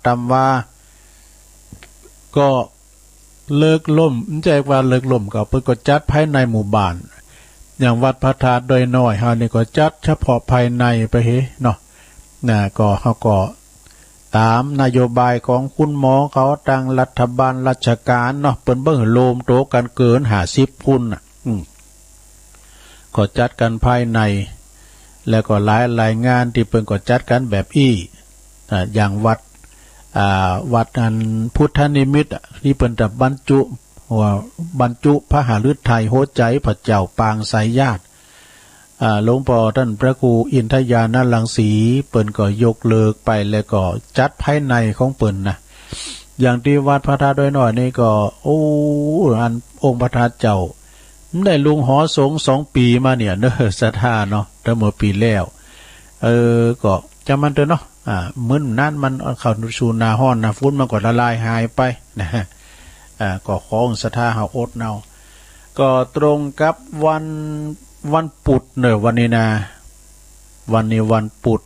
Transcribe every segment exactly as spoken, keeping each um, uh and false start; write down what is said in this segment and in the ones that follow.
ต๋ามว่า ก็เลิกล่ม บ่ใจ้ว่าเลิกล่ม ก็เปิ้นก็จัดภายในหมู่บ้าน อย่างวัดพระธาตุดอยน้อยเฮานี่ก็จัดเฉพาะภายในไปเฮเนาะ นะ ก็เฮาก็ต๋ามนโยบายของคุณหมอเขา ตางรัฐบาลราชก๋านเนาะ เปิ้นบ่หื้อรวมโตกั๋นเกินห้าสิบคนน่ะ อืม ก็จัดกั๋นภายใน แล้วก็หลายๆ งานตี้เปิ้นก็จัดกั๋นแบบอี้ อ่า อย่างวัด อ่า วัดอันพุทธนิมิตรอะ ตี้เปิ้นจะบรรจุ ว่าบรรจุพระหฤทัยหัวใจ๋พระเจ้าปางสายญาติ อ่า หลวงป้อต้านพระครูอินทญาณรังสี เปิ้นก็ยกเลิกไป แล้วก็จัดภายในของเปิ้นนะ อย่างตี้วัดพระธาตุดอยน้อยนี่ก็ โอ้ อันองค์พระธาตุเจ้า ได้ลุงหอสงฆ์สองปี๋มาเนี่ยเนาะ ศรัทธาเนาะ ตั้งเมื่อปี๋แล้ว เออ ก็จำมันเต๊อะเนาะ อ่า มื้อนั้นมันเข้าสู่หน้าฮ้อนหน้าฝน มันก็ละลายหายไปนะ อ่า ก็ของศรัทธาเฮาอดเอา ก็ตรงกับวัน วันปุธเนาะ วันนี้นะ วันนี้วันปุธ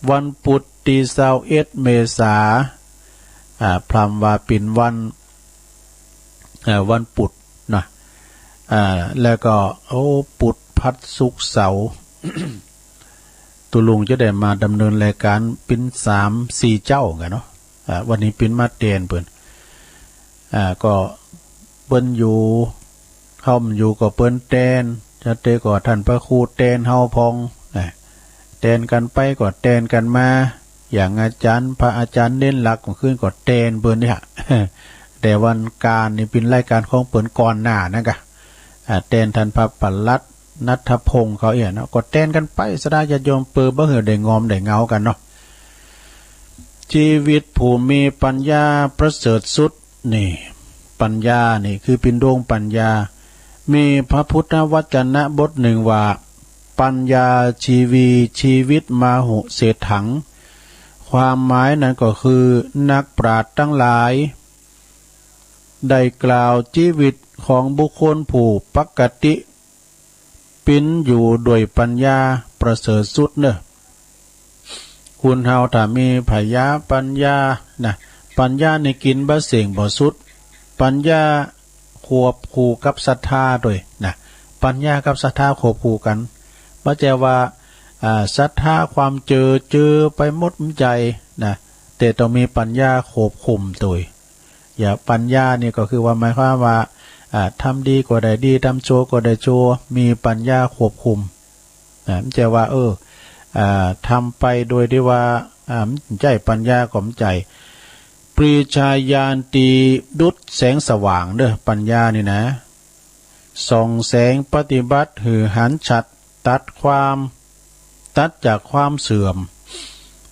วันปุธตี้ซาวเอ็ดเมษา อ่า พร่ำว่าเป๋นวัน อ่า วันปุธนะ อ่า แล้วก็ โอ้ ปุธ พฤหัส ศุกร์ เสาร์ ตุ๊ลุงจะได้มาดำเนินรายก๋านเป๋นสามสี่เจ๊ากั๋นเนาะ อ่า วันนี้เป๋นมาแตนเปิ้น อ่า ก็เปิ้นอยู่ เฮาบ่อยู่ก็เปิ้นแตน จะเตก็ต้านพระครูแตนเฮาพ่องนะ แตนกั๋นไปก็แตนกั๋นมา อย่างอาจ๋ารย์ พระอาจ๋ารย์เณรหลักเมื่อคืนก็แตนเปิ้นเนี่ย แต่วันก๋านนี่เป๋นรายก๋านของเปิ้นก่อนหน้านั้นกะ อ่า แตนต้านพระปลัดณัฐพงษ์เขาเอี้ยเนาะ ก็แตนกั๋นไป ศรัทธาญาติโยม เปื้อบ่หื้อได้งอมได้เหงากั๋นเนาะ ชีวิตผู้มีปัญญาประเสริฐสุด นี่ ปัญญานี่คือเป๋นดวงปัญญา มีพระพุทธวจนะบทนึ่งว่า ปัญญา ชีวี ชีวิต มาหุเศรษฐัง ความหมายนั้นก็คือ นักปราชญ์ตังหลาย ได้กล่าวจีวิตของบุคคลผู้ปกติ เป๋นอยู่ด้วยปัญญาประเสริฐสุดเน่อ คนเฮาถ้ามีผญาปัญญานะ ปัญญานี่กิ๋นบ่เส้งบ่สุด ปัญญาควบคู่กับศรัทธาตวยนะ ปัญญากับศรัทธาควบคู่กั๋น บ่ใจ้ว่า อ่า ศรัทธาความเจอ เจอไปหมดบ่ใจ้นะ แต่ต้องมีปัญญาควบคุมตวย อย่า ปัญญานี่ก็คือว่าหมายความว่า อ่า ทำดีก็ได้ดี ทำชั่วก็ได้ชั่ว มีปัญญาควบคุม นะ บ่ใจ้ว่า เออ อ่า ทำไปโดยตี้ว่า อ่า บ่ใจ้ปัญญาก็บ่ใจ้ ปรีชาญาณตี้ดุจแสงสว่างเน่อ ปัญญานี่นะ ส่องแสงปฏิบัติหื้อหันชัด ตัดความ ตัดจากความเสื่อม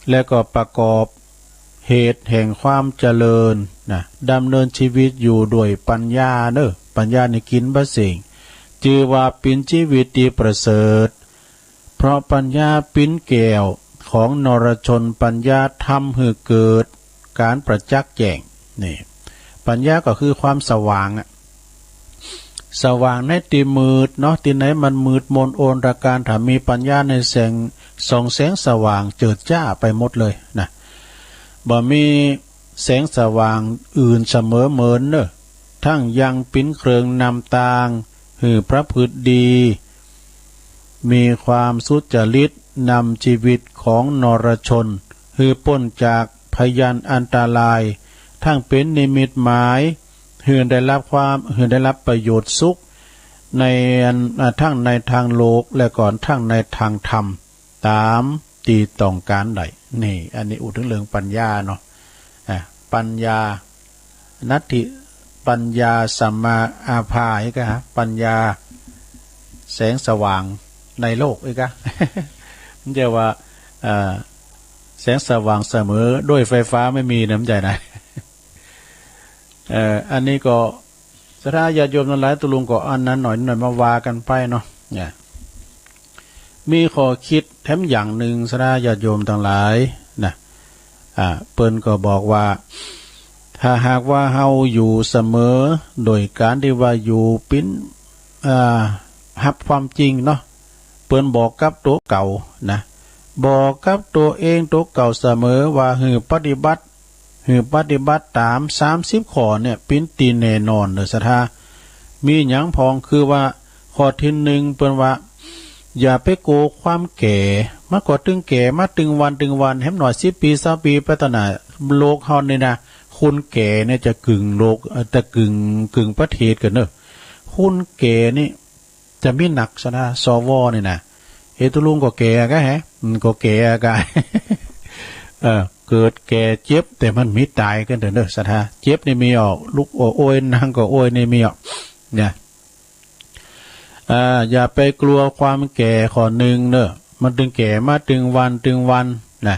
และก็ประกอบเหตุแห่งความเจริญนะ ดำเนินชีวิตอยู่ด้วยปัญญาเน่อ ปัญญานี่กิ๋นบ่เส้ง จื้อว่าเป๋นชีวิตตี้ประเสริฐ เพราะปัญญาเป๋นแก้วของนรชน ปัญญาทำหื้อเกิดก๋านประจักษ์แจ้ง นี่ ปัญญาก็คือความสว่างอะ สว่างในตี้มืดเนาะ ตี้ไหนมันมืดมนอนทการ ถ้ามีปัญญาในแสง ส่องแสงสว่างเจิดจ้าไปหมดเลยนะ บ่มีแสงสว่างอื่นเสมอเหมือนเน่อ ทั้งยังเป๋นเครื่องนำตางหื้อประพฤติดี มีความสุจริต นำชีวิตของนรชนหื้อป๊นจากพยันอันตราย ทั้งเป๋นนิมิตหมาย หื้อได้รับความ หื้อได้รับประโยชน์สุข ในอัน อ่า ทั้งในตางโลก และก็ทั้งในตางธรรม ต๋ามตี้ต้องก๋านได้ นี่ อันนี้อู้เถิงเรื่องปัญญาเนาะ อ่า ปัญญา นัตถิปัญญาสัมมาอาภา อีกอะ ปัญญาแสงสว่างในโลก อีกอะ บ่ใจ้ว่า เอ่อ แสงสว่างเสมอด้วยไฟฟ้าไม่มีนะ บ่ใจ้นะ เอ่อ อันนี้ก็ ศรัทธาญาติโยมตังหลาย ตุ๊ลุงก็อันนั้นหน่อยหน่อยมาว่ากั๋นไปเนาะ เนี่ย มีข้อคิดแถมอย่างนึ่ง ศรัทธาญาติโยมตังหลายนะ อ่า เปิ้นก็บอกว่า ถ้าหากว่าเฮาอยู่เสมอ โดยก๋านตี้ว่าอยู่เป๋น อ่า ฮับความจริงเนาะ เปิ้นบอกกับตั๋วเก่านะ บอกกับตั๋วเองตั๋วเก่าเสมอว่าหื้อปฏิบัติ หื้อปฏิบัติต๋ามสามสิบข้อเนี่ย เป๋นตี้แน่นอนเน่อศรัทธา มีหยังพ่อง คือว่า ข้อตี้นึ่งเปิ้นว่า อย่าไปกั๋วความแก่ มันก็ตึงแก่มาตึงวันตึงวัน แหมหน่อยสิบปี๋ซาวปี๋ไปตะหน้า โลกเฮานี่นะ คนแก่เนี่ยจะกึ่งโลก เอ่อ จะกึ่ง กึ่งประเทศกั๋นเน่อ คนแก่นี่ จะมีหนักศรัทธา สว นี่นะ เอ๊ะ ตุ๊ลุงก็แก่กะแหะ อืม ก็แก่กะ เออ เกิดแก่เจ็บ แต่มันมีต๋ายกั๋นเต๊อะเน่อศรัทธา เจ็บนี่มีออก ลุกก็โอย นั่งก็โอยนี่มีออก เนี่ย อ่า อย่าไปกลัวความแก่ข้อนึ่งเน่อ มันตึงแก่มาตึงวันตึงวันนะ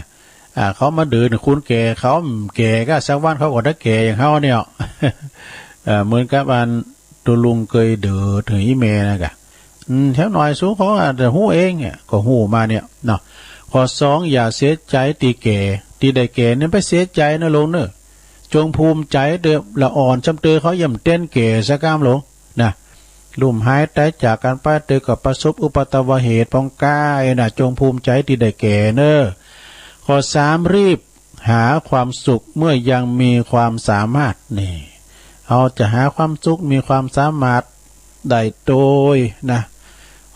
อ่า เขามาเดิน คนแก่เขาแก่กะสักวันเขาก็ได้แก่อย่างเฮาเนี่ย เอ่อ เหมือนกับอัน ตุ๊ลุงเกยเด๋อเถิงอี่แม่นะกะ อืม แถวหน่อยสูเขาอาจจะฮู้เองเนี่ย ก็ฮู้มาเนี่ยเนาะ ข้อสอง อย่าเสียใจ๋ตี้แก่ ตี้ได้แก่เนี่ยไปเสียใจ๋นะลุงเน่อ จงภูมิใจ๋เต๊อะ ละอ่อนจ้ำเตอเขาย่ำเต้นแก่สักก้ามลุงนะ ลุ่มหายต๋ายจากกั๋นไปเต๊อะก็ประสบอุปัตตวเหตุปองก้านะ จงภูมิใจ๋ตี้ได้แก่เน่อ ข้อสาม รีบ หาความสุขเมื่อยังมีความสามารถ นี่ เฮาจะหาความสุขมีความสามารถได้โตยนะ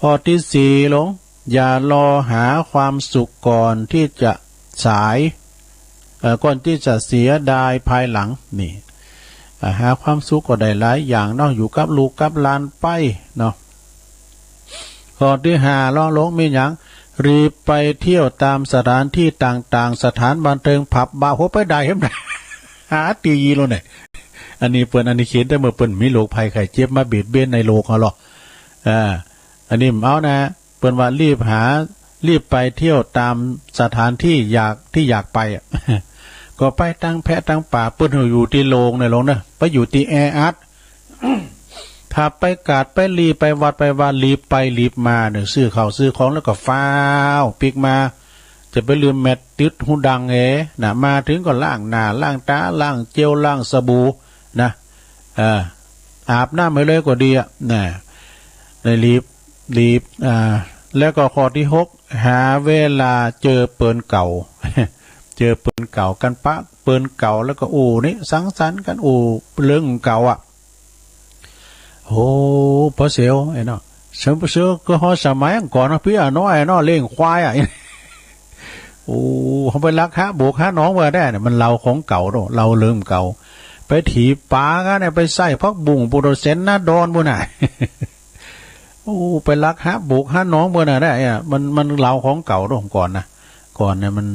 ข้อตี้สี่ลง อย่ารอหาความสุขก่อนตี้จะสาย เอ่อ ก่อนตี้จะเสียดายภายหลัง นี่ อ่า หาความสุขก็ได้หลายอย่างเนาะ อยู่กับลูกกับหลานไปเนาะ ข้อตี้ห้าลองลงมีหยัง รีบไปเที่ยวต๋ามสถานตี้ต่างๆ สถานบันเทิง ผับบาร์ โห ไปได้แหม หาตี้ยี้แล้วเนี่ย อันนี้เปิ้น อันนี้เขียนแต่เมื่อเปิ้นมีโรคภัยไข้เจ็บมาเบียดเบียนในโลกเฮาหรอก อ่า อันนี้บ่เอานะ เปิ้นว่ารีบหา รีบไปเที่ยวต๋ามสถานตี้อยาก ตี้อยากไปอะ ก็ไปตังแพะตังป๋า เปิ้นอยู่ตี้โล่งเนี่ยลงเน่อ ไปอยู่ตี้แออัด ถ้าไปกาดไปลีไปวัดไปวา ลีบไปลีบมาเนี่ย ซื้อข้าวซื้อของแล้วก็ฟ้าวปิ๊กมา จะไปลืมแมสติดหูดังเอนะ มาเถิงก็ล้างหน้าล้างต๋า ล้างเจลล้างสบู่นะ เออ อาบน้ำหื้อเลยก็ดีอะนะ ได้ลีบ ลีบ อ่า แล้วก็ข้อตี้หก หาเวลาเจอเปินเก่า เจอเปินเก่า กั๋นปะเปินเก่า แล้วก็อู้นี่สังสรรค์กั๋น อู้เรื่องเก่าอะ โอ้ ป้อเสียว ไอ้เนาะ เสียว เสียวก็ฮอดสมัยก่อนเนาะ ปี้อะน้อยเนาะ เลี้ยงควายอะ โอ้ เฮาไปลักหาโบกหาหนองเมื่อได้เนี่ย มันเล่าของเก่าเนาะ เล่าเรื่องเก่า ไปถีบป๋ากั๋นเนี่ย ไปใส้ผักบุ้งปูโตเซนนาดอนปู้นน่ะ โอ้ ไปลักหาโบกหาหนองปู้นน่ะได้อะ มัน มันเล่าของเก่าเนาะ ก่อนนะ ก่อนเนี่ยมัน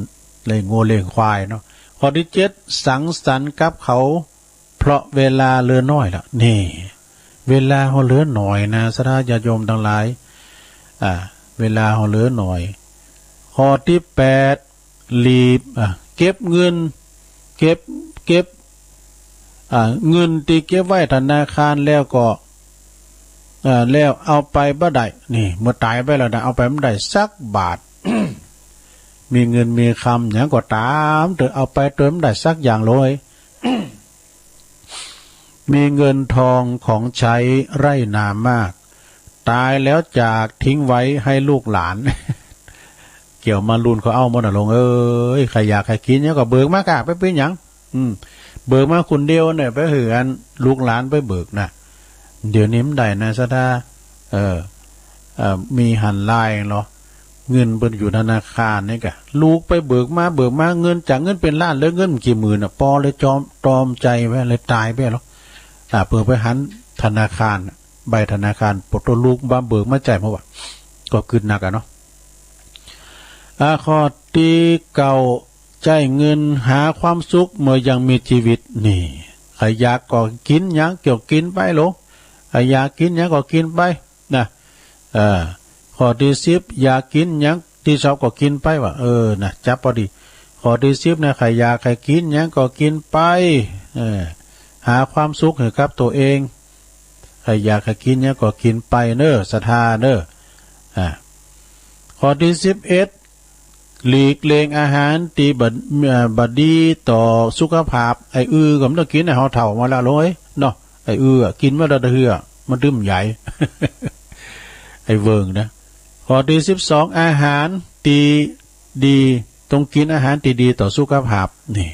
เลี้ยงงัวเลี้ยงควายเนาะ ข้อตี้เจ็ด สังสรรค์กับเขา เพราะเวลาเหลือน้อยละ นี่ เวลาเฮาเหลือน้อยนะ ศรัทธาญาติโยมตังหลาย อ่า เวลาเฮาเหลือน้อย ข้อตี้แปด รีบ อ่า เก็บเงิน เก็บ เก็บ อ่า เงินตี้เก็บไว้ธนาคารแล้วก็ อ่า แล้วเอาไปบ่ได้ นี่ เมื่อต๋ายไปแล้วนะ เอาไปบ่ได้สักบาท มีเงินมีคำหยังก็ต๋ามเต๊อะ เอาไปโตยบ่ได้สักอย่างเลย มีเงินทองของใช้ไร่นามาก ต๋ายแล้วจากทิ้งไว้ให้ลูกหลาน เกี่ยวมารุ่นเขาเอาหมดน่ะลุงเอ้ย ใผอยากใผกิ๋นหยังก็เบิกมาก้า ไปเป๋นหยัง อืม เบิกมาคนเดียวเนี่ย ไปหื้ออันลูกหลานไปเบิกนะ เดี๋ยวนี้บ่ได้นะ ศรัทธา เออ เอ่อ มีหันลายเหรอ เงินเปิ้นอยู่ธนาคารนี่กะ ลูกไปเบิกมา เบิกมา เงินจากเงินเป๋นล้าน เหลือเงินบ่กี่หมื่นน่ะ ปอเลยจอม ตรอมใจ๋ไป เลยต๋ายไปแล้ว อ่า เปิ้นไปหันธนาคารน่ะ ใบธนาคาร ปอโตลูกมาเบิกมาจ่ายมาว่า ก็กึ๊ดหนักอะเนาะ อ่า ข้อตี้เก้า ใจ๊เงินหาความสุขเมื่อยังมีจีวิต นี่ ใผอยากก็กิ๋นหยังก็กิ๋นไปโล ใผอยากกิ๋นหยังก็กิ๋นไป นะ เออ ข้อตี้สิบ อยากกิ๋นหยังตี้ชอบก็กิ๋นไปว่า เออ นะ จับปอดี ข้อตี้สิบนะ ใผอยากใผกิ๋นหยังก็กิ๋นไป เออ หาความสุขหื้อกับตั๋วเอง ใผอยากใผกิ๋นหยังก็กิ๋นไปเน่อ ศรัทธาเน่อ อ่า ข้อตี้สิบเอ็ด หลีกเลี่ยงอาหารตี้บ่ เอ่อ บ่ดีต่อสุขภาพ ไอ้อื่อก็บ่ต้องกิ๋น เฮาเฒ่ามาแล้วโลยเนาะ ไอ้อื่ออะ กิ๋นมาแล้วตะเฮือ มันตึงใหญ่ ไอ้เวิงนะ ข้อตี้สิบสอง อาหารตี้ดี ต้องกิ๋นอาหารตี้ดีต่อสุขภาพ นี่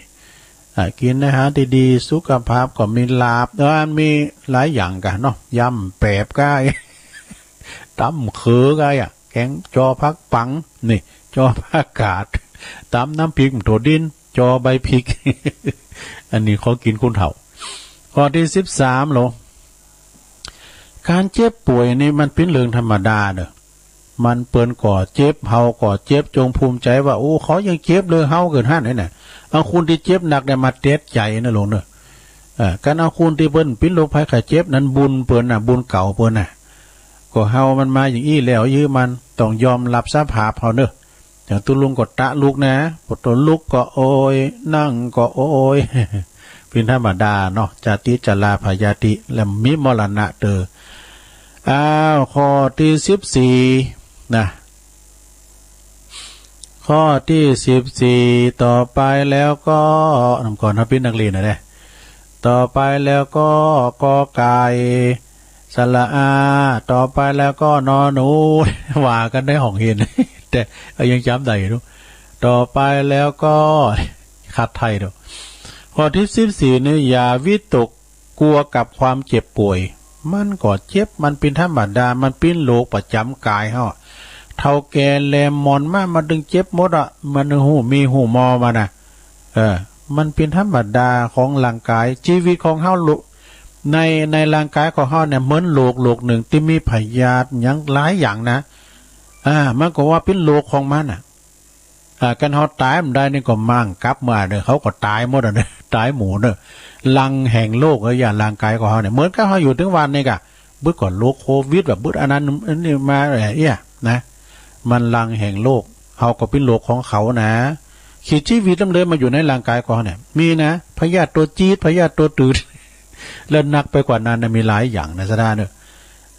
อ่า กิ๋นอาหารตี้ดี สุขภาพก็มีลาภ เออ มันมีหลายอย่างกั๋นเนาะ ยำแปบก้า ต๋ำเขือก้า อ่ะ แก๋งจอผักปัง นี่ จอผักกาด ต๋ำน้ำพริกโถดิน จอใบพริก อันนี้ของกิ๋นคนเฒ่า ข้อตี้สิบสาม โหล ก๋านเจ็บป่วยนี่มันเป๋นเรื่องธรรมดาเน่อ มันเปิ้นก็เจ็บ เฮาก็เจ็บ จงภูมิใจ๋ว่า โอ้ เขายังเจ็บเลย เฮาเกิดหั้นนี่นะ เอาคนตี้เจ็บหนักเนี่ยมาเตียดใจ๋นะโหลเน่อ เออ ก๋านเอาคนตี้เปิ้นเป๋นโรคภัยไข้เจ็บนั้นบุญเปิ้นน่ะ บุญเก่าเปิ้นน่ะ ก็เฮามันมาอย่างอี้แล้ว ยื้อมัน ต้องยอมรับสภาพเฮาเน่อ อย่างตุ๊ลุงก็ตะลุกนะ ปวดตัวลุกก็โอย นั่งก็โอย เป๋นธรรมดาเนาะ จาติ จรา พยาธิ และมีมรณะเตอ อ้าว ข้อตี้สิบสี่ นะ ข้อตี้สิบสี่ ต่อไปแล้วก็ นำก่อนนะ เป๋นนักเรียนนะเนี่ย ต่อไปแล้วก็ กอไก่ สระอา ต่อไปแล้วก็ นอหนู ว่ากั๋นในห้องเฮียน แต่เอายังจ๋ำได้อยู่ ต่อไปแล้วก็ ขัดไทยดู ข้อตี้สิบสี่ นี่ อย่าวิตกกั๋วกับความเจ็บป่วย มันก็เจ็บ มันเป๋นธรรมดา มันเป๋นโรคประจ๋ำก๋ายเฮา เฒ่าแก่แลหมอนมา มันตึงเจ็บหมดอะ มันฮู้มีฮู้มอมันน่ะ เออ มันเป๋นธรรมดาของร่างก๋าย จีวิตของเฮาลุ ใน ในร่างก๋ายของเฮาเนี่ย เหมือนโรคโรคนึ่งตี้มีพยาธิหยังหลายอย่างนะ อ่า มันก็ว่าเป๋นโรคของมันน่ะ อ่า กั๋นเฮาต๋ายบ่ได้นี่ก็มั่งกลับมาเน่อ เขาก็ต๋ายหมดอะเน่อ ต๋ายหมู่เน่อ ลังแห่งโรค เออ อย่างร่างก๋ายของเฮาเนี่ย เหมือนกับเฮาอยู่ตึงวันนี่กะ บึดก็โรคโควิด แบบบึดอันนั้นอันนี้มา เออ เอี้ย นะ มันลังแห่งโรค เฮาก็เป๋นโรคของเขานะ ขีดจีวิตลำเดิมมาอยู่ในร่างก๋ายของเฮาเนี่ย มีนะ พยาธิตั๋วจี๊ด พยาธิตั๋วตืด แล้วหนักไปกว่านั้นนะ มีหลายอย่างนะ สะดาเน่อ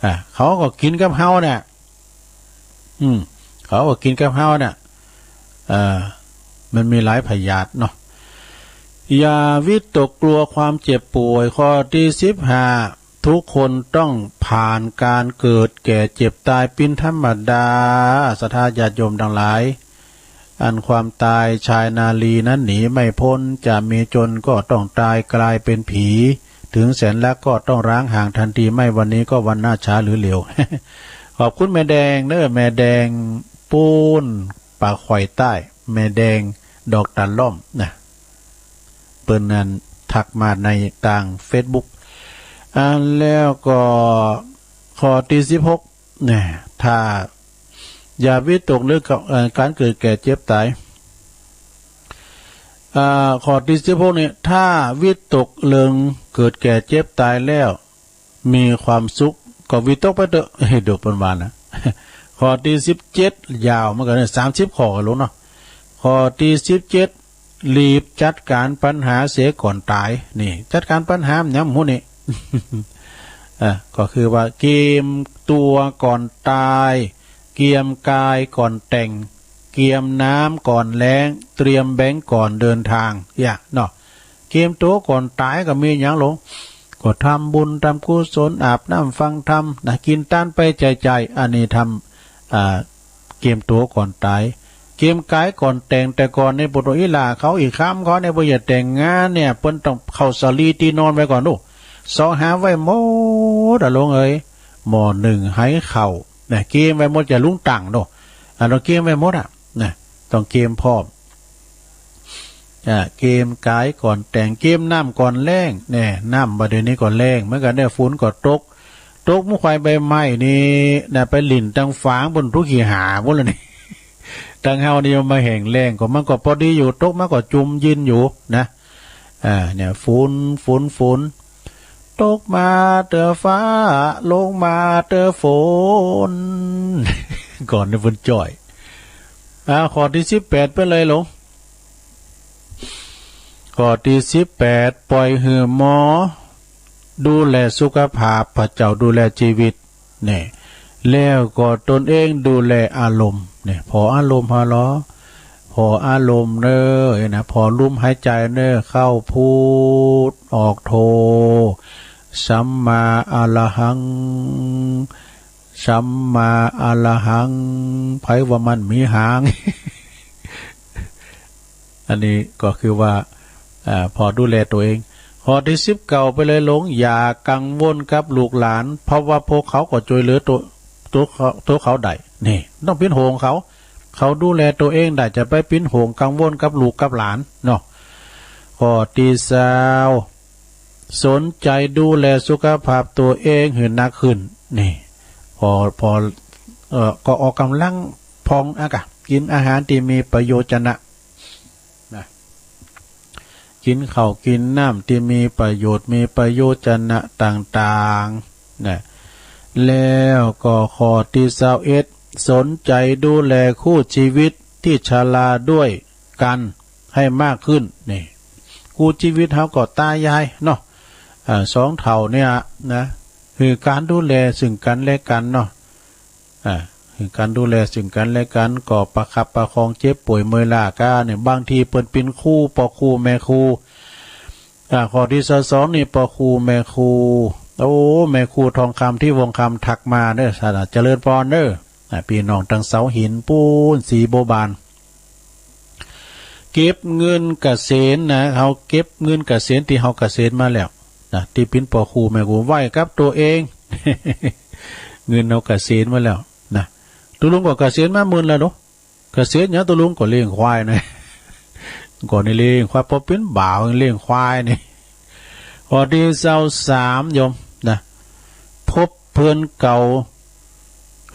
อ่า เขาก็กิ๋นกับเฮาเนี่ย อืม เขาก็กิ๋นกับเฮาเนี่ย เอ่อ มันมีหลายพยาธิเนาะ อย่าวิตกกั๋วความเจ็บป่วย ข้อตี้สิบห้า ทุกคนต้องผ่านก๋านเกิดแก่เจ็บต๋ายเป๋นธรรมดา ศรัทธาญาติโยมตังหลาย อันความต๋ายชายนารีนั้นหนีไม่พ้น จะมีจนก็ต้องต๋ายก๋ายเป๋นผี ถึงแสนรักก็ต้องร้างห่างทันที ไม่วันนี้ก็วันหน้าช้าหรือเร็ว ขอบคุณแม่แดงเน่อ แม่แดงปูนป่าข่อยใต้ แม่แดงดอกตาลล่อมนะ เปิ้นนั้นทักมาในตางเฟซบุ๊ก อ่า แล้วก็ข้อตี้สิบหก เนี่ย ถ้าอย่าวิตกเรื่องกับ เอ่อ ก๋านเกิดแก่เจ็บต๋าย อ่า ข้อตี้สิบหก นี่ ถ้าวิตกเรื่องเกิดแก่เจ็บต๋ายแล้ว มีความสุขก็วิตกไปเต๊อะ เฮ้ย ดูเปิ้นว่านะ ข้อตี้สิบเจ็ด ยาวเหมือนกั๋นเนี่ย สามสิบข้อกั๋นลูกเนาะ ข้อตี้สิบเจ็ด รีบจัดก๋านปัญหาเสียก่อนต๋าย นี่ จัดก๋านปัญหาหยังบ่ฮู้นี่ อ่ะ ก็คือว่าเกียมตั๋วก่อนต๋าย เกียมก๋ายก่อนแต่ง เกียมน้ำก่อนแล้ง เตรียมแบงก์ก่อนเดินทาง เอี้ย เนาะ เกียมตั๋วก่อนต๋ายก็มีหยังลง ก็ทำบุญทำกุศล อาบน้ำฟังธรรมนะ กิ๋นตานไปใจ๋ๆ อันนี้ทำ อ่า เกียมตั๋วก่อนต๋าย เกียมก๋ายก่อนแต่ง แต่ก่อนนี่ ปุโตอิหร่าเขา อี่คำเขาเนี่ย เปิ้นจะแต่งงานเนี่ย เปิ้นต้องเข้าสาลีตี้นอนไว้ก่อนลูก เซาะหาไว้หมดอะลูกเอ๋ย หม้อนึ่งไหข้าวนะ เกียมไว้หมด จะลุงตังเนาะ อ่ะ ต้องเกียมไว้หมดอะนะ ต้องเกียมพร้อม อ่า เกียมก๋ายก่อนแต่ง เกียมน้ำก่อนแล้ง แน่ น้ำบ่าเดี่ยวนี้ก็แล้งเหมือนกั๋นเนี่ย ฝนก็ตก ตกเมื่อควายใบไม้นี่นะ ไปหลิ้นตังฝางบนทุกขี้หาหมดแล้วนี่ ตังเฮานี่มาแห้งแล้ง ก็มันก็ปอดีอยู่ ตกมาก็จุ่มยินอยู่นะ อ่า เนี่ย ฝน ฝน ฝน ตกมาเตื้อฟ้า ลงมาเตื้อฝน ก่อนนี่เปิ้นจ้อย อ่า ข้อตี้สิบแปดไปเลยลง ข้อตี้สิบแปด ป่อยหื้อหมอดูแลสุขภาพ พระเจ้าดูแลจีวิต เนี่ย แล้วก็ตนเองดูแลอารมณ์ เนี่ย ผ่ออารมณ์เฮาลอ ผ่ออารมณ์เน่อ นะ ผ่อลมหายใจ๋เน่อ เข้าพุท ออกโธ สัมมาอะระหัง สัมมาอะระหัง ใผว่ามันมีหาง อันนี้ก็คือว่า อ่า ผ่อดูแลตั๋วเอง ข้อตี้สิบเก้าไปเลย หลง อย่ากังวลกับลูกหลาน เพราะว่าพวกเขาก็จ้วยเหลือตั๋ว ตั๋วเขา ตั๋วเขาได้ นี่ บ่ต้องเป๋นห่วงเขา เขาดูแลตั๋วเองได้ จะไปเป๋นห่วงกังวลกับลูกกับหลานเนาะ ข้อตี้ซาว สนใจ๋ดูแลสุขภาพตั๋วเองหื้อหนักขึ้น นี่ ผ่อ ผ่อ เอ่อ ก็ออกก๋ำลังพ่องอะกะ กิ๋นอาหารตี้มีประโยชน์จะนะ นะ กิ๋นข้าวกิ๋นน้ำตี้มีประโยชน์ มีประโยชน์จะนะต่างๆ นะ แล้วก็ข้อตี้ซาวเอ็ด สนใจ๋ดูแลคู่ชีวิตตี้ชราด้วยกั๋นให้มากขึ้น นี่ คู่ชีวิตเฮาก็ต๋ายายเนาะ อ่า สองเฒ่าเนี่ยนะ หื้อก๋านดูแลซึ่งกั๋นและกั๋นเนาะ อ่า หื้อก๋านดูแลซึ่งกั๋นและกั๋น ก็ประคับประคองเจ็บป่วยเมื่อยล้าก้าเนี่ย บางทีเปิ้นเป๋นครู ป้อครูแม่ครู อ่า ข้อตี้ซาวสองนี่ ป้อครูแม่ครู โอ้ แม่ครูทองคำ ทิพย์วงศ์คำ ทักมาเน้อ สาธุ เจริญปอนเน้อ อ่า ปี้น้องตังเสาหินปู๊น ศรีบัวบาน เก็บเงินเกษียณนะ เฮาเก็บเงินเกษียณตี้เฮาเกษียณมาแล้วนะ ตี้เป๋นป้อครูแม่ครูไว้กับตั๋วเอง เงินเฮาเกษียณมาแล้วนะ ตุ๊ลุงก็เกษียณมาเมินแล้วเนาะ เกษียณหยังตุ๊ลุง ก็เลี้ยงควายนะ ก่อนนี่เลี้ยงควาย ปอเป๋นบ่าวเลี้ยงควายนี่ ข้อตี้ซาวสามโยมนะ พบเปื้อนเก่า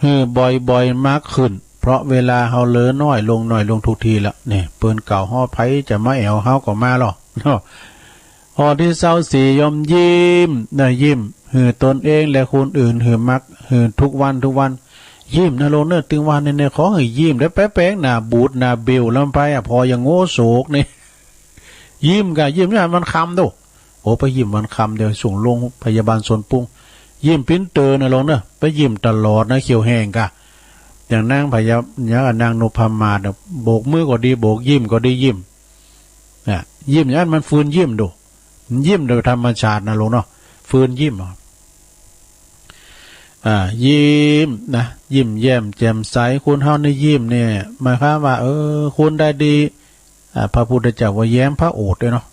หื้อบ่อยๆ มากขึ้น เพราะเวลาเฮาเหลือน้อยลง น้อยลงทุกทีละ นี่ เปื้อนเก่าฮ้อใผจะมาแอ่วเฮาก็มาลอเนาะ ข้อตี้ซาวสี่โยม ยิ้มนะ ยิ้มหื้อตนเองและคนอื่น หื้อมัก หื้อทุกวันทุกวัน ยิ้มนะโลงเน้อ ตึงวันนี่เนี่ย ขอหื้อยิ้ม ได้แป๊บแป๊บหน้าบูดหน้าเบวแล้วไปอะ ผ่ออย่างโง่โศกนี่ ยิ้มก่ะ ยิ้มเนี่ยวันค่ำดู โอ้ ไปยิ้มวันค่ำเดี๋ยวส่งโรงพยาบาลสวนปุ้ง ยิ้มปิ้นเต๋อนะโลงเน้อ ไปยิ้มตลอดนะ เขียวแห้งก่ะ อย่างนางพยา อย่างนางนพมาศเนี่ย โบกมือก็ดี โบกยิ้มก็ดี ยิ้ม อ่ะ ยิ้มอย่างนั้นมันฝืนยิ้มดู ยิ้มโดยธรรมชาตินะโลงเนาะ ฝืนยิ้ม อ่า ยิ้มนะ ยิ้มแย้มแจ่มใส คนเฮานี่ยิ้มเนี่ย หมายความว่า เออ คนใดดี อ่า พระพุทธเจ้าว่าแย้มพระโอษฐ์ด้วยเนาะ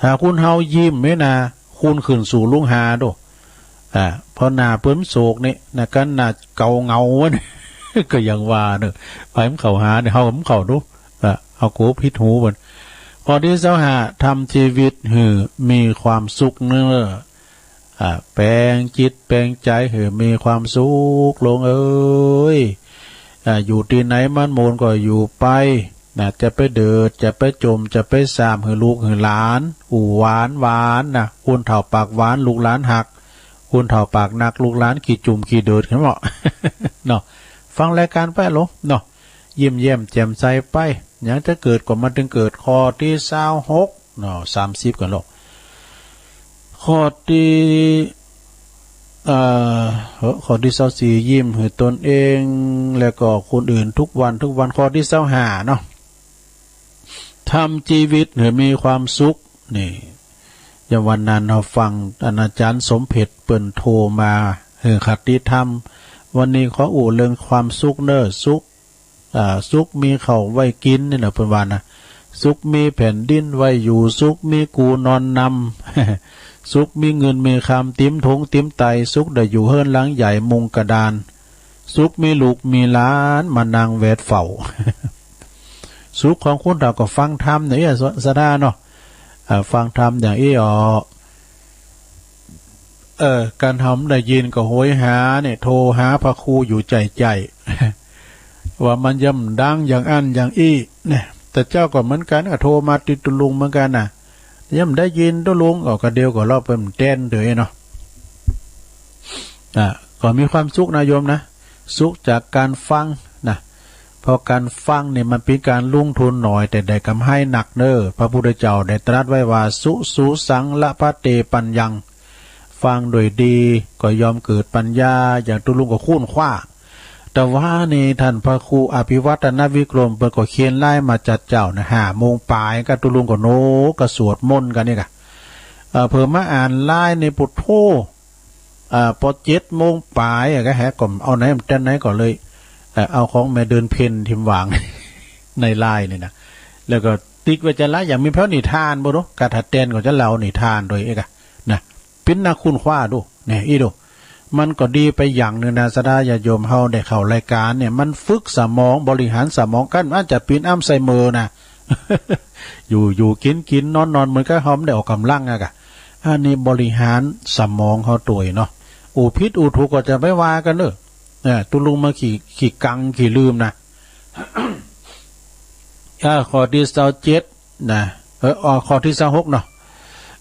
หากคนเฮายิ้มนี่นะ คนขึ้นสู่ลุงหาดู อ่า เพราะหน้าเปิ้นโศกนี่นะ กั๋นหน้าเก่าเหงามัน ก็อย่างว่าเนอะ ไปมันเข้าหาเนี่ย เฮามันเข้าดู อ่า เอากูผิดหูมัน ข้อตี้ซาวห้า ทำชีวิตหื้อมีความสุขเน้อ อ่า แป๋งจิตแป๋งใจ๋หื้อมีความสุข โลงเอ๋ย อ่า อยู่ตี้ไหนมันโหมนก็อยู่ไป นะ จะไปเดือด จะไปจ๋ม จะไปสามหื้อลูกหื้อหลาน อู้หวานหวานนะ คนเฒ่าปากหวาน ลูกหลานฮัก คนเฒ่าปากหนัก ลูกหลานขี้จุ่มขี้เดือด หันบ่ เนาะ ฟังรายการไปโลงเนาะ ยิ้มแย้มแจ่มใสไป หยังจะเกิดก็มันตึงเกิด ข้อตี้ซาวหก เนาะ สามสิบก่อนโลง ข้อตี้ เอ่อ ข้อตี้ซาวสี่ ยิ้มหื้อตนเอง แล้วก็คนอื่นทุกวันทุกวัน ข้อตี้ซาวห้าเนาะ ทำชีวิตหื้อมีความสุข นี่ อย่างวันนั้นเฮาฟังอาจารย์สมเพชรเปิ้นโทรมาหื้อคติธรรม วันนี้ขออู้เรื่องความสุขเน้อ สุข อ่า สุขมีข้าวไว้กิ๋นนี่นะ เปิ้นว่านะ สุขมีแผ่นดินไว้อยู่ สุขมีกู่นอนนำ สุขมีเงินมีคำ เต็มถงเต็มไต สุขได้อยู่เฮือนหลังใหญ่มุงกระดาน สุขมีลูกมีหลานมานั่งแวดเฝ้า สุขของคนเฒ่าก็ฟังธรรมเนี่ย สะดาเนาะ อ่า ฟังธรรมอย่างอี้อ๋อ เออ กั๋นเฮาบ่ได้ยินก็โหยหาเนี่ย โทรหาพระครูอยู่ใจ้ๆ ว่ามันยังบ่ดังอย่างอั้นอย่างอี้เนี่ย แต่เจ้าก็เหมือนกั๋น ก็โทรมาติดตุ๊ลุงเหมือนกั๋นน่ะ ยังบ่ได้ยินตุ๊ลุง ก็กระเดียวก็เลาะไปมันแต้นเต๋อเนาะ อ่ะ ก็มีความสุขนะโยมนะ สุขจากการฟังนะ เพราะการฟังเนี่ยมันเป๋นการลงทุนน้อย แต่ได้กำไรหนักเน้อ พระพุทธเจ้าได้ตรัสไว้ว่า สุ สุ สัง ละพะเต ปัญญัง ฟังโดยดีก็ย่อมเกิดปัญญา อย่างตุ๊ลุงก็ค้นคว้า แต่ว่านี่ท่านพระครูอภิวัตนวิกรมเปิ้นก็เขียนไลน์มาจัดเจ้านะ ห้าโมงป๋ายก็ตุ๊ลุงก็โนก็สวดมนต์กั๋นนี่กะ เอ่อ เผลอมาอ่านไลน์นี่ ปุโธ อ่า ปอเจ็ดโมงป๋ายอะ ก็แหะ ก็เอาไหนมันแต้นไหนก็เลย เอ่อ เอาของแม่เดือนเพ็ญถิ่มวาง ในไลน์นี่นะ แล้วก็ ติ๊กไว้จะละอย่าง มีแผวนิทานบ่ดู กาถ้าแตนก็จะเล่านิทานโดยเอกอะ นะ ปิ้นนักค้นคว้าดู เนี่ย อี้ดู มันก็ดีไปอย่างนึ่งนะ ศรัทธาญาติโยมเฮาได้เข้ารายการเนี่ย มันฝึกสมอง บริหารสมอง กัน มันจะปิ้นอัลไซเมอร์นะ อยู่ๆ กิ๋นๆ นอนๆ เหมือนกับเฮาบ่ได้ออกก๋ำลังอะกะ อันนี้บริหารสมองเฮาตวยเนาะ อู้ผิดอู้ถูกก็จะไปว่ากั๋นเน่อ เออ ตุ๊ลุงมาขี้ ขี้กังขี้ลืมนะ อ่า ข้อตี้ซาวเจ็ดนะ เออ อ๋อ ข้อตี้ซาวหกเนาะ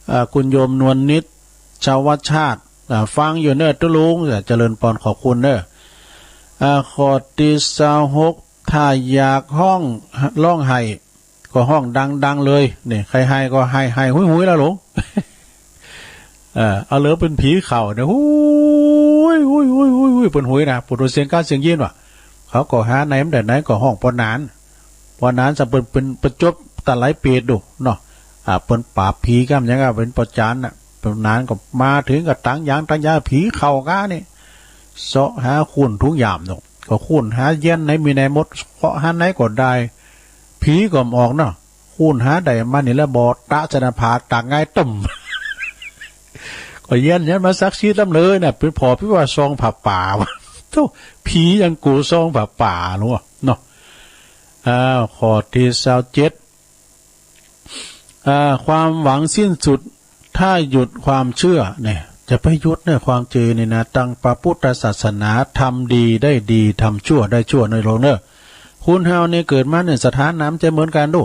อ่า คุณโยมนวลนิต ชาวชาติ อ่า ฟังอยู่เน่อตุ๊ลุง อ่า เจริญปอน ขอบคุณเน่อ อ่า ข้อตี้ซาวหก ถ้าอยากฮ้อง ฮ้องไห้ ก็ฮ้องดังๆ เลย เนี่ย ใค่ไห้ก็ไห้ ไห้หุยๆ ละหลวง เออ เอาเหลือเป๋นผีเข้าเนี่ย หุย หุย หุย หุย หุย เป๋นหุยนะ ปูดเสียงก๊าเสียงยีนว่ะ เขาก็หาไหนมาแต่ไหนก็ฮ้องปอหนาน ปอหนานจะเป๋น เป๋น เป๋นจบตะไลเปรตดูเนาะ อ่า เป๋นปราบผีก้ำยังอะ เป๋นปอจารย์น่ะ ปอหนานก็มาเถิงก็ตังยางตังยาผีเข้าก๊านี่ เซาะหาคูนทุกยามเนาะ ก็คูนหาเยียนไหนมีไหนหมด เซาะหาไหนก็ได้ ผีก็บ่ออกเนาะ คูนหาได้มานี่แล้วบ่ตะใส่หน้าผากตากหงายตึ้ม ก็เยียน เยียนมาสักสิทธิ์ลำเลยน่ะ เป๋นผ่อปี้ว่าซองผ้าป่า โธ่ ผียังกั๋วซองผ้าป่าหลวงเนาะ อ้าว ข้อตี้ซาวเจ็ด อ่า ความหวังสิ้นสุด ถ้าหยุดความเชื่อเนี่ย จะไปหยุดเนี่ย ความเจือนี่นะ ตังพระพุทธศาสนา ทำดีได้ดี ทำชั่วได้ชั่ว เน่อโยมเน่อ คนเฮาเนี่ยเกิดมาเนี่ย สถานะมันจะเหมือนกั๋นดู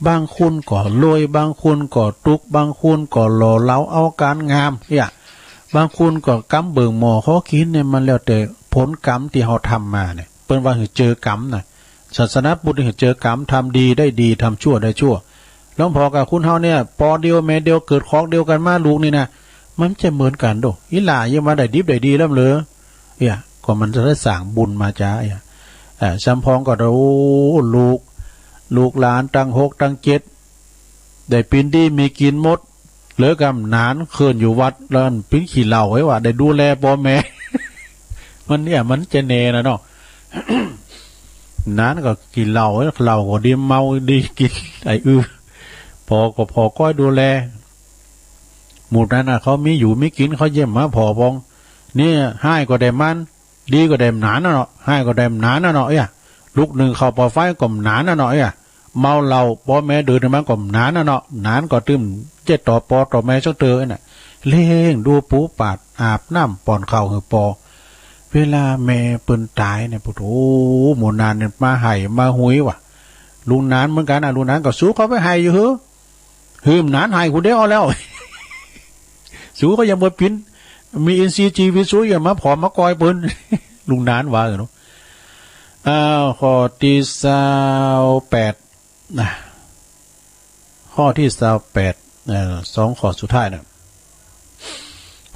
บางคนก็รวย บางคนก็ตุ๊กข์ บางคนก็หล่อเหลาเอาก๋านงาม เนี่ย บางคนก็กำเบิ่งหม้อขอกิ๋นเนี่ย มันแล้วแต่ผลกรรมตี้เฮาทำมาเนี่ย เปิ้นว่าหื้อเจอกรรมน่ะ ศาสนาพุทธหื้อเจอกรรม ทำดีได้ดี ทำชั่วได้ชั่ว หลวงพ่อกับคนเฮาเนี่ย ปอเดียวแม่เดียว เกิดคอกเดียวกั๋นมา ลูกนี่นะ มันจะเหมือนกั๋นดู อีหล่ายังมาได้ดิบได้ดีลำเลย เนี่ย ก็มันจะได้สร้างบุญมาจ้า เนี่ย เอ่อ สำปองก็ โอ้ ลูก ลูกหลานตังหกตังเจ็ด ได้ปิ้นดีมีกิ๋นหมด เหลือก้ำหนานเคิ่นอยู่วัด แล้วอันปิ้นขี้เหล้าไว้ว่า ได้ดูแลป้อแม่ มันเนี่ย มันจะแน่นะเนาะ หนานก็กิ๋นเหล้า เหล้าก็ดี เมาดี กิ๋นไอ้อื้อ ผ่อก็ผ่อก้อยดูแล หมู่นั้นน่ะ เขามีอยู่มีกิ๋น เขาเยี่ยมมาผ่อปอง เนี่ย ฮ้ายก็ได้มัน ดีก็ได้หนานน่ะเนาะ ฮ้ายก็ได้หนานน่ะเนาะ เอี้ย ลุกนึ่งข้าวปอไฟก็หนานน่ะเนาะ เอี้ย เมาเหล้า ป้อแม่เดินมาก็หนานน่ะเนาะ หนานก็ตึงเจ๊ต่อป้อต่อแม่สักเตื้อน่ะ เลี้ยงดูปู๋ปาด อาบน้ำป้อนข้าวหื้อป้อ เวลาแม่เปิ้นต๋ายเนี่ย โอ้โห หมู่นั้นเนี่ย มาไห้มาหุยว่ะ ลุงหนานเหมือนกั๋นน่ะ ลุงหนานก็สูเขาไปไห้อยู่หื้อ หื้อหนานไห้คนเดียวแล้ว สูเขายังบ่ปิ้น มีอินทรีย์ชีวิต สูอย่ามาผ่อมาก้อยเปิ้น ลุงหนานว่าเนาะ อ้าว ข้อตี้ซาวแปดนะ ข้อตี้ซาวแปด เอ่อ สองข้อสุดท้ายนะ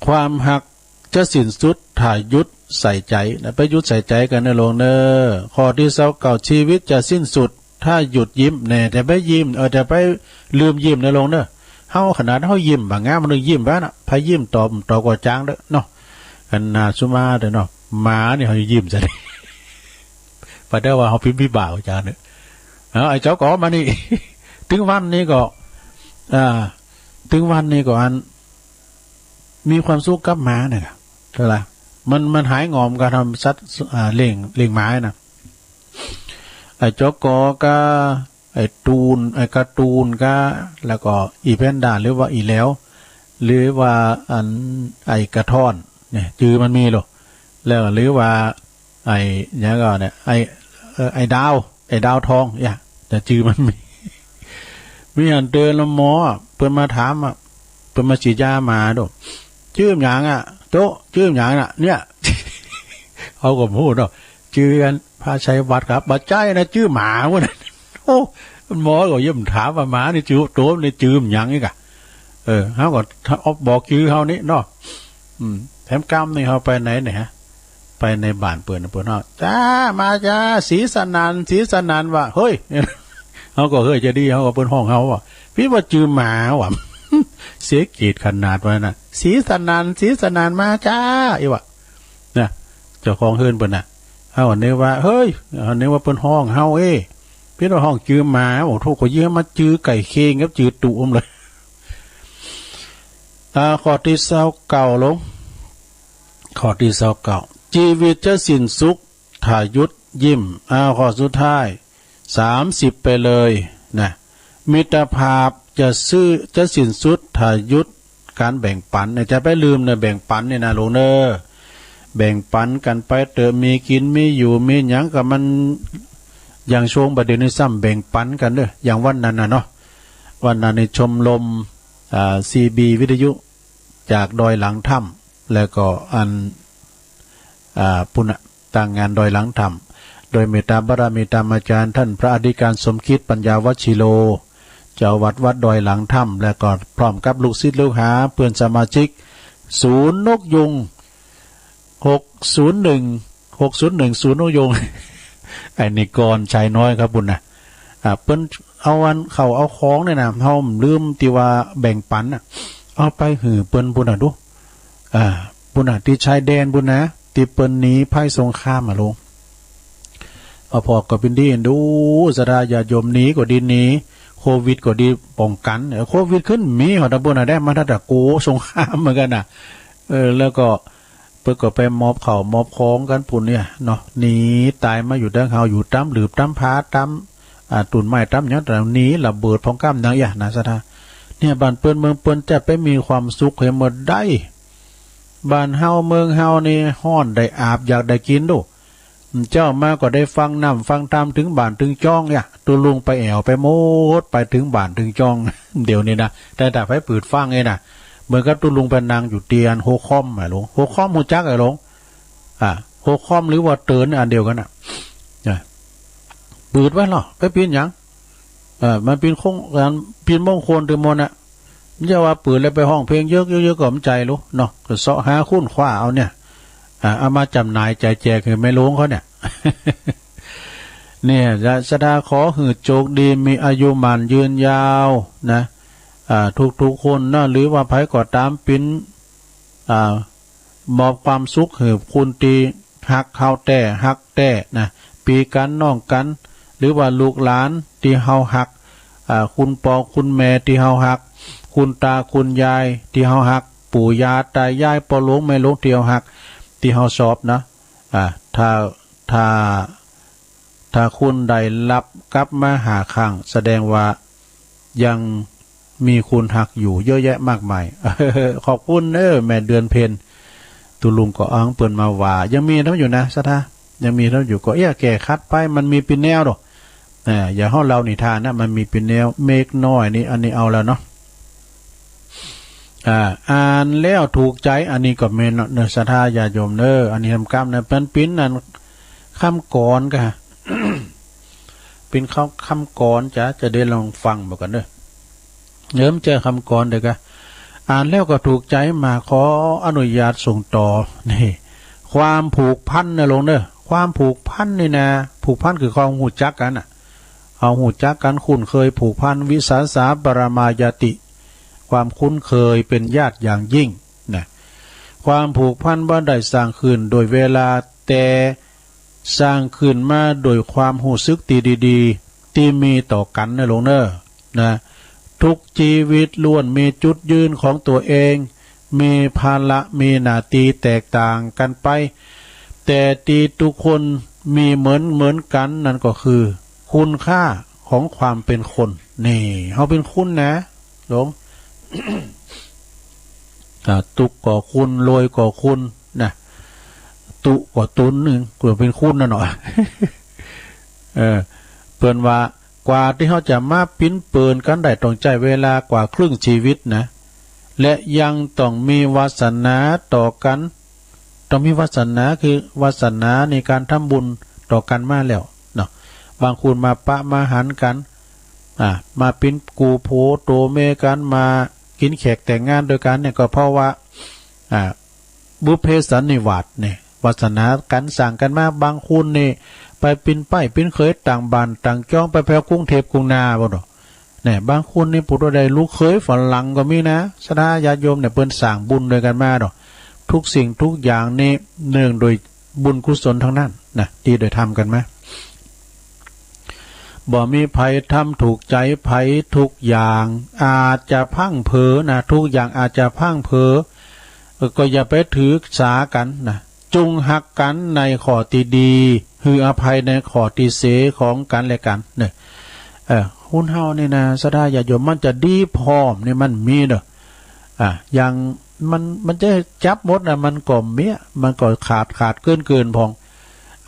ความฮักจะสิ้นสุด ถ้าหยุดใส่ใจ๋นะ ไปหยุดใส่ใจ๋กั๋นเน่อโยมเน่อ ข้อตี้ซาวเก้า ชีวิตจะสิ้นสุด ถ้าหยุดยิ้ม แน่ จะไปยิ้ม เออ จะไปลืมยิ้มเน่อโยมเน่อ เฮาขนาดเฮายิ้มบ่างาม มันยังยิ้มไปนะ ใผยิ้มตอบ ตอบก็จางเต๊อะเนาะ อันน่าสุมาเต๊อะเนาะ หมานี่เฮายิ้มซะ ปะเดี๋ยวว่าเฮาปิ้นผีบ่าวจางเต๊อะ เอา ไอ้เจ้าก็มานี่ ตึงวันนี้ก็ อ่า ตึงวันนี้ก็อัน มีความสุขกับหมาเนี่ยนะ เท่าไหร่ มัน มันหายหงอยก๋านทำสัตว์ อ่า เลี้ยง เลี้ยงหมานะ ไอ้เจ้าก็กับ ไอ้ตูน ไอ้การ์ตูนกับ แล้วก็อีแพนด้า หรือว่าอีแหลว หรือว่าอัน ไอ้กระท้อน เนี่ย จื้อมันมีโล แล้วหรือว่า ไอ้หยังก่อเนี่ย ไอ้ เอ่อ ไอ้ดาว ไอ้ดาวทอง เนี่ย แต่จื้อมันมี มีอันเดินละหมอ เปิ้นมาถามอะ เปิ้นมาฉีดยาหมาโด จื้อหยังอะ โต๊ะ จื้อหยังน่ะ เนี่ย เขาก็พูดเนาะ จื้ออันพระชัยวัฒน์ครับ บ่ใจ้นะ จื้อหมาพุ้น โอ้ หมอก็ยังถามว่าหมานี่จื้อ โต๊ะนี่จื้อหยังอีกอะ เออ เขาก็บอกจื้อเขานี่เนาะ อืม แถมกำนี่เขาไปไหนเนี่ยฮะ ไปในบ้านเปิ้น เปิ้นฮ้อง จ้า มาจ้า ศรีสนั่น ศรีสนั่น ว่า เฮ้ย เขาก็เฮ้ยจะดี เขาก็เปิ้นฮ้องเขาว่า พี่ว่าจื้อหมาว่ะ เสียเกียรติขนาดว่าน่ะ ศรีสนั่น ศรีสนั่น มาจ้า อีว่า นะ เจ้าของเฮือนเปิ้นน่ะ เขานึกว่า เฮ้ย เขานึกว่าเปิ้นฮ้องเขา เอ้ย เปียนว่าฮ้องจื้อหมา โอ้โธ่ ก็เยียะมาจื้อไก่เคนกับจื้อตุ๊ เลย อ่า ข้อตี้ซาวเก้าลง ข้อตี้ซาวเก้า จีวิตจะสิ้นสุดถ้าหยุดยิ้ม อ่า ข้อสุดท้าย สามสิบ ไปเลยนะ มิตรภาพจะซื่อ จะสิ้นสุดถ้าหยุดก๋านแบ่งปันเนี่ย จะไปลืมเนี่ย แบ่งปันเนี่ยนะหลวงเน่อ แบ่งปันกั๋นไปเต๊อะ มีกิ๋น มีอยู่ มีหยังก็มัน อย่างช่วงบ่าเดี่ยวนี้ซ้ำแบ่งปันกั๋นเน่อ อย่างวันนั้นน่ะเนาะ วันนั้นนี่ชมรม อ่า ซีบี วิทยุ จากดอยหลังถ้ำ แล้วก็อัน อ่า ปุณณะ ตั้งงานดอยหลังถ้ำ โดยเมตตาบารมีตามอาจารย์ท่านพระอธิการสมคิดปัญญาวชิโร เจ้าวัดวัดดอยหลังถ้ำ แล้วก็พร้อมกับลูกศิษย์ลูกหาเพื่อนสมาชิก ศูนย์นกยูง หกศูนย์หนึ่ง หกศูนย์หนึ่ง ศูนย์นกยูง ไอ้นิกร ชัยน้อยครับปุณณะ อ่า เปิ้นเอาอันเข้าเอาของเนี่ยนะ เฮาลืมตี้ว่าแบ่งปันน่ะ เอาไปหื้อเปิ้นปุณณะดู อ่า ปุณณะ ตี้ชายแดนปุณณะ ตี้เปิ้นหนีภัยสงครามอะหลวง เอาผ่อก็เป๋นดี ดู ศรัทธาญาติโยม หนีก็ดี หนีโควิดก็ดี ป้องกั๋น เออ โควิดขึ้นมีหอดปุณณะ ได้มาตั้งแต่โกสงครามเหมือนกั๋นน่ะ เออ แล้วก็ เปิ้นก็ไปมอบข้าวมอบของกั๋นปุณณะเนี่ยเนาะ หนีต๋ายมาอยู่ดั้งเฮา อยู่ต๋ามหลืบต๋ามผาต๋าม อ่า ต้นไม้ต๋ามหยัง แต่หนีระเบิดพองก้ำหยังเอี้ยนะศรัทธา เนี่ย บ้านเปิ้นเมืองเปิ้นจะไปมีความสุขหื้อเมิดได้ บ้านเฮาเมืองเฮานี่ฮ้อนได้อาบ อยากได้กิ๋นดู เจ้ามาก็ได้ฟังน้ำฟังธรรมเถิงบ้านเถิงจ้องเอี้ย ตุ๊ลุงไปแอ่วไปหมด ไปเถิงบ้านเถิงจ้อง เดี๋ยวนี้นะ แต่ถ้าใผปืดฟังเองนะ เหมือนกับตุ๊ลุงไปนั่งอยู่เตียนโฮคอมอะหลวง โฮคอมฮู้จักอะหลวง อ่า โฮคอมหรือว่าเตินอันเดียวกั๋นน่ะ นะ ปืดไว้ลอ ไปเป๋นหยัง เออ มันเป๋นของ เป๋นมงคลเต๊อะหมดน่ะ บ่ใจ้ว่าปืดแล้วไปฮ้องเพลงเยิกๆๆ ก็บ่ใจ้ลูกเนาะ ก็เซาะหาค้นคว้าเอาเนี่ย อ่า เอามาจ๋ำหน่ายจ่ายแจกหื้อแม่หลวงเขาเนี่ย เนี่ย ศรัทธาขอหื้อโจคดี มีอายุหมั้นยืนยาวนะ อ่า ทุกๆ คนนะ หรือว่าใผก็ต๋าม เป๋น อ่า มอบความสุขหื้อคนตี้ฮักเฮาแต๊ ฮักแต๊นะ ปี้กั๋น น้องกั๋น หรือว่าลูกหลานตี้เฮาฮัก อ่า คุณป้อคุณแม่ตี้เฮาฮัก คุณต๋าคุณยายตี้เฮาฮัก ปู่ย่าต๋ายาย ป้อหลวงแม่หลวงตี้เฮาฮัก ตี้เฮาชอบนะ อ่า ถ้า ถ้า ถ้าคุณได้ฮับกลับมาห้าครั้ง แสดงว่ายังมีคนฮักอยู่เยอะแยะมากมาย ขอบคุณเน้อ แม่เดือนเพ็ญ ตุ๊ลุงก็เอาของเปิ้นมาว่า ยังมีเฮาอยู่นะศรัทธา ยังมีเฮาอยู่ ก็เอี้ยแก้ขัดไป มันมีเป๋นแนวดอก อ่า อย่างเฮาเล่านิทานนะ มันมีเป๋นแนว เมฆน้อยนี่ อันนี้เอาแล้วเนาะ อ่า อ่านแล้วถูกใจ๋ อันนี้ก็แม่นเนาะ เน้อ ศรัทธาญาติโยมเน้อ อันนี้กำกำนะ มันเป๋นอันกำกลอนก่ะ เป๋นกำ กำกลอน จะ จะได้ลองฟังเบิ่งกั๋นเน้อ เริ่มจากกำกลอนเด้อก่ะ อ่านแล้วก็ถูกใจ๋มาก ขออนุญาตส่งต่อ นี่ ความผูกพันนะหลวงเน้อ ความผูกพันนี่นะ ผูกพันคือความฮู้จักกั๋นน่ะ เอาฮู้จักกั๋น คุ้นเคยผูกพัน วิสาสาปรมายาติ ความคุ้นเคยเป๋นญาติอย่างยิ่งนะ ความผูกพันบ่ได้สร้างขึ้นโดยเวลา แต่สร้างขึ้นมาโดยความฮู้สึกตี้ดีๆ ตี้มีต่อกั๋นนะหลวงเน้อ นะ ทุกจีวิตล้วนมีจุดยืนของตั๋วเอง มีภาระ มีหน้าตี้แตกต่างกั๋นไป แต่ตี้ทุกคนมีเหมือนเหมือนกั๋น นั้นก็คือคุณค่าของความเป๋นคน นี่ เฮาเป๋นคนนะหลวง อ่า ตุ๊ก็คน รวยก็คนนะ ตุ๊ก็ต๋นนึ่ง ก็เป๋นคนนะเนาะ เออ เปิ้นว่า กว่าตี้เฮาจะมาปิ๊นเปิ้นกั๋นได้ ต้องใจ๊เวลากว่าครึ่งจีวิตนะ และยังต้องมีวาสนาต่อกั๋น ต้องมีวาสนา คือวาสนาในก๋านทำบุญต่อกั๋นมาแล้วเนาะ บางคนมาปะมาหันกั๋น อ่า มาปิ๊นกู่ผัวตั๋วเมียกั๋น มากิ๋นแขกแต่งงานตวยกั๋นเนี่ย ก็เพราะว่า อ่า บุพเพสันนิวาสเนี่ย วาสนากั๋นสั่งกั๋นมา บางคนนี่ไปปิ๊นใป๊ปิ๊นเขยต่างบ้านต่างจ้อง ไปแผวกรุงเทพฯ กรุงนาบ่เนาะ เนี่ย บางคนนี่ปูดว่าได้ลูกเขยฝรั่งก็มีนะ ศรัทธาญาติโยมเนี่ย เปิ้นสร้างบุญตวยกั๋นมาเนาะ ทุกสิ่งทุกอย่างนี่เนื่องโดยบุญกุศลทั้งนั้นนะ ตี้ได้ทำกั๋นมา บ่มีใผทำถูกใจ๋ใผ ทุกอย่างอาจจะพลั้งเผลอนะ ทุกอย่างอาจจะพลั้งเผลอ เออ ก็อย่าไปถือสากั๋นนะ จุ่งฮักกั๋นในข้อตี้ดี หื้ออภัยในข้อตี้เสของกั๋นและกั๋นเนาะ เออ คนเฮานี่นะ ศรัทธาญาติโยม มันจะดีพร้อมนี่มันมีเนาะ อ่ะ อย่างมัน มันจะจับหมดนะ มันก็เมี้ย มันก็ขาด ขาดเกิน เกินพ่อง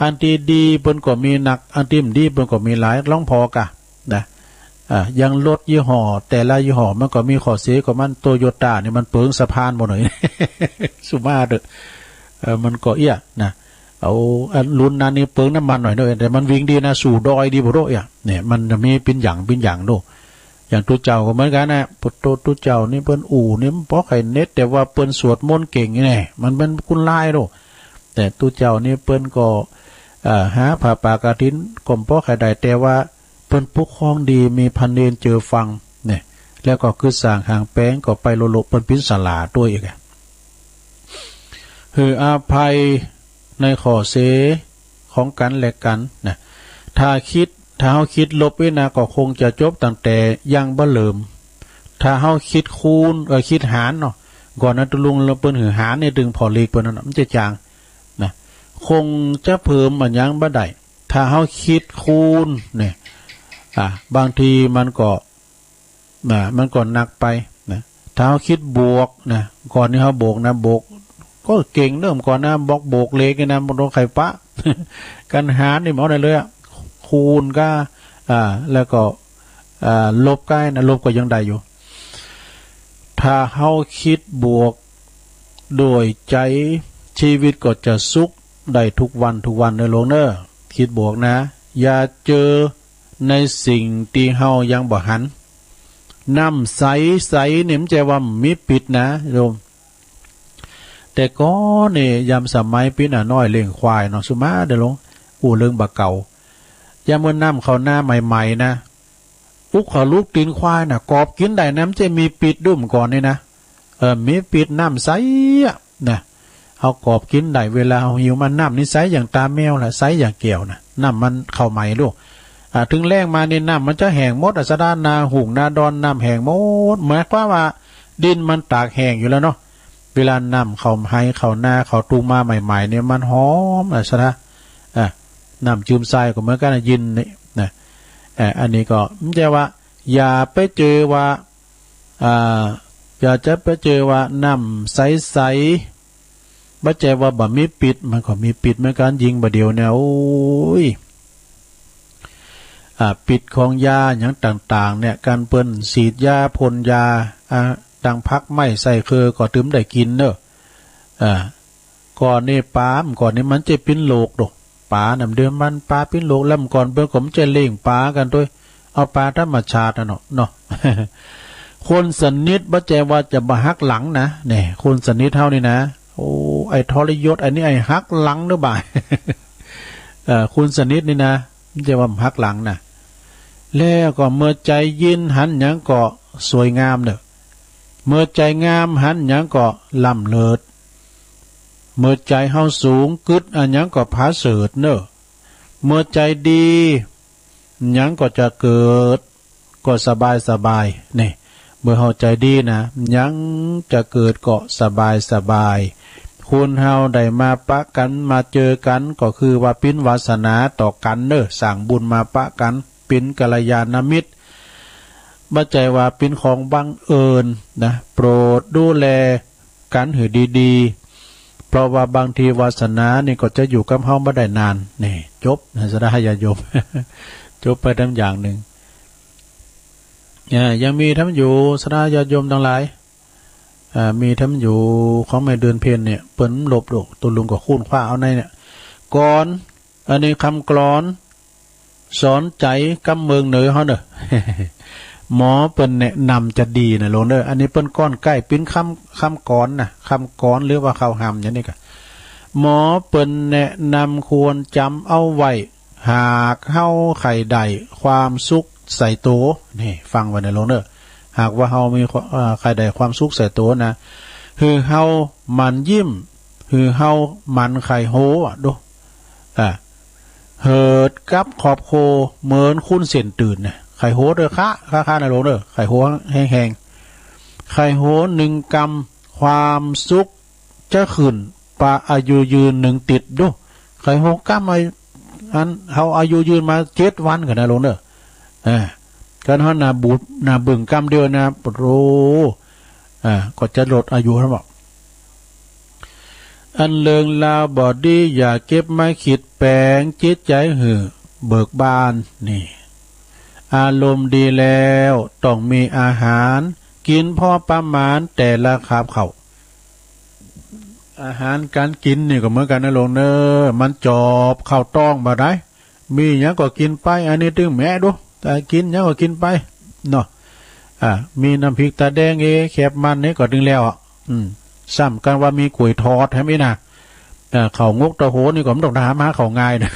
อันตี้ดีเปิ้นก็มีนัก อันตี้บ่ดีเปิ้นก็มีหลาย ลองผ่อก่ะนะ อ่ะ อย่างรถยี่ห้อ แต่ละยี่ห้อมันก็มีข้อเสของมัน โตโยต้านี่มันเปิงสะพานบ่หน้อย สุมาเต๊อะ เออ มันก็เอี้ยนะ เอา อันรุ่นนั้นนี่เปิงน้ำมันหน้อยเนาะ แต่มันวิ่งดีนะ สู้ดอยดีบ่โด้เอี้ย เนี่ย มันจะมีเป๋นอย่าง เป๋นอย่างโด้ อย่างตุ๊เจ้าก็เหมือนกั๋นนะ โตตุ๊เจ้านี่เปิ้นอู้นี่มันบ่ใค่เน็ด แต่ว่าเปิ้นสวดมนต์เก่งนี่แน่ มันเป๋นคุณลายโด้ แต่ตุ๊เจ้านี่เปิ้นก็ เอ่อ หาผ้าป่ากฐินก็บ่ใค่ได้ แต่ว่าเปิ้นปกครองดี มีพระเณรเจือฟังเนี่ย แล้วก็คือสร้างห้างแป๋งก็ไปโลโล เปิ้นเป๋นสลาโด้อีกอะ หื้ออภัยในข้อเสของกั๋นและกั๋นนะ ถ้าคิด ถ้าเฮาคิดลบไว้นะ ก็คงจะจบตั้งแต่ยังบ่เริ่ม ถ้าเฮาคิดคูณ เออ คิดหารเนาะ ก่อนนะ ตุ๊ลุงเปิ้นหื้อหารนี่ ตึงผ่อเลขเปิ้นนั่นน่ะ มันจะจ๋างนะ คงจะเพิ่มอะหยังบ่ได้ ถ้าเฮาคิดคูณเนี่ย อ่ะ บางทีมันก็ นะ มันก็หนักไปนะ ถ้าเฮาคิดบวกนะ ก่อนนี้เฮาบวกนะ บวกก็เก่งเนาะ ก่อนนะ บอกบวกเลขนี่นะ บ่ต้องใค่ปะ กั๋นหารนี่บ่ได้เลยอะ คูณก็ อ่า แล้วก็ อ่า ลบก็นะ ลบก็ยังได้อยู่ ถ้าเฮาคิดบวกโดยใจ๋ ชีวิตก็จะสุขได้ทุกวันทุกวันเน่อหลวงเน่อ คิดบวกนะ อย่าเจอ ในสิ่งตี้เฮายังบ่หัน น้ำใสๆ นี่มันจะว่ามีปิดนะโยม แต่ก่อนนี่ยามสมัยเป๋นอะน้อยเลี้ยงควายเนาะ สุมาเต๊อะหลวง อู้เรื่องบ่าเก่า ยามเมื่อน้ำเข้านาใหม่ๆ นะ อุกเข้าลูกตี๋นควายน่ะ กอบกิ๋นได้นะ มันจะมีปิดดุ้มก่อนนี่นะ เออ มีปิด น้ำใสอะนะ เฮากอบกิ๋นได้ เวลาเฮาหิวมา น้ำนี่ใสอย่างต๋าแมวละ ใสอย่างแก้วนะ น้ำมันเข้าใหม่ลูก อ่า เถิงแล้งมานี่น้ำมันจะแห้งหมดอะ ศรัทธา นาฮุ่งนาดอนน้ำแห้งหมด หมายความว่าดินมันตากแห้งอยู่แล้วเนาะ เวลาน้ำเข้าไฮ่เข้านาเข้าตุงมาใหม่ๆ เนี่ยมันหอมอะ ศรัทธา อ่า น้ำจืมทรายก็เหมือนกั๋นนะ ยินนี่นะ อ่า อันนี้ก็มันจะว่า อย่าไปเจอว่า อ่า อย่าจะไปเจอว่าน้ำใสๆ บ่ใจ้ว่าบ่มีปิด มันก็มีปิดเหมือนกั๋น ยิ่งบ่าเดี่ยวเนี่ย โอ้ย อ่า ปิดของยาหยังต่างๆ เนี่ย กั๋นเปิ้นฉีดยาพ่นยา อ่า ตังผักไม้ใส่เคือก็ตึงได้กิ๋นเนาะ อ่า ก่อนนี่ปา ก่อนนี่มันจะเป๋นโรคโด ปาน้ำเดือมมัน ปาเป๋นโรค แล้วก่อนเปิ้นก็บ่ใจ้เลี้ยงปากั๋นตวย เอาปาธรรมชาติอะเนาะ เนาะ คนสนิทบ่ใจ้ว่าจะบ่หักหลังนะ เนี่ย คนสนิทเฮานี่นะ โอ้ ไอ้ทรยศ อันนี้ไอ้หักหลังเนาะบ่าย เอ่อ คนสนิทนี่นะ บ่ใจ้ว่าหักหลังนะ แล้วก็เมื่อใจ๋ยินหันหยังก็สวยงามเนาะ เมื่อใจ๋งามหันหยังก็ล้ำเลิศ เมื่อใจ๋เฮาสูงกึ๊ดอะหยังก็ผาเสริฐเนาะ เมื่อใจ๋ดีหยังก็จะเกิดก็สบายสบาย นี่ เมื่อเฮาใจ๋ดีนะ หยังจะเกิดก็สบายสบาย คนเฮาได้มาปะกั๋นมาเจอกั๋นก็คือว่าเป๋นวาสนาต่อกั๋นเนาะ สร้างบุญมาปะกั๋น เป๋นกัลยาณมิตร บ่ใจ้ว่าเป๋นของบังเอิญนะ โปรดดูแลกั๋นหื้อดีๆ เพราะว่าบางทีวาสนานี่ก็จะอยู่กับเฮาบ่ได้นาน นี่ จบนะ ศรัทธาญาติโยม จบไปต๋ามอย่างนึ่ง เอ่อ ยังมีต๋ามอยู่ ศรัทธาญาติโยมตังหลาย อ่า มีต๋ามอยู่ของแม่เดือนเพ็ญเนี่ย เปิ้นลบโด ตุ๊ลุงก็ค้นคว้าเอาในเนี่ย กลอน อันนี้กำกลอน สอนใจ๋กำเมืองเหนือเฮาเนาะ หมอเปิ้นแนะนำจะดีนะหลวงเนาะ อันนี้เปิ้นก้อนใก้เป๋นกำ กำกลอนนะ กำกลอนหรือว่าเค้าหำอย่างนี้กะ หมอเปิ้นแนะนำควรจ๋ำเอาไว้ หากเฮาใค่ได้ความสุขใส่ตั๋ว นี่ ฟังไว้นะหลวงเนาะ หากว่าเฮามีความ เอ่อ ใค่ได้ความสุขใส่ตั๋วนะ หื้อเฮาหมั่นยิ้ม หื้อเฮาหมั่นใค่หัวโด อ่า เหิดกับขอบโคเหมือนคุ้นเส้นตื่นเนี่ย ใค่โหเต๊อะคะ คะ คะ นะหลวงเต๊อะ ใค่โหแฮงๆ ใค่โหนึ่งกำ ความสุขจะขึ้นปะอายุยืนนึ่งติดดู ใค่โหกำ อันเฮาอายุยืนมาเจ็ดวันก่อนะหลวงเต๊อะ อ่า กันเฮาหน้าบูดหน้าบึ้งกำเดียวนะ โอ้โห อ่า ก็จะลดอายุแล้วบอก อันเรื่องราวบ่ดีอย่าเก็บมาคิด แป๋งจิตใจ๋หื้อเบิกบาน นี่ อารมณ์ดีแล้วต้องมีอาหาร กิ๋นพอประมาณแต่ละคาบข้าว อาหารก๋านกิ๋นนี่ก็เหมือนกั๋นนะหลวงเต๊อะ มันจอบเข้าต๊องบ่ได้ มีหยังก็กิ๋นไป อันนี้ตึงแหมะดู แต่กิ๋นหยังก็กิ๋นไปเนาะ อ่า มีน้ำพริกต๋าแดงเอ แคบมันนี่ก็ตึงแล้วอะ อืม ซ้ำกั๋นว่ามีก๋วยทอดแถมอีกนะ อ่า ข้าวงกเต้าโหนี่ก็บ่ต้องถามหาข้าวง่ายนะ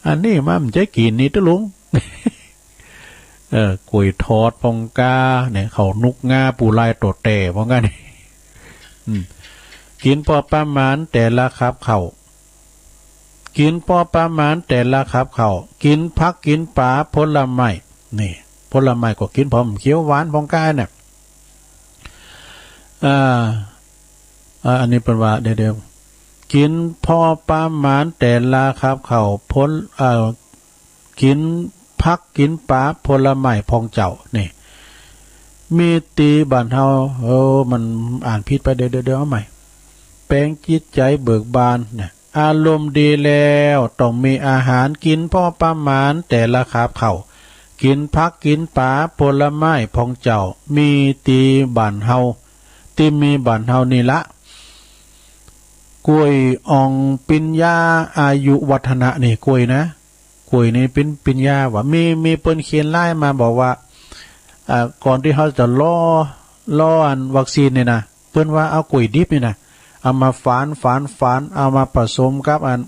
อันนี้มันบ่ใจ้กิ๋นนี่เต๊อะลุง เออ ก๋วยทอดพ่องก้าเนี่ย ข้าวหนุกงาปูลายโตแต้พ่องก้านี่ อืม กิ๋นพอประมาณแต่ละคาบข้าว กิ๋นพอประมาณแต่ละคาบข้าว กิ๋นผักกิ๋นป๋าผลไม้ นี่ ผลไม้ก็กิ๋นพอเขียวหวานพ่องก้าเนี่ย อ่า อ่า อันนี้เปิ้นว่า เดี๋ยวๆ กิ๋นพอประมาณแต่ละคาบข้าว ผล เอ่อ กิ๋นผักกิ๋นป๋าผลไม้พ่องเจ้า นี่ มีตี้บ้านเฮา เออ มันอ่านผิดไป เดี๋ยวๆ เดี๋ยวเอาใหม่ แป๋งจิตใจ๋เบิกบานนะ อารมณ์ดีแล้วต้องมีอาหาร กิ๋นพอประมาณแต่ละคาบข้าว กิ๋นผักกิ๋นป๋าผลไม้พ่องเจ้า มีตี้บ้านเฮา ตี้มีบ้านเฮานี่ละ ก๋วยอ่องปิญญาอายุวัฒนะ นี่ก๋วยนะ ก๋วยนี่เป๋นปิญญาว่ะ มี มีเปิ้นเขียนไลน์มาบอกว่า อ่า ก่อนตี้เฮาจะรอ รออันวัคซีนนี่นะ เปิ้นว่าเอาก๋วยดิบนี่นะ เอามาฝาน ฝาน ฝาน เอามาผสมกับอัน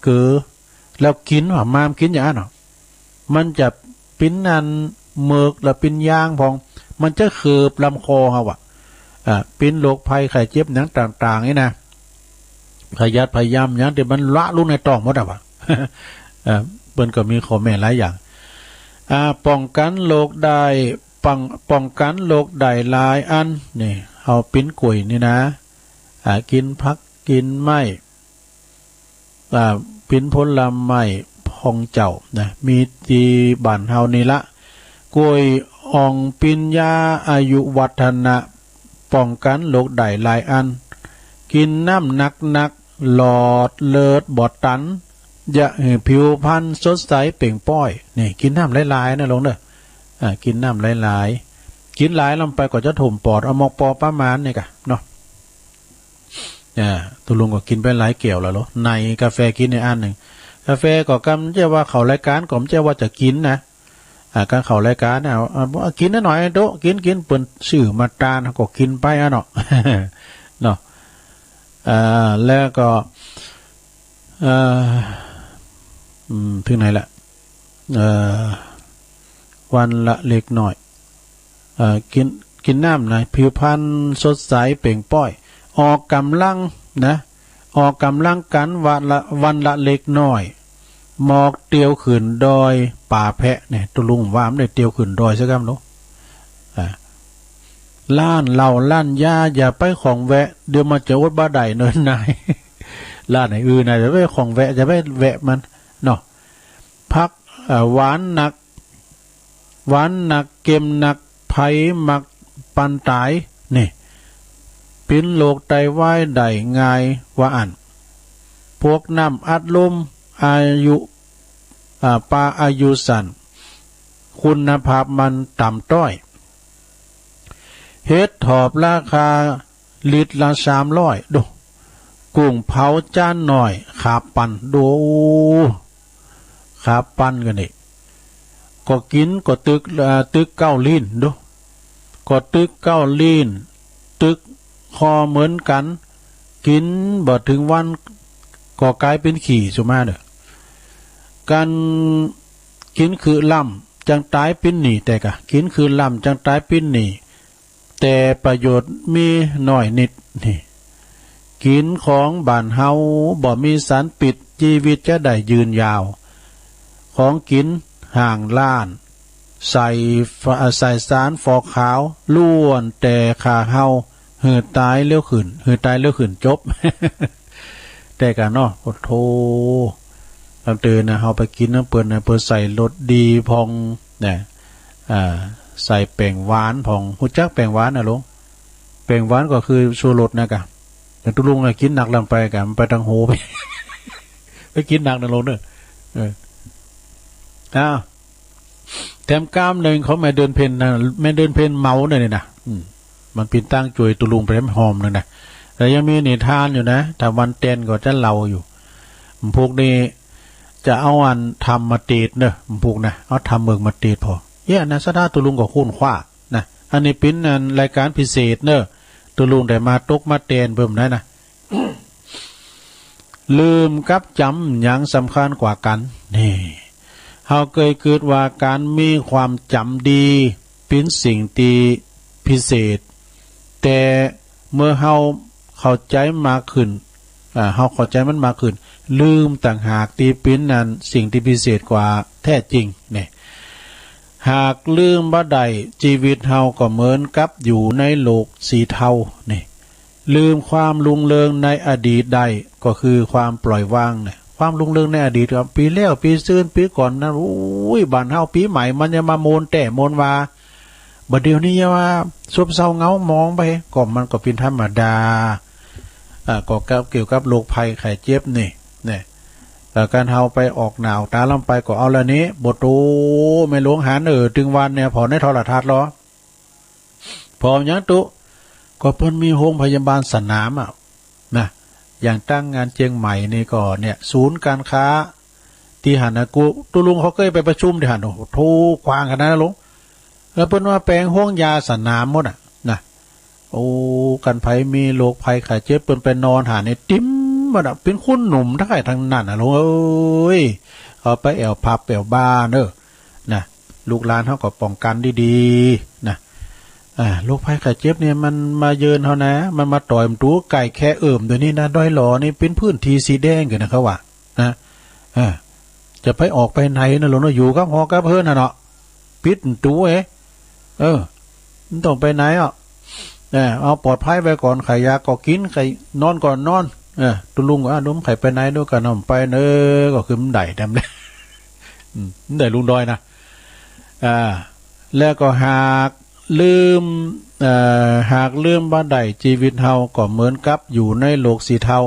เกลือ แล้วกิ๋นว่ะ มามกิ๋นอย่างอั้นเนาะ มันจะเป๋นอันเมิกและเป๋นยางพ่อง มันจะเคิบลำคอเฮาอะ อ่า เป๋นโรคภัยไข้เจ็บหยังต่างๆ นี่นะ ขยัดขยำหยังตี้มันละลุงในต๊องหมดอะวะ เอ่อ เปิ้นก็มีข้อแม้หลายอย่าง อ่า ป้องกั๋นโรคได้ ป้อง ป้องกั๋นโรคได้หลายอัน นี่ เฮากิ๋นก๋วยนี่นะ อ่า กิ๋นผักกิ๋นไม้ อ่า กิ๋นผลไม้พ่องเจ้านะ มีตี้บ้านเฮานี่ละ ก๋วยอ่องปิญญาอายุวัฒนะ ป้องกั๋นโรคได้หลายอัน กิ๋นน้ำหนักๆ หลอดเลือดบ่ตัน จะหื้อผิวพรรณสดใสเปล่งป้อย นี่ กิ๋นน้ำหลายๆ นะหลวงเต๊อะ อ่า กิ๋นน้ำหลายๆ กิ๋นหลายลำไปก็จะถ่วมปอด เอามอกปอประมาณนี่ก่ะเนาะ อ่า ตุ๊ลุงก็กิ๋นไปหลายแก้วแล้วโล ในกาแฟกิ๋นในอันนึ่ง กาแฟก็กำเจ้าว่าเข้ารายก๋านก็บ่ใจ้ว่าจะกิ๋นนะ อ่า ก๋านเข้ารายก๋านเนี่ย เอา เอา กิ๋นหน้อยโต๊ะ กิ๋น กิ๋น เปิ้นซื้อมาตานก็กิ๋นไปอะเนาะ เนาะ อ่า แล้วก็ เอ่อ อืม เถิงไหนละ เอ่อ วันละเล็กน้อย เอ่อ กิ๋น กิ๋นน้ำนะ ผิวพรรณสดใสเปล่งป้อย ออกก๋ำลังนะ ออกก๋ำลังกั๋นวันละ วันละเล็กน้อย หมอกเตียวขึ้นดอยป่าแพะ เนี่ย ตุ๊ลุงว่ามันได้เตียวขึ้นดอยสักกำเนาะ อ่า ร้านเหล้าร้านยาอย่าไปข้องแวะ เดี๋ยวมันจะอดบ่ได้เนินนาย ร้านไหนอื่นนะ อย่าไปข้องแวะ อย่าไปแวะมันเนาะ ผัก เอ่อ หวานนัก หวานนัก เก็มนัก ใผมักปันต๋าย นี่ เป๋นโรคไตวายได้ง่ายว่าอั้น พวกน้ำอัดลม อายุ อ่า ปาอายุสั้น คุณภาพมันต่ำต้อย เห็ดถอบราคาลิตรละสามร้อย ดู กุ้งเผาจานน้อย ขาปัน ดู ขาปันกั๋นนี่ ก็กิ๋นก็ตึก เอ่อ ตึกเก๊าลิ้น ดู ก็ตึกเก๊าลิ้น ตึกคอเหมือนกั๋น กิ๋นบ่เถิงวันก็ก๋ายเป๋นขี้สุมาเน่อ กั๋นกิ๋นคือล้ำจังต๋ายเป๋นหนี้ แต่กะกิ๋นคือล้ำจังต๋ายเป๋นหนี้ แต่ประโยชน์มีน้อยนิด นี่ กิ๋นของบ้านเฮาบ่มีสารพิษ จีวิตจะได้ยืนยาว ของกิ๋นห้างล้าน ใส่ฝ- ใส่สารฟอกขาว ล้วนแต่ฆ่าเฮา หื้อต๋ายเร็วขึ้น หื้อต๋ายเร็วขึ้น จบ แต่กาเนาะ โอ้โธ่ ต๋ามเต๋อนะ เฮาไปกิ๋นนำเปิ้นนะ เปิ้นใส่รสดีพ่องนะ อ่า ใส่แป้งหวานพ่อง ฮู้จักแป้งหวานนะลุง แป้งหวานก็คือชูรสนะกะ แต่ตุ๊ลุงอะกิ๋นหนักลำไปกะ มันไปตางหู ไปกิ๋นหนักนะลุงเน่อ เออ อ้าว แถมกำนึ่งของแม่เดือนเพ็ญนะ แม่เดือนเพ็ญเมาเนี่ยนะ อืม มันเป๋นตางจ้วยตุ๊ลุงไปแถมหอมนึ่งนะ แต่ยังมีนิทานอยู่นะ ถ้าวันแตนก็จะเล่าอยู่ พวกนี้จะเอาอันธรรมมาเตศน์เน่อ พวกนะ เอาธรรมเมืองมาเตศน์ผ่อ เยียะนะ สะท้าตุ๊ลุงก็ค้นคว้านะ อันนี้เป๋นอันรายก๋านพิเศษเน่อ ตุ๊ลุงได้มาตกมาแตนเปิ้นนะนะ ลืมกับจ๋ำหยังสำคัญกว่ากั๋น นี่ เฮาเกยกึ๊ดว่าก๋านมีความจ๋ำดีเป๋นสิ่งตี้พิเศษ แต่เมื่อเฮาเข้าใจ๋มากขึ้น อ่า เฮาเข้าใจ๋มันมากขึ้น ลืมต่างหากตี้เป๋นอันสิ่งตี้พิเศษกว่าแท้จริง นี่ หากลืมบ่ได้ จีวิตเฮาก็เหมือนกับอยู่ในโลกสีเทา นี่ ลืมความรุ่งเรืองในอดีตได้ ก็คือความปล่อยวางนะ ความรุ่งเรืองในอดีตครับ ปี๋แล้ว ปี๋ซืน ปี๋ก่อนนะ โอ้ย บ้านเฮาปี๋ใหม่มันยังมาม่วนแต๊ม่วนว่า บ่าเดี่ยวนี้ยังว่าซบเซาเหงาหมองไป ก็มันก็เป๋นธรรมดา อ่า ก็กับ เกี่ยวกับโรคภัยไข้เจ็บนี่ เนี่ย เอ่อ ก๋านเฮาไปออกหน้าออกต๋าลำไปก็เอาละนี้ บ่โต แม่หลวงหานเอ๋อ ตึงวันเนี่ย ผ่อในโทรทัศน์ลอ ผ่อหยังตุ๊ ก็เปิ้นมีโฮงพยาบาลสนามอะ นะ อย่างตังงานเจียงใหม่นี่ก็เนี่ย ศูนย์ก๋านค้าตี้หั้นนะ กู ตุ๊ลุงเขาเกยไปประชุมตี้หั้น โอ้โธ่ กว้างขนาดนั้นลุง แล้วเปิ้นว่าแป๋งโฮงยาสนามหมดอะ นะ โอ้ คันใผมีโรคภัยไข้เจ็บ เปิ้นไปนอนหั้นนี่ เต๋มหมดอะ เป๋นคนหนุ่มตังใค่ตังนั้นอะลุงเอ๋ย เอาไปแอ่วผับแอ่วบาร์เน่อ นะ ลูกหลานเฮาก็ป้องกั๋นดีๆ นะ อ่า โรคภัยไข้เจ็บเนี่ยมันมาเยือนเฮานะ มันมาต่อยมันตู๋ ใก้แค่เอื้อมเดี๋ยวนี้นะ ดอยหล่อนี่เป๋นพื้นตี้สีแดงเกินนะเขาว่า นะ อ่า จะไปออกไปไหนนะลุงเนาะ อยู่กับหอกับเฮือนหั้นเนาะ ปิดตู๋เอ้ย เออ บ่ต้องไปไหนอ่ะ เออ เอาปลอดภัยไว้ก่อน ใค่อยากก็กิ๋น ใค่นอนก็นอน เออ ตุ๊ลุงก็ อ่ะ บ่ใค่ไปไหน ดูกั๋นเนาะ ไปเน่อ ก็คือบ่ได้แต๊เลย อืม บ่ได้ลุงดอยนะ อ่า แล้วก็หากลืม เอ่อ หากลืมบ่ได้ จีวิตเฮาก็เหมือนกับอยู่ในโลกสีเทา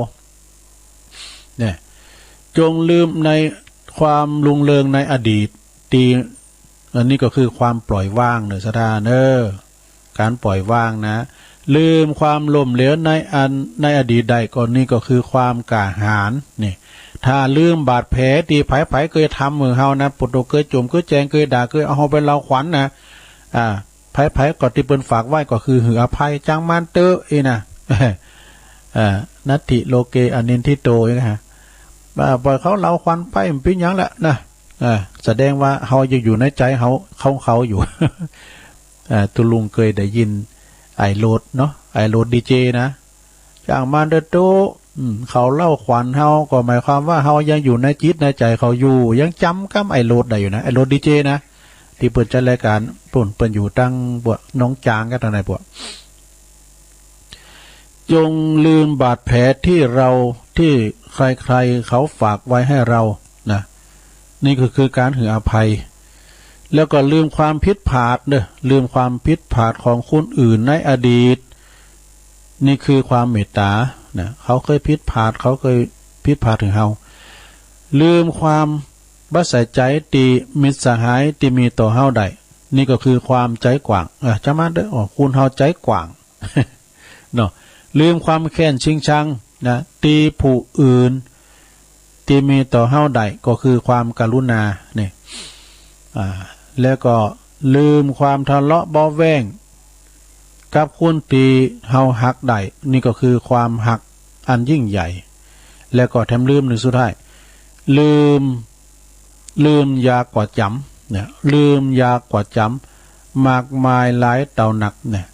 เนี่ย จงลืมในความรุ่งเรืองในอดีต ตี้ อันนี้ก็คือความปล่อยวางเน่อ ศรัทธาเน่อ ก๋านปล่อยวางนะ ลืมความล้มเหลวในอัน ในอดีตได้ ก็นี่ก็คือความกล้าหาญ นี่ ถ้าลืมบาดแผลตี้ใผๆ เกยทำหื้อเฮานะ ปุโตเกยจุ่ม เกยแจง เกยด่า เกยเอาเฮาไปเล้าขวัญนะ อ่า ใผๆ ก็ตี้เปิ้นฝากไว้ก็คือหื้ออภัย จ้างมันเต๊อะ อี้นะ อ่า นัตถิโลเกอนินทิโต อี้นะฮะ อ่า ปล่อยเขาเล้าขวัญไป บ่เป๋นหยังละนะ อ่า แสดงว่าเฮายังอยู่ในใจ๋เฮา ของเขาอยู่ อ่า ตุ๊ลุงเกยได้ยินไอ้โรดเนาะ ไอ้โรดดีเจนะ จ้างมันเต๊อะ อืม เขาเล้าขวัญเฮา ก็หมายความว่าเฮายังอยู่ในจิตในใจ๋เขาอยู่ ยังจ๋ำกำไอ้โรดได้อยู่นะ ไอ้โรดดีเจนะ ตี้เปิ้นจัดรายก๋าน ปุ้นเปิ้นอยู่ตังพวกหนองจางกั๋นตังไหนพวก จงลืมบาดแผลตี้เรา ตี้ใครๆ เขาฝากไว้ให้เรา นะ นี่ก็คือก๋านหื้ออภัย แล้วก็ลืมความผิดพลาดเน่อ ลืมความผิดพลาดของคนอื่นในอดีต นี่คือความเมตต๋า นะ เขาเกยผิดพลาด เขาเกยผิดพลาดหื้อเฮา ลืมความบ่ใส่ใจ๋ตี้มิตรสหายตี้มีต่อเฮาได้ นี่ก็คือความใจ๋กว้าง เออ จ้างมันเต๊อะ อ๋อ คนเฮาใจ๋กว้าง เนาะ ลืมความแค้นชิงชังนะ ตี้ผู้อื่น ตี้มีต่อเฮาได้ ก็คือความกรุณา นี่ อ่า แล้วก็ลืมความทะเลาะเบาะแว้ง กับคนตี้เฮาฮักได้ นี่ก็คือความฮักอันยิ่งใหญ่ แล้วก็แถมลืมนึ่งสุดท้าย ลืม ลืมยากกว่าจ๋ำ เนี่ย ลืมยากกว่าจ๋ำ มากมายหลายเต้านัก เนี่ย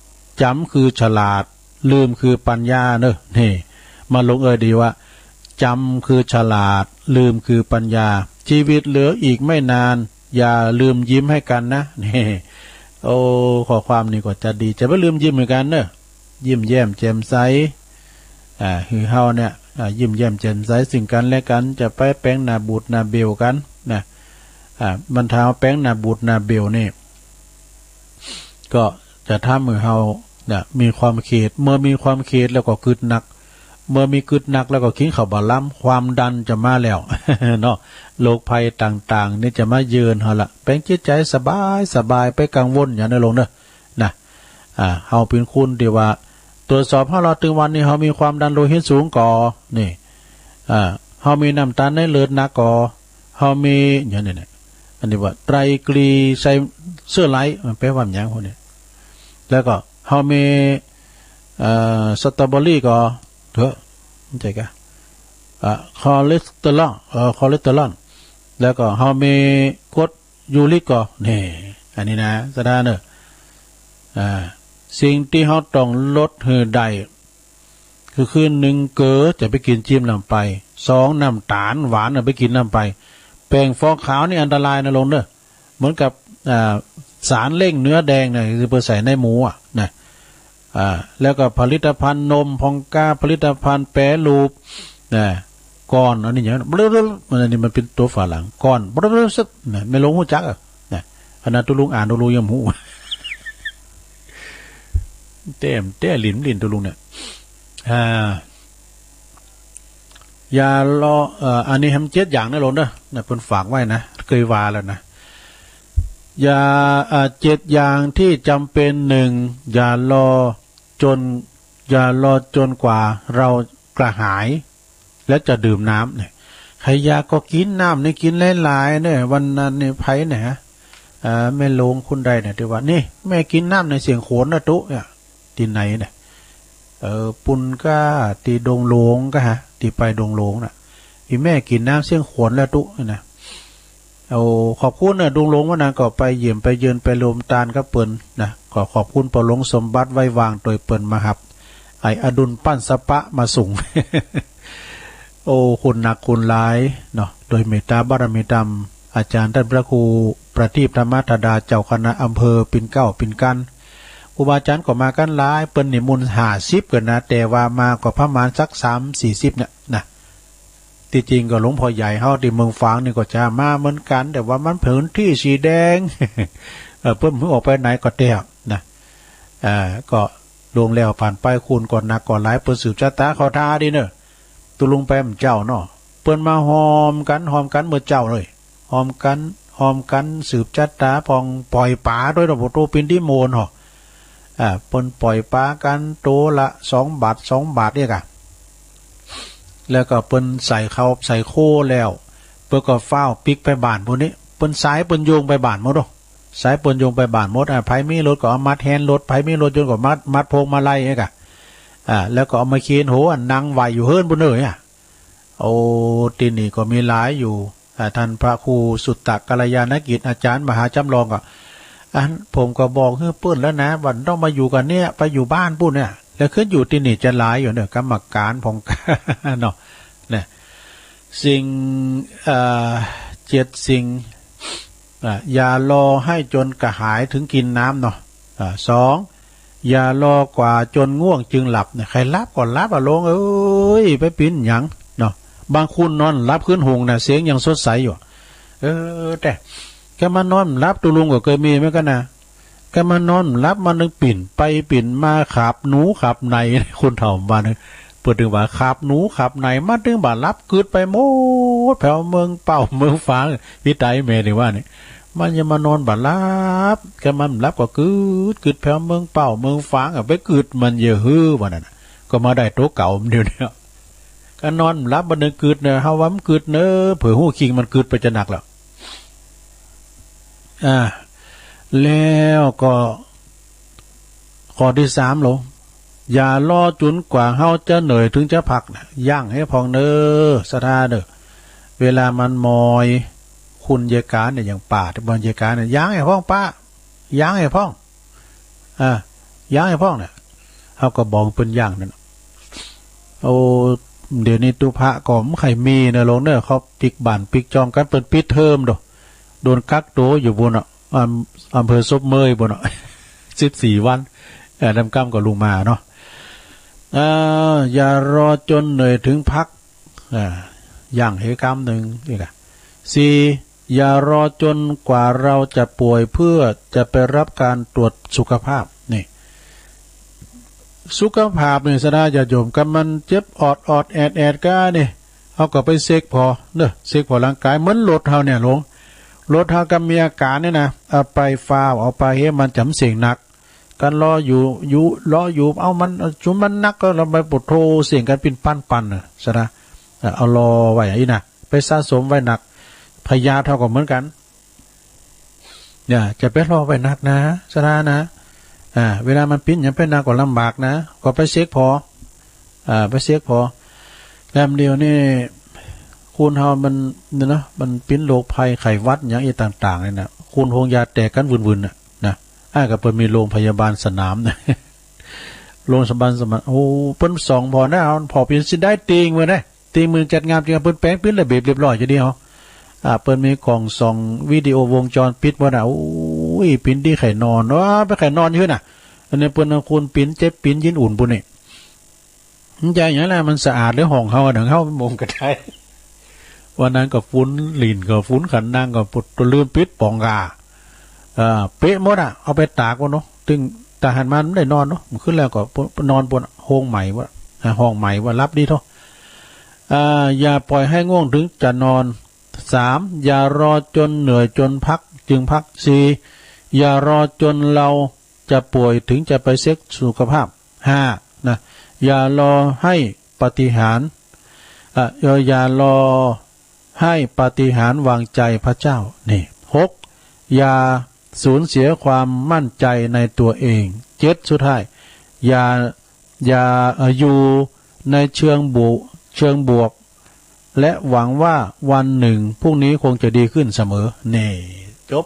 จ๋ำคือฉลาด ลืมคือปัญญาเน่อ นี่ มาลงเอยดีว่า จำคือฉลาด ลืมคือปัญญา ชีวิตเหลืออีกไม่นาน อย่าลืมยิ้มให้กันนะ นี่ โอ้ ข้อความนี่ก็จะดี จะบ่ลืมยิ้มหื้อกั๋นเน่อ ยิ้มแย้มแจ่มใส อ่า หื้อเฮาเนี่ย อ่า ยิ้มแย้มแจ่มใสซึ่งกั๋นและกั๋น จะไปแป๋งหน้าบูดหน้าเบวกั๋นนะ อ่า มันถ้าเฮาแป๋งหน้าบูดหน้าเบวนี่ ก็จะทำหื้อเฮาเนี่ยมีความเขด เมื่อมีความเขดแล้วก็กึ๊ดหนัก เมื่อมีกึ๊ดหนักแล้วก็กิ๋นข้าวบ่ล้ำ ความดันจะมาแล้ว เนาะ โรคภัยต่างๆ นี่จะมาเยือนเฮาละ แป๋งจิตใจ๋สบายๆ ไปกังวลหยังเน่อลุงเน่อ นะ อ่า เฮาเป๋นคนตี้ว่า ตรวจสอบเฮาละ ตึงวันนี้เฮามีความดันโลหิตสูงก่อ นี่ อ่า เฮามีน้ำตาลในเลือดหนักก่อ เฮามี หยังนี่เนี่ย อันนี้ว่าไตรกลีไซเซอไรด์ มันแปลว่าหยังพวกนี้ แล้วก็เฮามี เอ่อ สตรอเบอรี่ก่อ เถอะ บ่ใจ้กะ อ่า คอเลสเตอรอล เอ่อ คอเลสเตอรอล แล้วก็เฮามีกรดยูริกก่อ นี่ อันนี้นะ ศรัทธาเน่อ อ่า สิ่งตี้เฮาต้องลดหื้อได้ คือ คือ นึ่ง เกลือ จะไปกิ๋นจิ้มนำไป สอง น้ำตาลหวานน่ะไปกิ๋นนำไป แป้งฟองขาวนี่อันตรายนะลุงเน่อ เหมือนกับ อ่า สารเร่งเนื้อแดงน่ะ ตี้เปิ้นใส่ในหมูอะนะ อ่า แล้วก็ผลิตภัณฑ์นม ผงกา ผลิตภัณฑ์แปรรูปนะ ก้อน อันนี้หยัง มัน อันนี้มันเป๋นตั๋วฝาหลัง ก้อน นะ แม่หลวงฮู้จักอะนะ ขนาดตุ๊ลุงอ่านตุ๊ลุงยังฮู้ แต้ม แต้หลิน หลินตุ๊ลุงเนี่ย อ่า อย่ารอ เอ่อ อันนี้แหมเจ็ดอย่างนะลุงเน่อ นะ เปิ้นฝากไว้นะ เกยว่าแล้วนะ อย่า อ่า เจ็ดอย่างตี้จ๋ำเป๋น นึ่ง อย่ารอจ๋น อย่ารอจ๋นกว่าเฮากระหาย แล้วจะดื่มน้ำเนี่ย ใผอยากก็กิ๋นน้ำนี่กิ๋นหลายๆ เน่อ วันนั้นนี่ใผเนี่ยฮะ อ่า แม่หลวงคนใดเนี่ยตี้ว่า นี่ แม่กิ๋นน้ำในเสียงโขนละตุ๊ เนี่ย ตี้ไหนเนี่ย เออ ปุ้นก้า ตี้ดงหลวงก้าฮะ ตี้ไปดงหลวงน่ะ อี่แม่กิ๋นน้ำเสียงโขนละตุ๊ เนี่ยนะ โอ้ ขอบคุณเน่อ ดงหลวง วันนั้นก็ไปเยี่ยมไปเยือนไปรวมตานกับเปิ้นนะ ก็ขอบคุณป้อหลวงสมบัติไว้วาง โตยเปิ้นมาฮับ ไอ้อดุลปั้นสะปะมาสุง โอ้ คุณหนักคุณหลายเนาะ โดยเมตตาบารมีธรรม อาจ๋ารย์ต้านพระครูประทีปธรรมธดา เจ้าคณะอำเภอ เป๋นเกล้าเป๋นกั๋น ครูบาอาจ๋ารย์ก็มากั๋นหลาย เปิ้นนิมนต์ห้าสิบกั๋นนะ แต่ว่ามาก็ประมาณสักสามสี่สิบเนี่ยนะ ตี้จริงก็หลวงพ่อใหญ่เฮาตี้เมืองฝางนี่ก็จะมาเหมือนกั๋น แต่ว่ามันเป๋นพื้นตี้สีแดง เออ เปิ้นบ่หื้อออกไปไหนก็แต๊นะ เอ่อ ก็ล่วงแล้วผ่านไป คุณก็หนักก็หลาย เปิ้นสืบจะต๋าเข้าท่าดีเน่อ ตุ๊ลุงไปเมื่อเจ๊าเนาะ เปิ้นมาฮอมกั๋น ฮอมกั๋นเมื่อเจ๊าเลย ฮอมกั๋น ฮอมกั๋นสืบจะต๋า พ่องปล่อยป๋าตวยเนาะ โปโตปินทิมนต์เหาะ อ่า เปิ้นปล่อยป๋ากั๋นโตละสองบาท สองบาทเนี่ยก่ะ แล้วก็เปิ้นใส่ข้าวใส่โค้แล้ว เปิ้นก็ฟ้าวปิ๊กไปบ้านปู้นนี่ เปิ้นสายเปิ้นโยงไปบ้านหมดโอ้ สายเปิ้นโยงไปบ้านหมด อ่า ใผมีรถก็เอามัดแฮนรถ ใผมีรถยนต์ก็มัด มัดพวงมาลัยเนี่ยก่ะ อ่า แล้วก็เอามาเคนโห อันนั่งไหว้อยู่เฮือนปู้นเน่อ อ่ะ โอ้ ตี้นี่ก็มีหลายอยู่ อ่า ต้านพระครูสุตตะกัลยาณกิจ อาจ๋ารย์มหาจ๋ำลองก็ อัน ผมก็บอกหื้อเปิ้นแล้วนะ ว่าบ่ต้องมาอยู่กั๋นเนี่ย ไปอยู่บ้านปู้นเนี่ย แล้วขึ้นอยู่ตี้นี่จะหลายอยู่เนี่ย กรรมการพ่อง เนาะ เนี่ย สิ่ง เอ่อ เจ็ดสิ่ง อ่า อย่ารอหื้อจ๋นกระหายถึงกิ๋นน้ำเนาะ อ่า สอง อย่ารอกว่าจ๋นง่วงจึงหลับเนี่ย ใผหลับก็หลับอะ หลวงเอ้ย ไปเป๋นหยังเนาะ บางคนนอนหลับขึ้นหุงนะ เสียงยังสดใสอยู่ เออ แต่ แกมานอนหลับ ตุ๊ลุงก็เกยมีเหมือนกั๋นนะ แกมานอนหลับ มานึ่งปิ๊นไปปิ๊นมา ขาบหนูขาบไหน คนเฒ่าบ้านเนี่ย เปิ้นตึงว่าขาบหนูขาบไหน มันตึงบ่าหลับ กึ๊ดไปหมด แผวเมืองเป้าเมืองฝาง ปี้ไต๋แม่นี่ว่านี่ มันยังมานอนบ่าหลับ แกมันหลับก็กึ๊ด กึ๊ดแผวเมืองเป้าเมืองฝางอะ ไปกึ๊ดมันเยียะหื้อ ว่านั้นน่ะ ก็มาได้ตั๋วเก่าเดี๋ยวนี้ ก็นอนหลับ มันนึ่งกึ๊ดเน่อ เฮาว่ามันกึ๊ดเน่อ เผื่อฮู้คิงมันกึ๊ดไปจะหนักแล้ว อ่า แล้วก็ ข้อตี้สาม หลวง อย่ารอจ๋นกว่าเฮาจะเหนื่อยถึงจะพักนะ ยั้งหื้อพ่องเน่อ ศรัทธาเน่อ เวลามันมอย คุณเยกาเนี่ย อย่างป้าตี้บ่อนเยกาเนี่ย ยั้งหื้อพ่องป้า ยั้งหื้อพ่อง อ่า ยั้งหื้อพ่องเนี่ย เฮาก็บอกเปิ้นยั้งนั่นน่ะ โอ้ เดี๋ยวนี้ตุ๊พะก็บ่ใค่มีเน่อหลวงเน่อ เขาปิดบ้านปิดจองกั๋น เปิ้นปิดเทอมโด โดนกักตั๋วอยู่ปู๊นเนาะ อำ อำเภอศพเมยปู๊นเนาะ สิบสี่วัน เออ นำกำก็ลุงมาเนาะ เอ่อ อย่ารอจนเหนื่อยถึงพัก อ่า ยังหื้อกำนึ่งอีกอะ สี่ อย่ารอจนกว่าเราจะป่วยเพื่อจะไปรับการตรวจสุขภาพ นี่ สุขภาพนี่สะดาญาติโยม กำมันเจ็บออดออดแอดแอดก้านี่ เฮาก็ไปเช็คผ่อเน่อ เช็คผ่อร่างกาย เหมือนรถเฮาเนี่ยหลวง รถเฮากำมีอาก๋านเนี่ยนะ เอาไปฟ้าว เอาไปเฮ้ย มันจ๋ำเสียงหนัก กั๋นรออยู่ อยู่ รออยู่ เอามัน เอาจุมมันหนักก็ เฮาไปโผโธเสียงกั๋นปิ้นปันปันเน่อ สะดา เอ่อ เอารอไว้อะอี้นะ ไปสะสมไว้หนัก พยาธิเฮาก็เหมือนกั๋น เนี่ย จะไปรอไว้หนักนะ สะดานะ อ่า เวลามันปิ้นหยังไปหนักก็ลำบากนะ ก็ไปเช็คผ่อ อ่า ไปเช็คผ่อ แล้วเดี๋ยวนี้ คนเฮามัน เนี่ยเนาะ มันปิ้นโรคภัยไข้หวัดหยังอี้ต่างๆ เนี่ยนะ คนโฮงยาแตกกั๋นวุ่นๆ น่ะ นะ อ้ายก็เปิ้นมีโรงพยาบาลสนามนะ โรงพยาบาลสนาม โอ้ เปิ้นส่องผ่อนะ ผ่อปิ้นสิได้ติ่งเว้ยนะ ติ่งเปิ้นจัดงามจริง เปิ้นแป๋งปิ้นระเบียบเรียบร้อยจะดีเหรอ อ่า เปิ้นมีก๋องส่องวิดีโอวงจรปิดหมดนะ โอ้ย ปิ้นดีใค่นอน ว้า ไปใค่นอนอยู่น่ะ อันนี้เปิ้นเอาคนปิ้นเจ็บปิ้นยินอุ่นปู๊นนี่ มันจะอย่างนั้นแหละ มันสะอาดหรือห้องเฮาอะ เดี๋ยวเฮาบ่งก็ได้ วันนั้นก็ฝุ่นหลิ้นก็ฝุ่นขันนังก็ปุด ลืมปิดป๋องกา เอ่อ เปะหมดอะ เอาไปตากไว้เนาะ ตึงตาหันมามันได้นอนเนาะ มันขึ้นแล้วก็นอนปู๊น ห้องใหม่วะ อ่า ห้องใหม่วะ หลับดีเถาะ อ่า อย่าปล่อยให้ง่วงถึงจะนอน สาม อย่ารอจนเหนื่อยจนพักจึงพัก สี่ อย่ารอจนเราจะป่วยถึงจะไปเช็คสุขภาพ ห้า นะ อย่ารอให้ปาฏิหาริย์ อ่ะ เอ่อ อย่ารอให้ปาฏิหาริย์วางใจพระเจ้า นี่ หก อย่าสูญเสียความมั่นใจในตัวเอง เจ็ด สุดท้าย อย่า อย่า เอ่อ อยู่ในเชิงบวก เชิงบวก และหวังว่าวันหนึ่งพรุ่งนี้คงจะดีขึ้นเสมอ นี่ จบ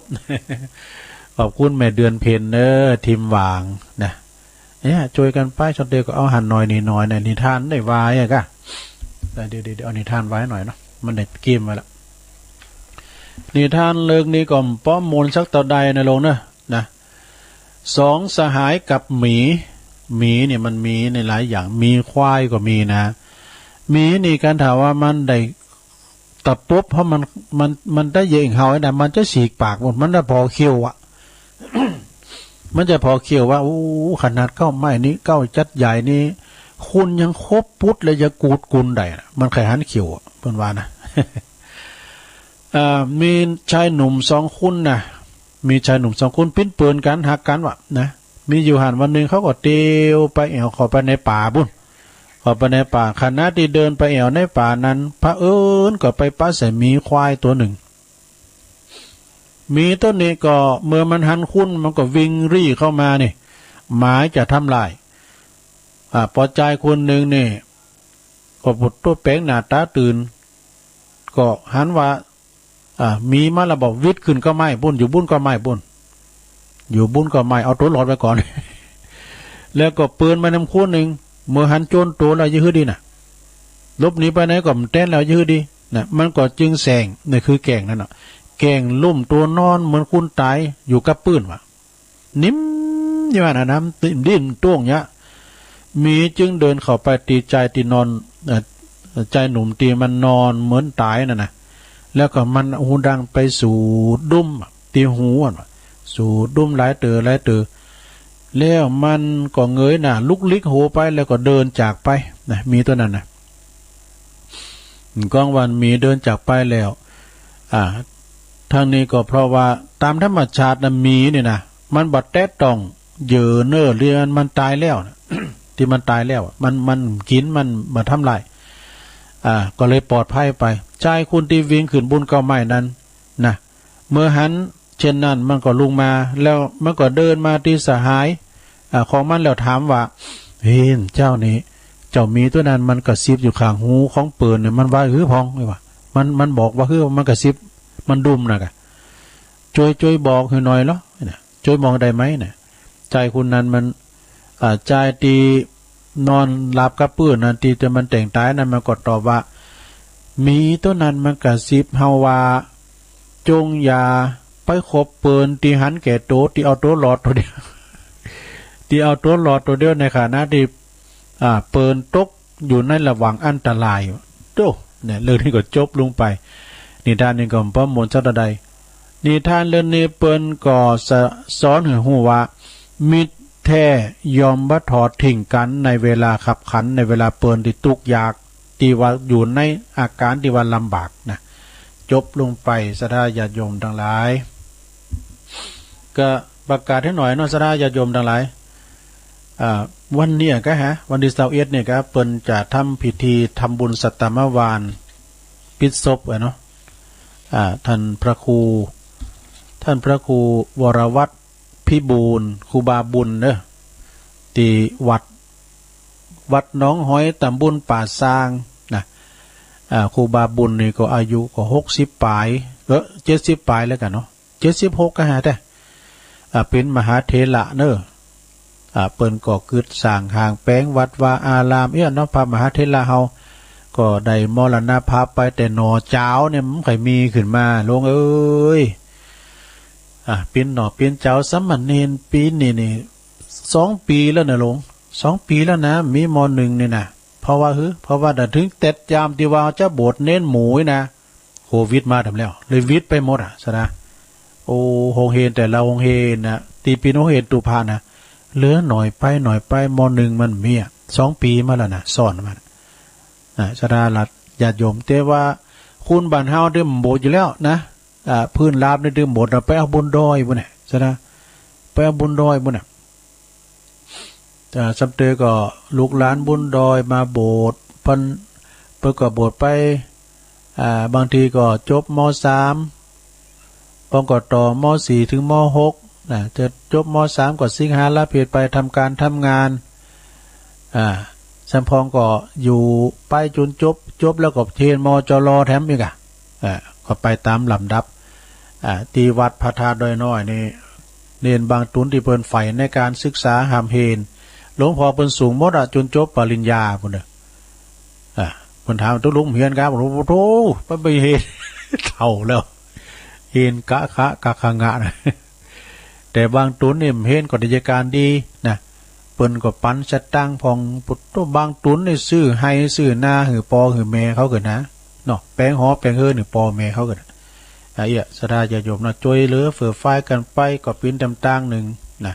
ขอบคุณแม่เดือนเพ็ญเน้อ ทิมหวางนะ เนี่ย จ้วยกั๋นไป ส่วนเดียวก็เอาหันหน่อยนี่หน่อยนะ นิทานได้วายอะกะ แต่เดี๋ยว เดี๋ยว เดี๋ยวเอานิทานวายหน่อยเนาะ มันได้เกมไว้ละ นิทานเรื่องนี้ก็ป้อมมูลสักเต้าใดนะหลวงเนอะ นะ สองสหายกับหมี หมีเนี่ยมันมีในหลายอย่าง หมีควายก็มีนะ หมีนี่การถามว่ามันได้ตะปบ เพราะมัน มัน มันได้เยอะอย่างเฮานะ มันจะฉีกปากหมด มันจะผ่อเขี้ยวอะ มันจะผ่อเขี้ยวว่า โอ้ ขนาดเก๊าไม้นี่ เก๊าจัดใหญ่นี่ คุณยังคบปุ๊ดเลย ยังกูดกุนได้นะ มันใค่หันเขี้ยวอะ เปิ้นว่านะ อ่า มีชายหนุ่มสองคนนะ มีชายหนุ่มสองคนปิ้นเปือนกั๋น ฮักกั๋นวะนะ มีอยู่หั้นวันหนึ่งเขาก็เตียวไปแอ่วเข้าไปในป่าปู๊น เข้าไปในป่า ขณะตี้เดินไปแอ่วในป่านั้น เผอิญก็ไปปะใส่หมีควายตั๋วนึ่ง หมีตั๋วนี้ก็เมื่อมันหันคุณมันก็วิ่งรี่เข้ามานี่ หมายจะทำลาย อ่า ปอจายคนนึ่งนี่ ก็ปุดตั๋วแป๋งหน้าต๋าตื่น ก็หันว่า อ่า หมีมาแล้วบอกวิดขึ้นเก๊าไม้ปู๊น อยู่บุ้นเก๊าไม้ปู๊น อยู่บุ้นเก๊าไม้ เอาตั๋วรอดไว้ก่อน แล้วก็ปืนมานำคนนึ่ง เมื่อหันโจรตั๋วแล้วจะหื้อดีน่ะ หลบหนีไปไหนก็บ่แต๊นแล้วจะหื้อดีน่ะ มันก็จึงแส่ง นี่คือแก่งนั้นน่ะ แก่งลุ่มตั๋วนอนเหมือนคนต๋ายอยู่กับปื้นวะ นิ่มอยู่หั้นนะ มันดิ้นโต้งเยียะ หมีจึงเดินเข้าไปตี้จายตี้นอน เอ่อ จายหนุ่มตี้มันนอนเหมือนต๋ายนั่นนะ แล้วก็มันเอาหูดังไปสูดดมตี้หูอะ สูดดมหลายเต๋อหลายเต๋อ แล้วมันก็เงยหน้าลุกลิกโหไป แล้วก็เดินจากไปนะ หมีตั๋วนั้นนะ ก้องวันหมีเดินจากไปแล้ว อ่า ทั้งนี้ก็เพราะว่าต๋ามธรรมชาตินะ หมีนี่นะ มันบ่แตะต้องเหยื่อเน่อ เรื่องมันต๋ายแล้วนะ ตี้มันต๋ายแล้วอะ มัน มันกิ๋น มันบ่ทำลาย อ่า ก็เลยปลอดภัยไป จายคนตี้วิ่งขึ้นบุ้นเก๊าไม้นั้นนะ เมื่อหันเช่นนั้นมันก็ลุกมา แล้วมันก็เดินมาตี้สหาย อ่า ของมันแล้วถามว่า เฮ้ย เจ้านี่ เจ้าหมีตั๋วนั้นมันกระซิบอยู่ข้างหูของเปิ้นเนี่ย มันว่าหื้อพ่อง ว่า มัน มันบอกว่าหื้อ มันกระซิบ มันดมน่ะกะ จ้วย จ้วยบอกหื้อหน่อยลอ นะ จ้วยบอกได้ไหมนะ จายคนนั้นมัน อ่า จายตี้ นอนหลับกับปื้นนะ ตี้จะมันแต๋งต๋ายนะ มันก็ตอบว่า หมีตั๋วนั้นมันกระซิบเฮาว่า จงอย่าไปคบเปิลตี้หันแก่ตั๋ว ตี้เอาตั๋วรอดตั๋วเดียว ตี้เอาตั๋วรอดตั๋วเดียว ในขณะตี้ อ่า เปิลตกอยู่ในระหว่างอันตรายอยู่ โธ่ เนี่ย เรื่องนี้ก็จบลงไป นิทานนี้ก็บ่ม่วนสักเต้าใด นิทานเรื่องนี้เปิ้นก็สะ สอนหื้อฮู้ว่า มิตรแท้ย่อมบ่ทอดทิ้งกั๋นในเวลาคับขัน ในเวลาเปิ้นตี้ตุ๊กยาก ตี้ว่าอยู่ในอาก๋านตี้ว่าลำบากนะ จบลงไป ศรัทธาญาติโยมตังหลาย ก็ประกาศหื้อหน่อยเนาะ ศรัทธาญาติโยมตังหลาย อ่า วันนี้ก็ฮะ วันตี้ซาวเอ็ดนี่ก็เปิ้นจะทำพิธีทำบุญสัตตมวานปิดศพอะเนาะ อ่า ท่านพระครู ท่านพระครูวรวัฒน์พิบูลย์ ครูบาบุญเนาะ ตี้วัด วัดหนองหอย ต๋ำบลป่าซางนะ อ่า ครูบาบุญนี่ก็อายุก็หกสิบป๋าย เออ เจ็ดสิบป๋ายแล้วกั๋นเนาะ เจ็ดสิบหกก็ฮะ แต่ อ่า เป๋นมหาเถระเนาะ อ่า เปิ้นก็กึ๊ดสร้างห้างแป๋งวัดวาอาราม เอี้ยเนาะ พระมหาเถระเฮา ก็ได้มรณภาพไปแต่หน่อ จ๋าวเนี่ยมันบ่ใค่มีขึ้นมา หลวงเอ๋ย อ่า เป๋นหน่อเป๋นจ๋าว สามเณรปี๋นนี่นี่ สองปี๋แล้วนะหลวง สองปี๋แล้วนะ มี ม.หนึ่ง นี่นะ เพราะว่า หื้อ เพราะว่าเถิงเต็ดยามตี้ว่าจะบวชเณรหมู่นี่นะ โควิดมาแถมแล้ว เลยหวิดไปหมดอะ ศรัทธา โอ้ โฮงเฮียนแต่ละโฮงเฮียนนะ ตี้เป๋นโฮงเฮียนตุภานะ เหลือหน่อยไปหน่อยไป ม.หนึ่ง มันมีอะ สองปี๋มาแล้วนะ สอนมา อ่า ศรัทธาญาติโยม แต่ว่าคนบ้านเฮาเดี๋ยวบ่โบสถ์อยู่แล้วนะ อ่า พื้นราบนี่เดี๋ยวบ่โบสถ์ ไปเอาบุญดอยปู้นแหละ ศรัทธา ไปเอาบุญดอยปู้นน่ะ อ่า ซ้ำเตอก็ลูกหลานบุญดอยมาโบสถ์ เปิ้น เปิ้นก็โบสถ์ไป อ่า บางทีก็จบ ม.สาม บางก็ต่อ ม.สี่ เถิง ม.หก นะ จะจบ ม.สาม ก็สิงหาลาเพสไปทำก๋านทำงาน อ่า สำปองก็อยู่ไปจ๋นจบ จบแล้วก็เฮียน ม.จ.ล. แถมอีกอะ อ่า ก็ไปต๋ามลำดับ อ่า ตี้วัดพระธาตุดอยน้อยนี่ เณรบางต๋นตี้เปิ้นใฝ่ในก๋านศึกษาฮ่ำเฮน หลวงพ่อเปิ้นสูงหมดอะ จ๋นจบปริญญาปู้นเนาะ อ่า เปิ้นถาม ตุ๊ลุงเฮียนกา โอ้โธ่ ไป ไปเฮน เฒ่าแล้ว เฮนกะขะ กะขะงะนะ แต่บางต๋นนี่เฮนก็ได้ก๋านดีนะ เปิ้นก็ปันสตางค์พ่อง ปุโต บางต๋นนี่ซื้อไฮ่ซื้อนาหื้อปอหื้อแม่เขาเกินนะ เนาะ แปลงหอแปลงเฮือนหื้อปอแม่เขาเกินนะ อ่ะ เอี้ย ศรัทธาญาติโยมนะ จ้วยเหลือเฟื่อฟายกั๋นไป ก็เป๋นต๋ามตางนึ่งนะ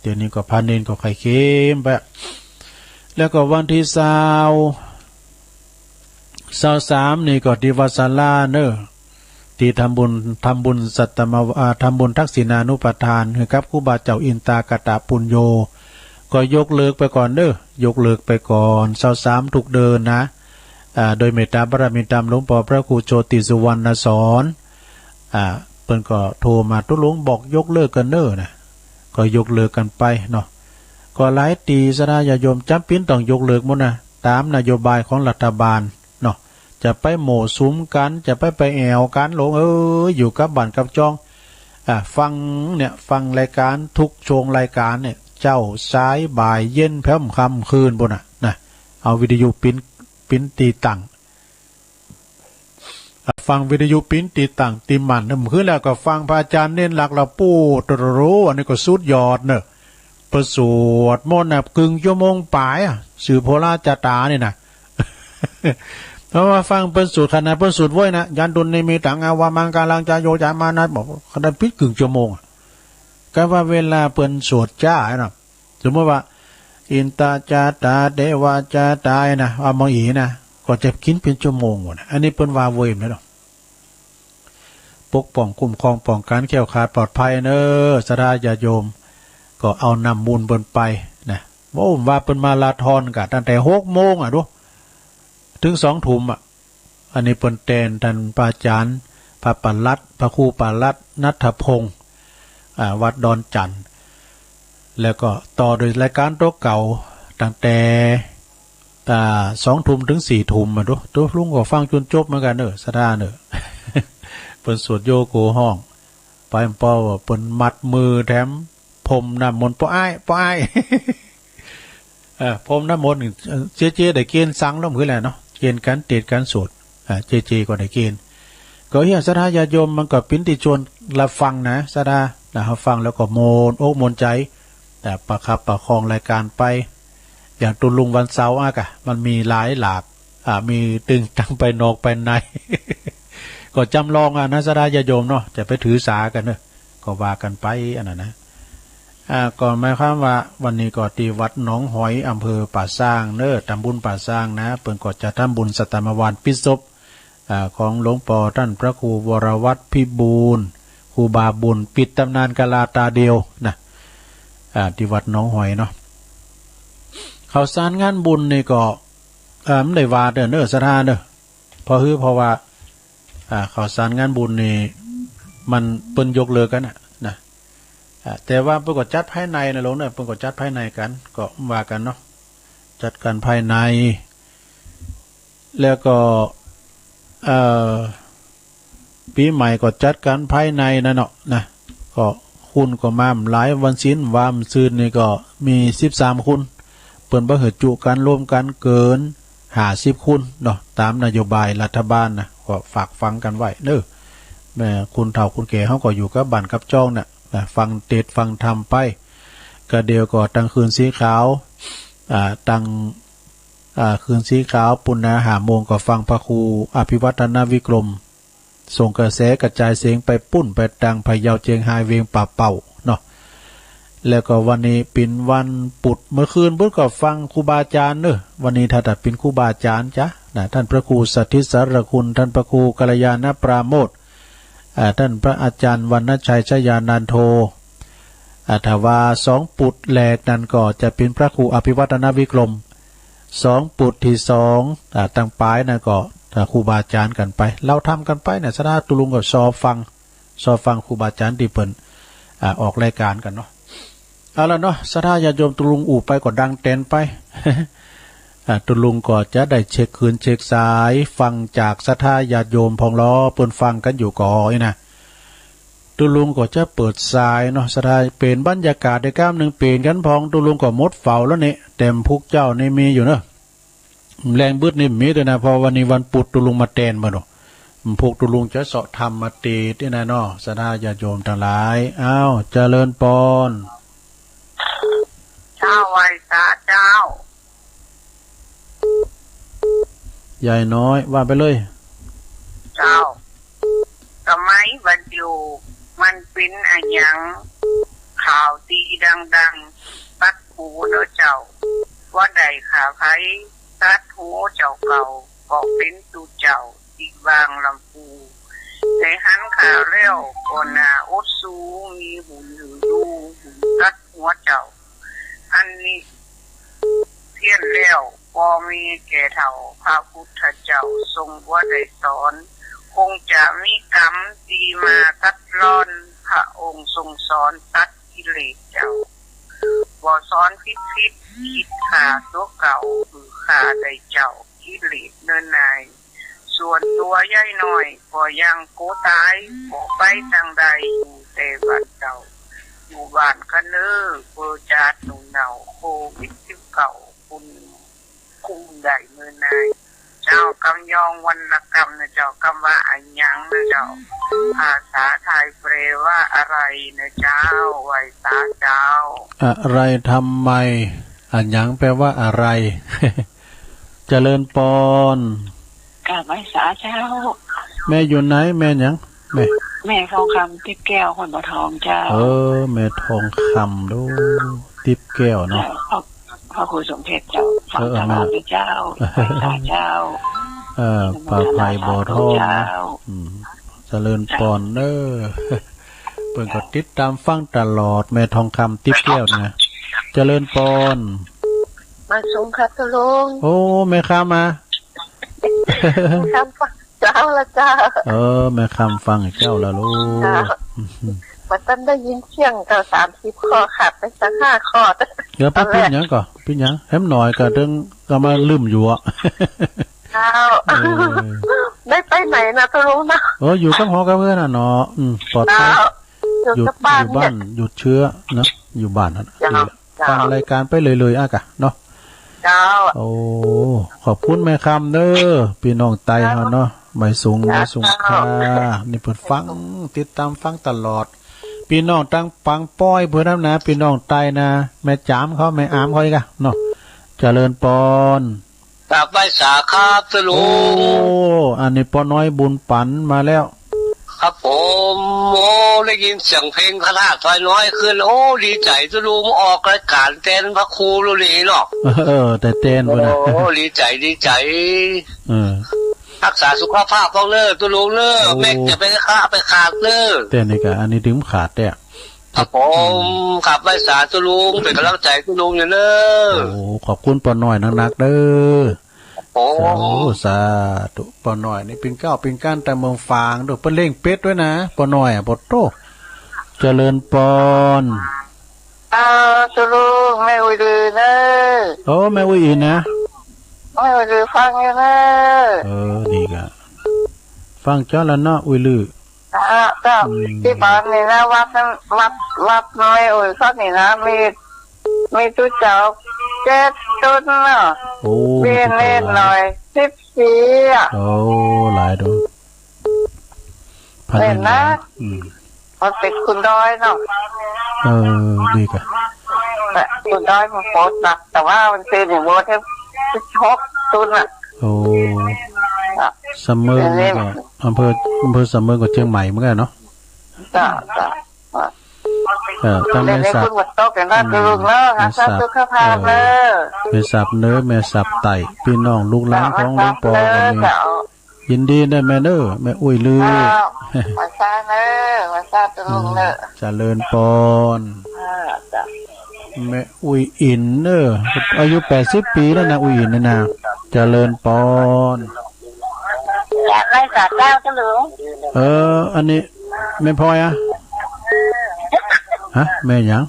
เดี๋ยวนี้ก็พระเณรก็ใค่เข้มไป แล้วก็วันตี้ซาว ซาวสามนี่ก็ตี้วัดศาลาเนาะ ตี้ทำบุญ ทำบุญสัตตมว- อ่า ทำบุญทักษิณานุปทานหื้อกับครูบาเจ้าอินตากะตะปุญโญ ก็ยกเลิกไปก่อนเนาะ ยกเลิกไปก่อน ซาวสามทุกเดือนนะ อ่า โดยเมตตาบารมีต๋ามหลวงป้อพระครูโชติสุวรรณสอน อ่า เปิ้นก็โทรมา ตุ๊ลุงบอกยกเลิกกั๋นเนาะนะ ก็ยกเลิกกั๋นไปเนาะ ก็หลายตี้ ศรัทธาญาติโยม จ๋ำเป๋นต้องยกเลิกหมดนะ ต๋ามนโยบายของรัฐบาลเนาะ จะไปโม่สุมกั๋น จะไปไปแอ่วกั๋น หลวงเอ๋ย อยู่กับบ้านกับจอง อ่า ฟังเนี่ย ฟังรายก๋านทุกช่วงรายก๋านเนี่ย เจ๊า สาย บ่าย เย็น แผมค่ำคืนปู้นน่ะ นะ เอาวิทยุปิน ปินตี้ตั้ง อ่ะ ฟังวิทยุปินตี้ตั้งตี้มั่น เมื่อคืนแล้วก็ฟังพระอาจ๋ารย์เณรหลักแล้ว ปู๊ด โอ้โห อันนี้ก็สุดยอดเนาะ เปิ้นสวดมนต์น่ะ เกิ่งชั่วโมงป๋ายอะ สืบโหราจาต๋านี่นะ เพราะว่าฟังเปิ้นสวด ขนาดเปิ้นสวดเว้ยนะ ยันตุนิมิตตัง อาวามังคลัง จโย จามานะ บอกขนาดปิดเกิ่งชั่วโมงอะ ก็ว่าเวลาเปิ้นสวดจ๊าอะนะ สมมุติว่า อินตะจาตา เตวะจาตานะ เอามาอีนะ ก็จะกิ๋นเป๋นชั่วโมงหมดนะ อันนี้เปิ้นว่าเว้ยนะเนาะ ปกป้องคุ้มครองป้องกั๋นแคล้วคลาดปลอดภัยเนาะ ศรัทธาญาติโยม ก็เอาน้ำบุญเปิ้นไปนะ โอ้ ว่าเปิ้นมาราธอนกะตั้งแต่หกโมงอะดู เถิงสองทุ่มอะ อันนี้เปิ้นแตนต้านพระอาจ๋ารย์ พระปลัด พระครูปลัดณัฐพงษ์ อ่า วัดดอนจันทน์ แล้วก็ต่อโดยรายก๋านโตเก่า ตั้งแต่ อ่า สองทุ่มเถิงสี่ทุ่มอะดู ตุ๊ลุงก็ฟังจ๋นจบเหมือนกั๋นเนาะ ศรัทธาเนาะ เปิ้นสวดโยโกฮ้อง ไปป้อว่าเปิ้นมัดมือแถม พรมน้ำมนต์ ป้ออ้าย ป้ออ้าย เออ พรมน้ำมนต์นี่ เอ่อ เจเจได้เกณฑ์สังแล้วหรือแหละเนาะ เกณฑ์ก๋านเตสน์ก๋านสวด อ่า เจเจก็ได้เกณฑ์ ก็เฮียศรัทธาญาติโยม มันก็เป๋นตี้ชวนระฟังนะ ศรัทธา นะ เฮาฟังแล้วก็ม่วนอกม่วนใจ๋ แต่ประคับประคองรายก๋านไป อย่างตุ๊ลุงวันเสาร์อะกะ มันมีหลายหลาก อ่า มีตึงตังภายนอกภายใน ก็จำลองอะนะ ศรัทธาญาติโยมเนาะ จะไปถือสากั๋นเนาะ ก็ว่ากั๋นไปอันนั้นนะ อ่า ก็หมายความว่าวันนี้ก็ตี้วัดหนองหอย อำเภอป่าซางเนาะ ต๋ำบลป่าซางนะ เปิ้นก็จะทำบุญสัตตามวานปิดศพ อ่า ของหลวงป้อต้านพระครูวรวัฒน์พิบูล ครูบาบุญปิดต๋ำนานกาลาต๋าเดียวนะ อ่า ตี้วัดหนองหอยเนาะ ข้าวสารงานบุญนี่ก็ อ่า บ่ได้ว่าเต๊อะเนาะ ศรัทธาเนาะ เพราะหื้อ เพราะว่า อ่า ข้าวสารงานบุญนี่ มันเปิ้นยกเลิกกั๋นน่ะนะ อ่า แต่ว่าเปิ้นก็จัดภายในนะลุงเนาะ เปิ้นก็จัดภายในกั๋น ก็ว่ากั๋นเนาะ จัดกั๋นภายใน แล้วก็ เอ่อ ปี๋ใหม่ก็จัดกั๋นภายในนะเนาะ นะ ก็คนก็มาบ่หลาย วันศีลวามื้อซืนนี่ก็มีสิบสามคน เปิ้นบ่หื้อจุกั๋นรวมกั๋นเกินห้าสิบคนเนาะ ต๋ามนโยบายรัฐบาลนะ ก็ฝากฟังกั๋นไว้เนาะ แม่คนเฒ่าคนแก่เฮาก็อยู่กับบ้านกับจ้องน่ะ นะ ฟังเตสน์ฟังธรรมไป ก็เดี๋ยวก็ตังคืนสีขาว อ่า ตัง อ่า คืนสีขาวปู้นนะ ห้าโมงก็ฟังพระครูอภิวัฒนวิกรม ส่งกระแสกระจายเสียงไปปู้นไปตังพะเยา เจียงฮาย เวียงป่าเป้าเนาะ แล้วก็วันนี้เป๋นวันปุด เมื่อคืนปุ้นก็ฟังครูบาอาจ๋ารย์เนาะ วันนี้ถ้าจะเป๋นครูบาอาจ๋ารย์จ๊ะนะ ต้านพระครูสถิตสารคุณ ต้านพระครูกัลยาณปราโมทย์ อ่า ต้านพระอาจ๋ารย์วรรณชัยชยานันโท อ่า ถ้าว่าสองปุดแรกนั้นก็จะเป๋นพระครูอภิวัฒนวิกรม สองปุดตี้สอง อ่า ตังป๋ายนั้นก็ อ่า ครูบาอาจ๋ารย์กั๋นไป เล่าธรรมกั๋นไปเนี่ย ศรัทธาตุ๊ลุงก็ซอฟัง ซอฟังครูบาอาจ๋ารย์ตี้เปิ้น อ่า ออกรายก๋านกั๋นเนาะ เอาละเนาะ ศรัทธาญาติโยม ตุ๊ลุงอู้ไปก็ดังแต๋นไป อ่า ตุ๊ลุงก็จะได้เช็คคืนเช็คสาย ฟังจากศรัทธาญาติโยมพ่องลอ เปิ้นฟังกั๋นอยู่ก่ออี้นะ ตุ๊ลุงก็จะเปิดสายเนาะ ศรัทธา เป๋นบรรยากาศได้ก้ามนึ่งเป๋นกั๋นพ่อง ตุ๊ลุงก็หมดเฝ้าแล้วเนี่ย แต้มพุกเจ้านี่มีอยู่เนาะ แลงบึดนี่มีด้วยนะ เพราะวันนี้วันปุดตุ๊ลุงมาแตนมาเนาะ พุกตุ๊ลุงจะเซาะธรรมมาเตสน์นี่นะเนาะ ศรัทธาญาติโยมตังหลาย อ้าว เจริญปอน เจ้า ไหว้สาเจ้า ยายน้อย ว่าไปเลย เจ้า สมัยบัดอยู่ มันเป๋นอะหยัง ข่าวตี้ดังๆ ตัดหูเนาะเจ้า ว่าได้ฆ่าใผตัดหูเจ้าเก่า ก็เป๋นตุ๊เจ้าตี้บางลำปู ได้หันข่าวแล้วก็น่าอดสู มีบุญหื้ออยู่ บุญตัดหัวเจ้า อันนี้ เพี้ยนแล้ว บ่มีแก่เฒ่า พระพุทธเจ้าทรงบ่ได้สอน คงจะมีกรรมตี้มาตัดรอน พระองค์ทรงสอนตัดกิเลสเจ้า บ่สอนผิดๆ คิดฆ่าตั๋วเก่า หื้อฆ่าได้เจ้า กิเลสเนินนาย ส่วนตัวยายน้อยก็ยังกั๋วต๋าย บ่ไปตางใด อยู่แต่บ้านเก่า อยู่บ้านกะเน้อ เปื้อจาดหนุนเหนา โควิดสิบเก้า คุณคุมได้เมินนาย เจ้า กำยองวรรณกรรมนะเจ้า กำว่าอะหยังนะเจ้า ภาษาไทยแปลว่าอะไรนะเจ้า ไหว้สาเจ้า อะไร ทำไม อะหยัง แปลว่าอะไร เจริญปอน กราบไหว้สาเจ้า แม่อยู่ไหน แม่หยัง แม่ แม่ทองคำติ๊บแก้ว คนบ่อทองเจ้า เออ แม่ทองคำดู ติ๊บแก้วเนาะ เจ้า พระ พระครูสมเพชรเจ้า เออ ฟังตลอด แม่ เลยเจ้า ไหว้สาเจ้า เออ อนุโมทนา ป่าไผ่บ่อทอง สาธุเจ้า อืม เจริญปอนเน้อ เปิ้นก็ติดต๋ามฟังตลอด แม่ทองคำติ๊บแก้วนี่นะ เจริญปอน มาสุงค่ะตุ๊ลุง โอ้ แม่คำมา แม่คำฟังเจ้าละเจ้า เออ แม่คำฟังเจ้าละลูก เจ้า บ่ตันได้ยินเสียงเจ้า สามสิบข้อ ขาดไปสักห้าข้อ เดี๋ยวไปปิ้นหยังก่อ ปิ้นหยัง แหมหน่อยก็เถิงก็มาลืมอยู่อะ เจ้า เออ ได้ไปไหนนะตุ๊ลุงนะ เออ อยู่กับหอกับเฮือนน่ะเนาะ อืม ปลอดภัย เจ้า อยู่ อยู่กับบ้าน อยู่บ้าน เนี่ย หยุดเชื้อนะ อยู่บ้านนั่นน่ะ เจ้า นี่แหละ เจ้า ฟังรายการไปเลยๆ อ่ะกะเนาะ เจ้า โอ้ ขอบคุณแม่คำเด้อ ปี้น้องไตเฮาเนาะ บ่ายสูง บ่ายสูงค่ะ นี่เปิ้นฟัง ติดต๋ามฟังตลอด ปี้น้องตังปางป้อยเปิ้นนำนะ ปี้น้องไตนะ แม่จ๋ามเขา แม่อามเขาอีกอะเนาะ เจริญปอน กราบไหว้สาครับ เจ้าลุง โอ้ อันนี้ป้อน้อยบุญปันมาแล้ว ครับผม โอ้ ได้ยินเสียงเพลงพระธาตุทรายน้อยขึ้น โอ้ ดีใจ๋ เจ้าลุง ออกรายก๋านแตนพระครูลุลีเนาะ เออ แต่แตนพุ้นนะ โอ้ ดีใจ๋ ดีใจ๋ เออ ฮักษาสุขภาพพ่องเน่อ เจ้าลุงเน่อ โอ้ แม่จะไปคะไปขาดเน่อ แต่นี่ก็ อันนี้ตึงขาดแต๊ ครับผม กราบไหว้สาเจ้าลุง เป๋นก๋ำลังใจ๋เจ้าลุงอยู่เน่อ โอ้ ขอบคุณป้อน้อยนักๆ เน่อ โอ้ สาธุ สาธุ ป้อน้อยนี่เป๋นก้าวเป๋นก้านต๋ามเมืองฝาง ดูเปิ้นเลี้ยงเป็ดตวยนะ ป้อน้อยอะ ปะโต้ เจริญปอน เออ เจ้าลุง แม่อุ๋ยลือเน่อ โอ้ แม่อุ๋ยอิ๋นนะ แม่อุ๋ยลือฟังอยู่เน่อ เออ ดีก่ะ ฟังเจ้าละเนาะ อุ๋ยลือ อ่า เจ้า อืม ตี้บ้านนี่นะ วัดนั้น วัด วัดแม่อุ๋ยเขานี่นะ มี มีตุ๊เจ้าเจ็ดตุ๊นเนาะ โอ้ มีตุ๊เจ้าหลาย เนนหน่อยสิบสี่อะ โอ้ หลายดู พะเนนนะ อืม มันเป๋นขุนดอยเนาะ เออ ดีก่ะ แต่ขุนดอยมันโปรดหนัก แต่ว่ามันเป๋นอย่างโบสถ์ให้สิบหกตุ๊นอะ โอ้ อะ สำเมิง เออ นี่ก็ อำเภอ อำเภอสำเมิงก็เจียงใหม่เหมือนกั๋นเนาะ จ้ะ จ้ะ เออ ตางแม่สับ เดี๋ยวคุณหมดโต๊ะกันนะ อืม เจ้าลุงเน่อ แม่สับ หาสุขภาพเน่อ เออ แม่สับเหนือ แม่สับใต้ ปี้น้องลูกหลานของหลวงป้อก็มี เจ้า ยินดีเน่อแม่เน่อ แม่อุ๋ยลือ เจ้า ไหว้สาเน่อ ไหว้สาเจ้าลุงเน่อ อืม เจริญปอน อ่า เจ้า แม่อุ๋ยอิ๋นเน่อ อายุแปดสิบปี๋แล้วนะ อุ๋ยอิ๋นเนี่ยนะ เจริญปอน กราบไหว้สาเจ้า เจ้าลุง เออ อันนี้แม่พลอยอะ ฮะ แม่หยัง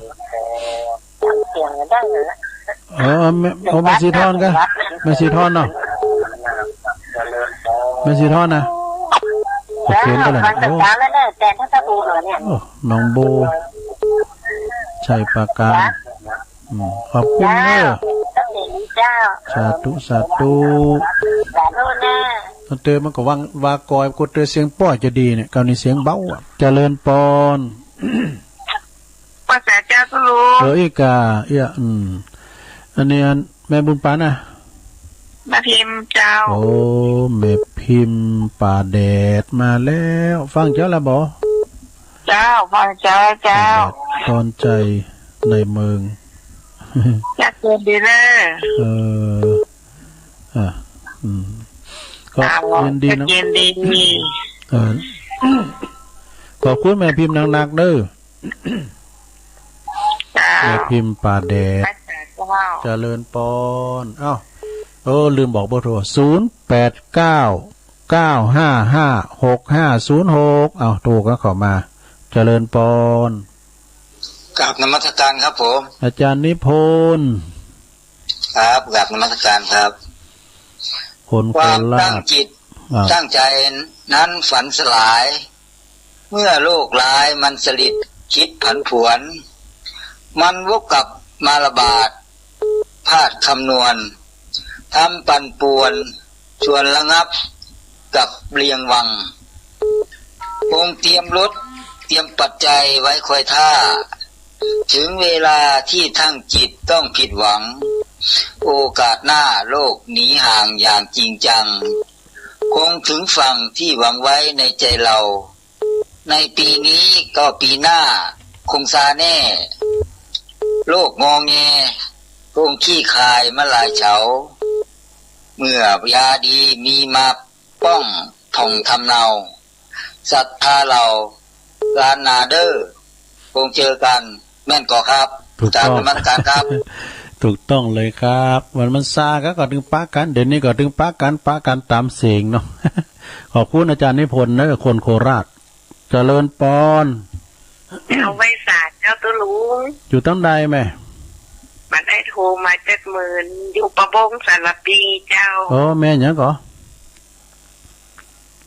เสียงดังเลยนะ เออ แม่ โอ้ แม่สีทอนกะ แม่สีทอนเนาะ แม่สีทอนนะ โอเค เจ้า ก็เลย ฟังแต่ โอ้ เช้าแล้วเน่อ แต่ถ้าจะปูเหรอเนี่ย โอ้ น้องโบ ชัยปราการ จ้ะ อืม ขอบคุณเน่อ เจ้า เจ้า สาธุ สาธุ สาธุเน่อ ตั้งแต่มันก็วาง วากอย กดแต่เสียงป้อยจะดีเนี่ย คราวนี้เสียงเบาอะ เจริญปอน ไหว้สาเจ้าเจ้าลุง เออ อีกา เอี้ย อืม อันนี้อันแม่บุญปันนะ แม่พิมพ์เจ้า โอ้ แม่พิมพ์ป่าแดดมาแล้ว ฟังเจ้าละบ่ เจ้า ฟังเจ้า เจ้า ป่าแดดตอนใจในเมือง อยากเจอดีเลย เออ อ่ะ อืม ก็ เจ้า ยินดีนะ เย็นดี เออ ขอบคุณแม่พิมพ์นักๆ เด้อ เจ้า แม่พิมพ์ป่าแดด เจ้า เจริญปอน เอ้า เออ ลืมบอกเบอร์โทร ศูนย์แปดเก้า เก้าห้าห้า หกห้าศูนย์หก เอ้า โทรก็เข้ามา เจริญปอน กราบนมัสการครับผม อาจารย์นิพนธ์ ครับ กราบนมัสการครับ คนโคราช ความตั้งจิต อ่า ตั้งใจนั้นฝันสลาย เมื่อโรคร้ายมันสลิดคิดผันผวน มันวกกลับมาระบาด พลาดคำนวณ ทำปั่นป่วน ชวนระงับกับเรียงวัง คงเตรียมรถ เตรียมปัจจัยไว้คอยท่า ถึงเวลาที่ตั้งจิตต้องผิดหวัง โอกาสหน้าโลกหนีห่างอย่างจริงจัง คงถึงฝั่งที่หวังไว้ในใจเรา ในปีนี้ก็ปีหน้าคงซาแน่ โรคงอแงคงคลี่คลายมาหลายเฉา เมื่อยาดีมีมาป้องผ่องทำเนา ศรัทธาเหล่าล้านนาเด้อ คงเจอกัน แม่นก่อครับ ถูกต้อง กราบนมัสการครับ ถูกต้องเลยครับ วันมันซาก็ ก็ตึงปะกั๋น เดี๋ยวนี้ก็ตึงปะกั๋น ปะกั๋นต๋ามเสียงเนาะ ขอบคุณอาจารย์นิพนธ์เนอะ คนโคราช เจริญปอน เอาไหว้สาเจ้าตุ๊ลุง อยู่ตังใดแม่ บ่ได้โทรมาจักมื้อ อยู่ประบงสารภีเจ้า เออ แม่หยังก่อ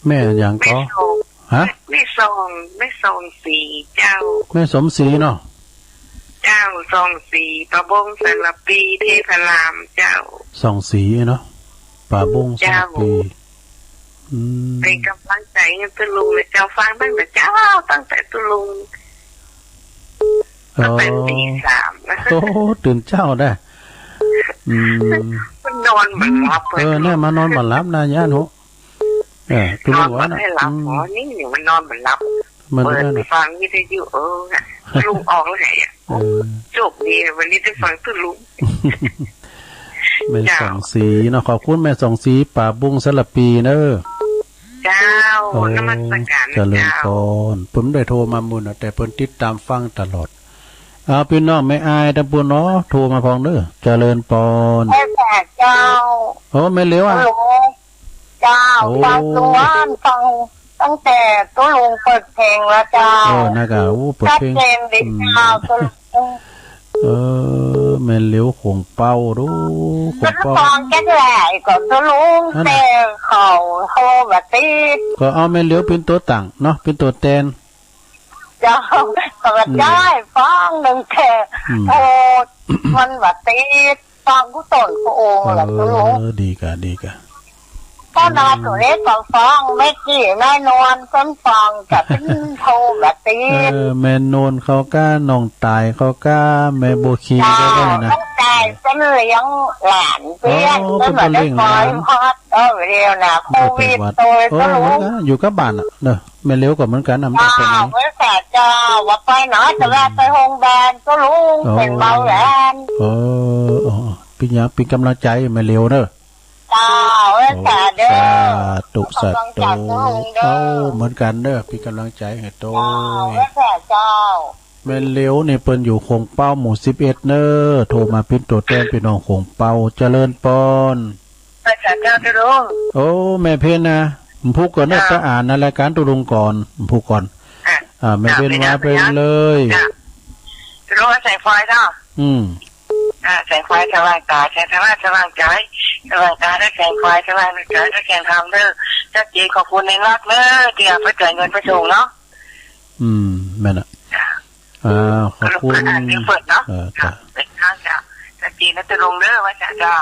แม่หยังก่อ แม่สม ฮะ แม่สม แม่สมศรีเจ้า แม่สมศรีเนาะ เจ้า ส่องศรี ป๋าบง สารภี เทพาราม เจ้า ส่องศรีเนาะ ป๋าบง สารภี เจ้า อืม เป๋นก๋ำลังใจ๋หื้อตุ๊ลุงเลยเจ้า ฟังตั้งแต่เจ๊า ตั้งแต่ตุ๊ลุง อ๋อ ตั้งแต่ตีสาม โอ้ ตื่นเจ๊าได้ อืม มันนอนบ่หลับ เออ เนี่ย มานอนบ่หลับนะ ย่านหัว เออ ตุ๊ลุงว่านะ นอนบ่หลับ อืม อ๋อ นี่มันนอนบ่หลับ มัน เปิด นั่นน่ะ ฟังวิทยุ เออ ตุ๊ลุงออกแล้วไงอะ เออ โชคดี วันนี้ได้ฟังตุ๊ลุง แม่ เจ้า ส่องศรีเนาะ ขอบคุณแม่ส่องศรี ป๋าบง สารภี เนอะ เจ้า โอ้ นมัสการ เจริญ เจ้า ปอน เปิ้นได้โทรมามื้อนะ แต่เปิ้นติดต๋ามฟังตลอด เอา ปี้น้องแม่อายตางปู้นเนาะ โทรมาพ่องเน้อ เจริญปอน เจ้า โอ้ แม่เหลียวอะ ฮัลโหล เจ้า โอ้ ฟังตุ๊ลุง ฟังตั้งแต่ตุ๊ลุงเปิดเพลงแล้วเจ้า เออ นะก่ะ โอ้ เปิดเพลง ชัดเจนดี อืม เจ้า ตุ๊ลุง เออ แม่เหลียวโขงเป้าดู โขงเป้า ฟังแค่แหละก็ตุ๊ลุง นั่นน่ะ แต่เขาโทรบ่ติด ก็เอาแม่เหลียวเป๋นตั๋วตั้งเนาะ เป๋นตั๋วแตน เจ้า ก็ว่า อืม ได้ฟังนึ่งแต่ อืม โอ้ มันบ่ติด ฟังกู้ต้นกู้องค์แหละ เออ ตุ๊ลุง ดีก่ะ ดีก่ะ ป้อน้อย อืม ตั๋วเล็กก็ฟัง แม่กี้ แม่นวล เปิ้นฟัง ก็เปิ้นโทรบ่ติด เออ แม่นวลเขาก้า น้องต๋ายเขาก้า แม่บัวขี เจ้า เขาก้านะ น้องต๋ายเปิ้นเลี้ยงหลานเปื้อน อ๋อ เปิ้นบ่ได้ เปิ้นบ่เลี้ยงหลาน คอยฮอด เออ เดี๋ยวนะ โควิด โตย เออ ตุ๊ลุง อยู่กับบ้านน่ะเนาะ แม่เหลียวก็เหมือนกั๋นนะ มันก็ไปไหน เจ้า เว้ยค่ะเจ้า บ่ไปไหน แต่ว่าไปโฮงพยาบาลตุ๊ลุง อ๋อ เป๋นเบาหวาน เออ อ๋อ เป๋นหยัง เป๋นก๋ำลังใจ๋แม่เหลียวเน้อ เจ้า เว้ยค่ะเด้อ โอ้ สาธุ สาธุ ขอบคุณเจ้าตุ๊ลุงเด้อ เอ้า เหมือนกั๋นเน้อ เป๋นก๋ำลังใจ๋หื้อโตย เจ้า เว้ยค่ะเจ้า แม่เหลียวนี่เปิ้นอยู่โขงเป้าหมู่สิบเอ็ดเน้อ โทรมาเป๋นตั๋วแตนปี้น้องโขงเป้า เจริญปอน เว้ยค่ะเจ้าตุ๊ลุง โอ้ แม่เพ็ญนะ ผมพูดก่อนเน้อ เจ้า ไปอ่านในรายการตุ๊ลุงก่อน ผมพูดก่อน อ่ะ อ่า แม่เพ็ญ เจ้า ว่าไปเลย เจ้า ตุ๊ลุง แสงไฟเนาะ อืม อ่า แสงไฟสว่างต๋า แสงธรรมะสว่างใจ๋ สว่างต๋าและแสงไฟ สว่างใจ๋และแสงธรรมเน้อ เจ้าเจ ขอบคุณในรักเน้อ ตี้เอาไปจ่ายเงินไปส่งเนาะ อืม แม่นน่ะ อ่า ขอบคุณ อ่านเสียงเปิดเนาะ เออ จ้ะ เป๋นทางเจ้า เจ้าเจ นะตุ๊ลุงเน้อ ว่าจ้ะเจ้า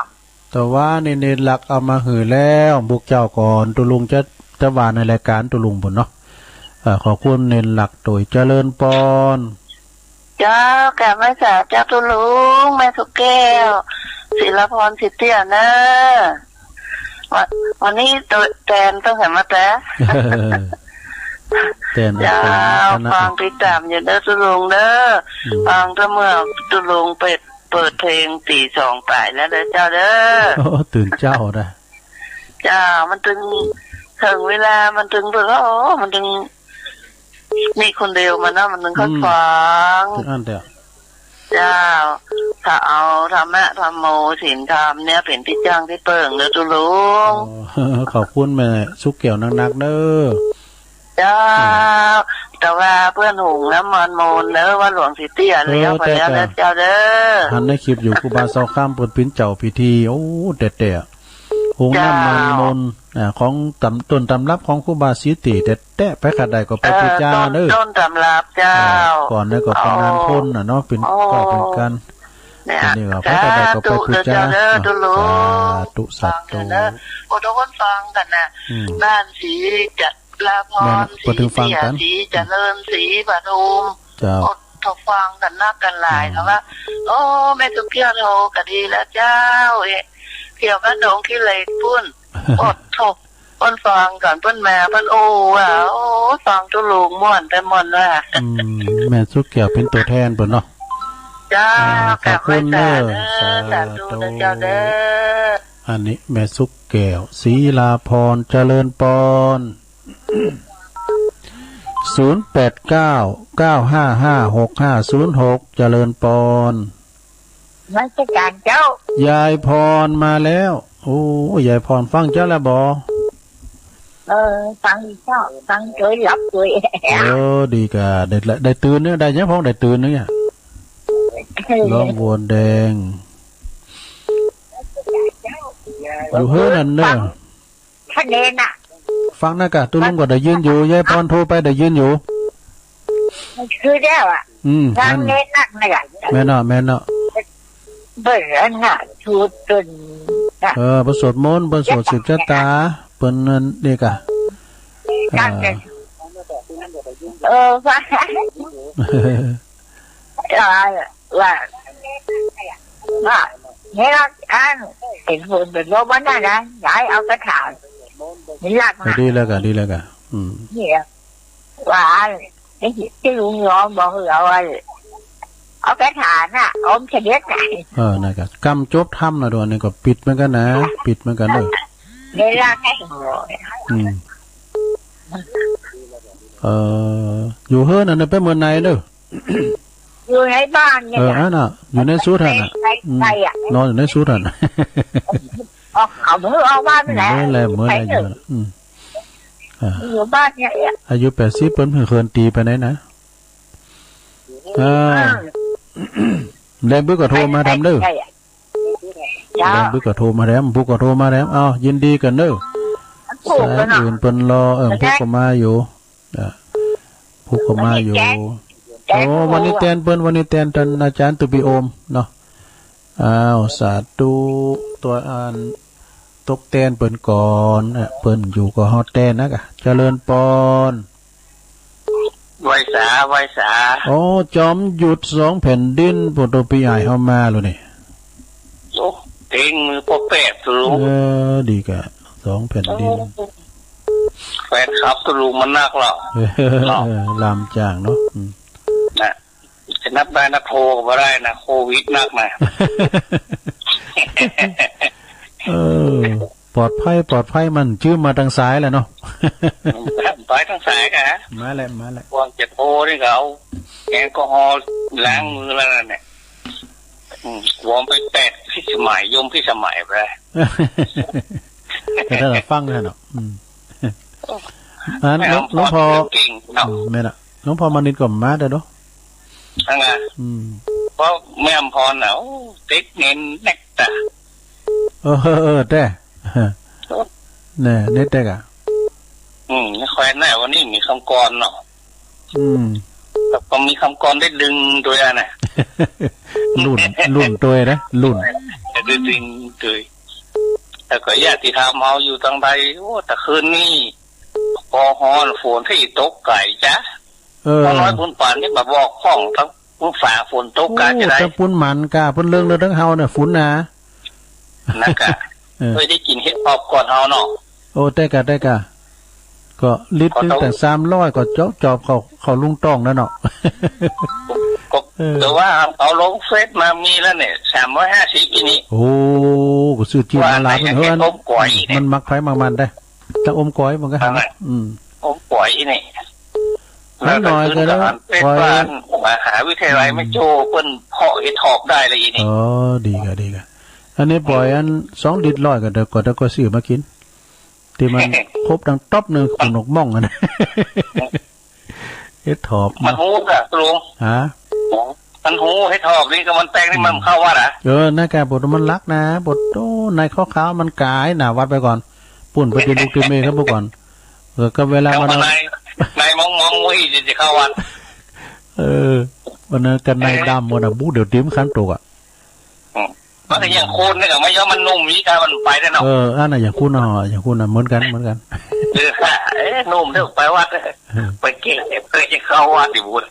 แต่ว่านี่ นี่หลักเอามาหื้อแล้ว พวกเจ้าก่อน ตุ๊ลุงจะ จะว่าในรายการตุ๊ลุงปู้นเนาะ เอ่อ ขอบคุณเน้นหลักโตย เจริญปอน เจ้า กราบไหว้สาเจ้าตุ๊ลุง แม่สุกแก้ว ศิลาพร ศรีเตี้ยเน้อ วัน วันนี้ตั๋วแตนต้องหันมาแต่ แตน เจ้า แตนคณะ ฟังติดต๋ามอยู่เน้อตุ๊ลุงเน้อ อืม ฟังแต่เมื่อตุ๊ลุงเปิด เปิดเพลงตี๋สองป๋ายแล้วเน้อเจ้าเน้อ โอ้ ตื่นเจ๊าได้ เจ้า มันตึง เถิงเวลามันตึงเปิด โอ้ มันตึง นี่คนเดียวมันเนาะ มันตึงค่อย อืม ฟัง ตึงอั้นเดียว เจ้า ถ้าเอาธรรมะธรรมโม ศีลธรรมเนี่ยเป๋นตี้จั้งตี้เปิ้งเน้อตุ๊ลุง อ๋อ ขอบคุณแม่สุกแก้วนักๆ เน้อ เจ้า อืม แต่ว่าเปิ้นหุงน้ำมันมูลเน้อ ว่าหลวงศรีเตี้ย เออ แล้ว ไปแล้ว แต่ เน้อเจ้าเน้อ หันในคลิปอยู่ ครูบาเสาคำเปิ้นเป๋นเจ้าพิธี โอ้ แต่ แต่ หุงน้ำมันมูล เจ้า อ่า ของตำ ต้นตำรับของครูบาศรีเตี้ยแต๊ๆ ใผกาดได้ก็ไป เออ ปู๋จา ต้น เน้อ ต้นตำรับเจ้า เออ ก่อนนั้นก็เป๋น โอ้ นานพ้นน่ะเนาะ เป๋น โอ้ ก็เป๋นกั๋น เนี่ย ทีนี้ก็ใผกาดได้ก็ไปปู๋จา สาธุเจ้าเน้อ เนาะ ตุ๊ลุง สาธุ สาธุ เน้อ โอ้ ทุกคนฟังกั๋นน่ะ อืม บ้านศรีจะ ลาพร แม่นน่ะ ศรีเตี้ย เปิ้นตึงฟังกั๋น ศรีเจริญ ศรีปทุม เจ้า โอ้ เขาฟังกั๋นนักกั๋นหลาย อืม เขาว่า โอ้ แม่สุกแก้วโทรก็ดีแล้วเจ้า เอ๊ะ เที่ยวบ้านดงขี้เหล็กปู้น โอ้ โทร เปิ้นฟังกั๋น เปิ้นมา เปิ้นอู้ว่า โอ้ ฟังตุ๊ลุงม่วนแต่ม่วนว่า อืม แม่สุกแก้วเป๋นตั๋วแตนเปิ้นเนาะ เจ้า อ่า ขอบคุณเน้อ กราบไหว้สาเน้อ สาธุ สาธุเน้อเจ้าเน้อ อันนี้แม่สุกแก้ว ศรีลาพร เจริญปอน ศูนย์แปดเก้า เก้าห้าห้า หกห้าศูนย์หก เจริญปอน นมัสการเจ้า ยายพรมาแล้ว โอ้ ยายพรฟังเจ้าแล้วบ่ เออ ฟังเจ้า ฟังจนหลับเลย เออ ดีก่ะ ได้ ได้ตื่นเนี่ย ได้ยังพองได้ตื่นเนี่ย เออ ร้องบัวแดง อยู่เฮือนนั่นเน้อ ฟัง คะแนนน่ะ ฟังนะก่ะ ตุ๊ลุงก็ได้ยินอยู่ ยายพรโทรไปได้ยินอยู่ มันคือแล้วอะ อืม ตั้ง อั้น เน้นนักนะ แม่นเนาะ แม่นเนาะ เปิ้นอั้นน่ะ สูตรเปิ้นน่ะ เออ เปิ้นสวดมนต์ เปิ้นสวดสืบชะตา เปิ้นนั่นนี่ก่ะ ตั้งแต่ อ่า เออ ว่า ว่า ว่า ว่า เนี่ย อัน เป๋นฝนเป๋นลมอันนั้นนะ ย้ายเอากระถาง นี่หลัก เออ มา ดีแล้วก่ะ ดีแล้วก่ะ อืม เนี่ย ว่า ไอ้ตี้ลุงยอมบอกเอา เอากระถางน่ะ อมเสด็จน่ะ เออ นั่นก่ะ กำจบธรรมนะ ตรงนี้ก็ปิดเหมือนกั๋นนะ ปิดเหมือนกั๋นเด้อ ในร่างให้หัว อืม เออ อยู่เฮือนอันนั้นไปเมือไหนเด้อ อยู่ในบ้านเนี่ย เออ อันน่ะ อยู่ในสุดหั้นน่ะ ไป อืม ไปอ่ะ นอนอยู่ในสุดหั้นน่ะ ออกเขาเมือออกบ้านไปแล้ว เมือแล้ว เมือแล้ว ไปเถอะ อยู่น่ะ อืม อ่า อยู่บ้านเนี่ย อายุแปดสิบเปิ้นเพิ่งเคินตีไปไหนนะ อ่า อ่า แลบึกก็โทรมาแถมเด้อ ใช่อ่ะ เจ้า แลบึกก็โทรมาแถม บุกก็โทรมาแถม อ้าว ยินดีกั๋นเด้อ ถูกแล้วเนาะ สายอื่นเปิ้นรอ เออ บุกก็มาอยู่ อ่ะ บุกก็มาอยู่ แจ๊ค แจ๊ค โอ้ วันนี้แตนเปิ้น วันนี้แตนต้านอาจ๋ารย์ตุปีโอมเนาะ อ้าว สาธุ ตั๋วอัน ตกแตนเปิ้นก่อน อ่ะ เปิ้นอยู่ก็ฮอดแตนนะก่ะ เจริญปอน ไหว้สา ไหว้สา โอ้ จอมยุทธสองแผ่นดิน โปรโตปีอ้ายเฮามาแล้วนี่ โอ้ เต็งมือปอแปดลุง เออ ดีก่ะ สองแผ่นดิน โอ้ แฟนคลับตุลุงมันนักแล้ว เออ เนาะ เออ ลามจ้างเนาะ อืม น่ะ จะนับได้นับโทรก็บ่ได้นะ โควิดนักนะ เออ ปลอดภัย ปลอดภัย มันจื้อมาตังสายแหละเนาะ ไปตังสายก่ะ มาแล้ว มาแล้ว ก่อนจะโทรนี่ก็เอาแอลกอฮอล์ล้างมือแล้วนั่นแหละ อืม กลัวไปแปดพิสมัย ยมพิสมัยไป แต่ถ้าฟังนะเนาะ อืม อัน แม่อำพร หลวง หลวงพ่อ เก่งเนาะ อืม แม่นน่ะ หลวงพ่อมานิดก็มาได้เนาะ นั่นไง อืม เพราะแม่อำพรน่ะ โอ้ เต็กเน้นนักตา เออ เออ เออ แต่ แน่ เน้นแต่ก่ะ อืม ในแคว้นน่ะ วันนี้มีกำกรเนาะ อืม แต่ก็มีกำกรได้ดึงโดยอันน่ะ รุ่น รุ่นโดยนะ รุ่น ได้ดึงโดย แล้วก็ญาติธรรมเฮาอยู่ตังใด โอ้ แต่คืนนี้ ปอฮ้อน ฝนที่ตกไก่จ๊ะ เออ ปอน้อยบุญปานนี่มาบอกของตังปุ้นฝาฝนตกกะ โอ้ จะได้ ตังปุ้นหมันกะ เปิ้นเลิงเลิงตังเฮาเนี่ย ฝนหนา นักกะ เออ เคยได้กิ๋นเห็ดถอบก่อนเฮาเนาะ โอ้ แต่กะ แต่กะ ก็ลิตรหนึ่ง ก็ต้อง แต่สามร้อย ก็จอบ จอบเข้า เข้าลุงต้องแล้วเนาะ ก็ เออ แต่ว่าเอาลงเฟซมามีแล้วเนี่ย สามร้อยห้าสิบ อีนี่ โอ้ ก็ซื้อจีนมาลาว ว่าอันไหน เพิ่น เห็ดอมก๋อยเนี่ย มันมักไผมักมันได้ ตังอมก๋อยมันก็ นั่นแหละ อืม อมก๋อยอีนี่ น้อยๆ แล้วก็ขึ้นกับ ก็ได้ อันเป็น ก๋อย บ้านมหาวิทยาลัย อืม แม่โจ้เปิ้นเพาะเห็ดถอบได้เลยอีนี่ อ๋อ ดีกะ ดีกะ อันนี้ป๋อย อืม อันสองลิตรร้อยก็เดี๋ยว ก็เดี๋ยวก็ซื้อมากิ๋น ตี้มันครบตังต๊อบหนึ่ง ขุนหนวกม่องอันนั้น เห็ดถอบ มัน เนาะ ฮู้กะลุง ฮะ มันฮู้เห็ดถอบนี่กับมันแตงนี่ อืม มันเข้าวัดอะ เออ นั่นกะ บทมันลักนะ บท โอ้ ในข้อข่าวมันก๋ายหน้าวัดไปก่อน ปุ้นไปตีลูกตีเมย์ครับเมื่อก่อน เออ ก็เวลา แล้ว มัน นาย นายมองๆ มุ้ยจะ จะเข้าวัด เออ วันนั้นกันนายดำวันน่ะ บู๊เดี๋ยวดิ้มขั้นตกอะ อืม มันก็ยังโคนเนี่ย มันยังมันหนุ่มอีกอะ มันไปได้เนาะ เออ อันน่ะ อย่างคุณเนาะ อย่างคุณน่ะ เหมือนกัน เหมือนกัน เออ เอ๊ะ หนุ่มเด้อ ไปวัด เออ ไปเก่ง ไปจะเข้าวัดดิบุญ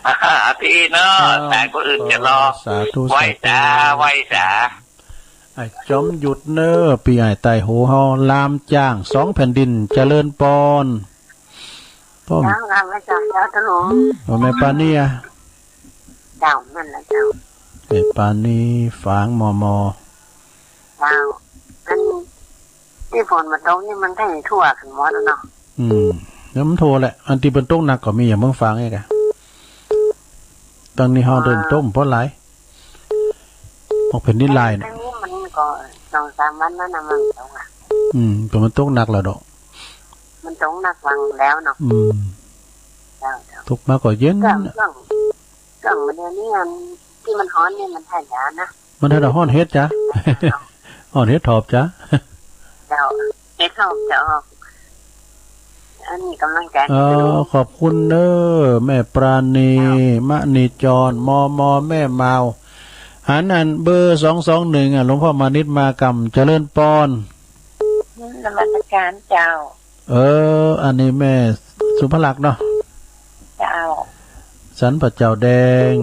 อ่า ตี้เนาะ อ้าว แต่คนอื่นจะรอ สาธุ ไหว้สา สาธุ ไหว้สา ไอ้จอมยุทธเน้อ ปี้อ้ายใต้หูเฮา ลามจ้างสองแผ่นดิน เจริญปอน ป้อม เจ้าค่ะ พระเจ้า เจ้าตะหลวง โอ้ แม่ปานีอะ เจ้า นั่นแหละเจ้า แม่ปานี ฝางมอมอ เจ้า อันตี้ฝนมาตกนี่มันได้ทั่วกั๋นหมดแล้วเนาะ อืม แล้วมันทั่วแหละ อันตี้เปิ้นตกหนักก็มีอย่างเมืองฝางเองอะ ตังนี้เฮาเดินต้มเพราะหลาย พวกแผ่นดินไหวน่ะ อันนี้มันก็สองสามวันแล้วนะ มันตกอะ อืม แต่มันตกหนักแล้วเนาะ มันตกหนักวังแล้วเนาะ อืม เจ้า เจ้า ตกมาก็เย็น เจ้า เจ้า เจ้า มันเดี๋ยวนี้อันตี้มันฮ้อนนี่มันถ่ายยานะ มันถ่ายฮ้อนเห็ดจ๊ะ ฮ้อนเห็ดถอบจ๊ะ เจ้า เห็ดถอบจะออก อันนี้กำลังใจ เออ ขอบคุณเน้อ แม่ปราณี เจ้า มณีจร มม แม่มาว อันนั้นเบอร์สองสองหนึ่งอะ หลวงพ่อมานิตมาก่ำ เจริญปอน นมัสการเจ้า เออ อันนี้แม่สุภลักษณ์เนาะ เจ้า สันป่าเจ้าแดง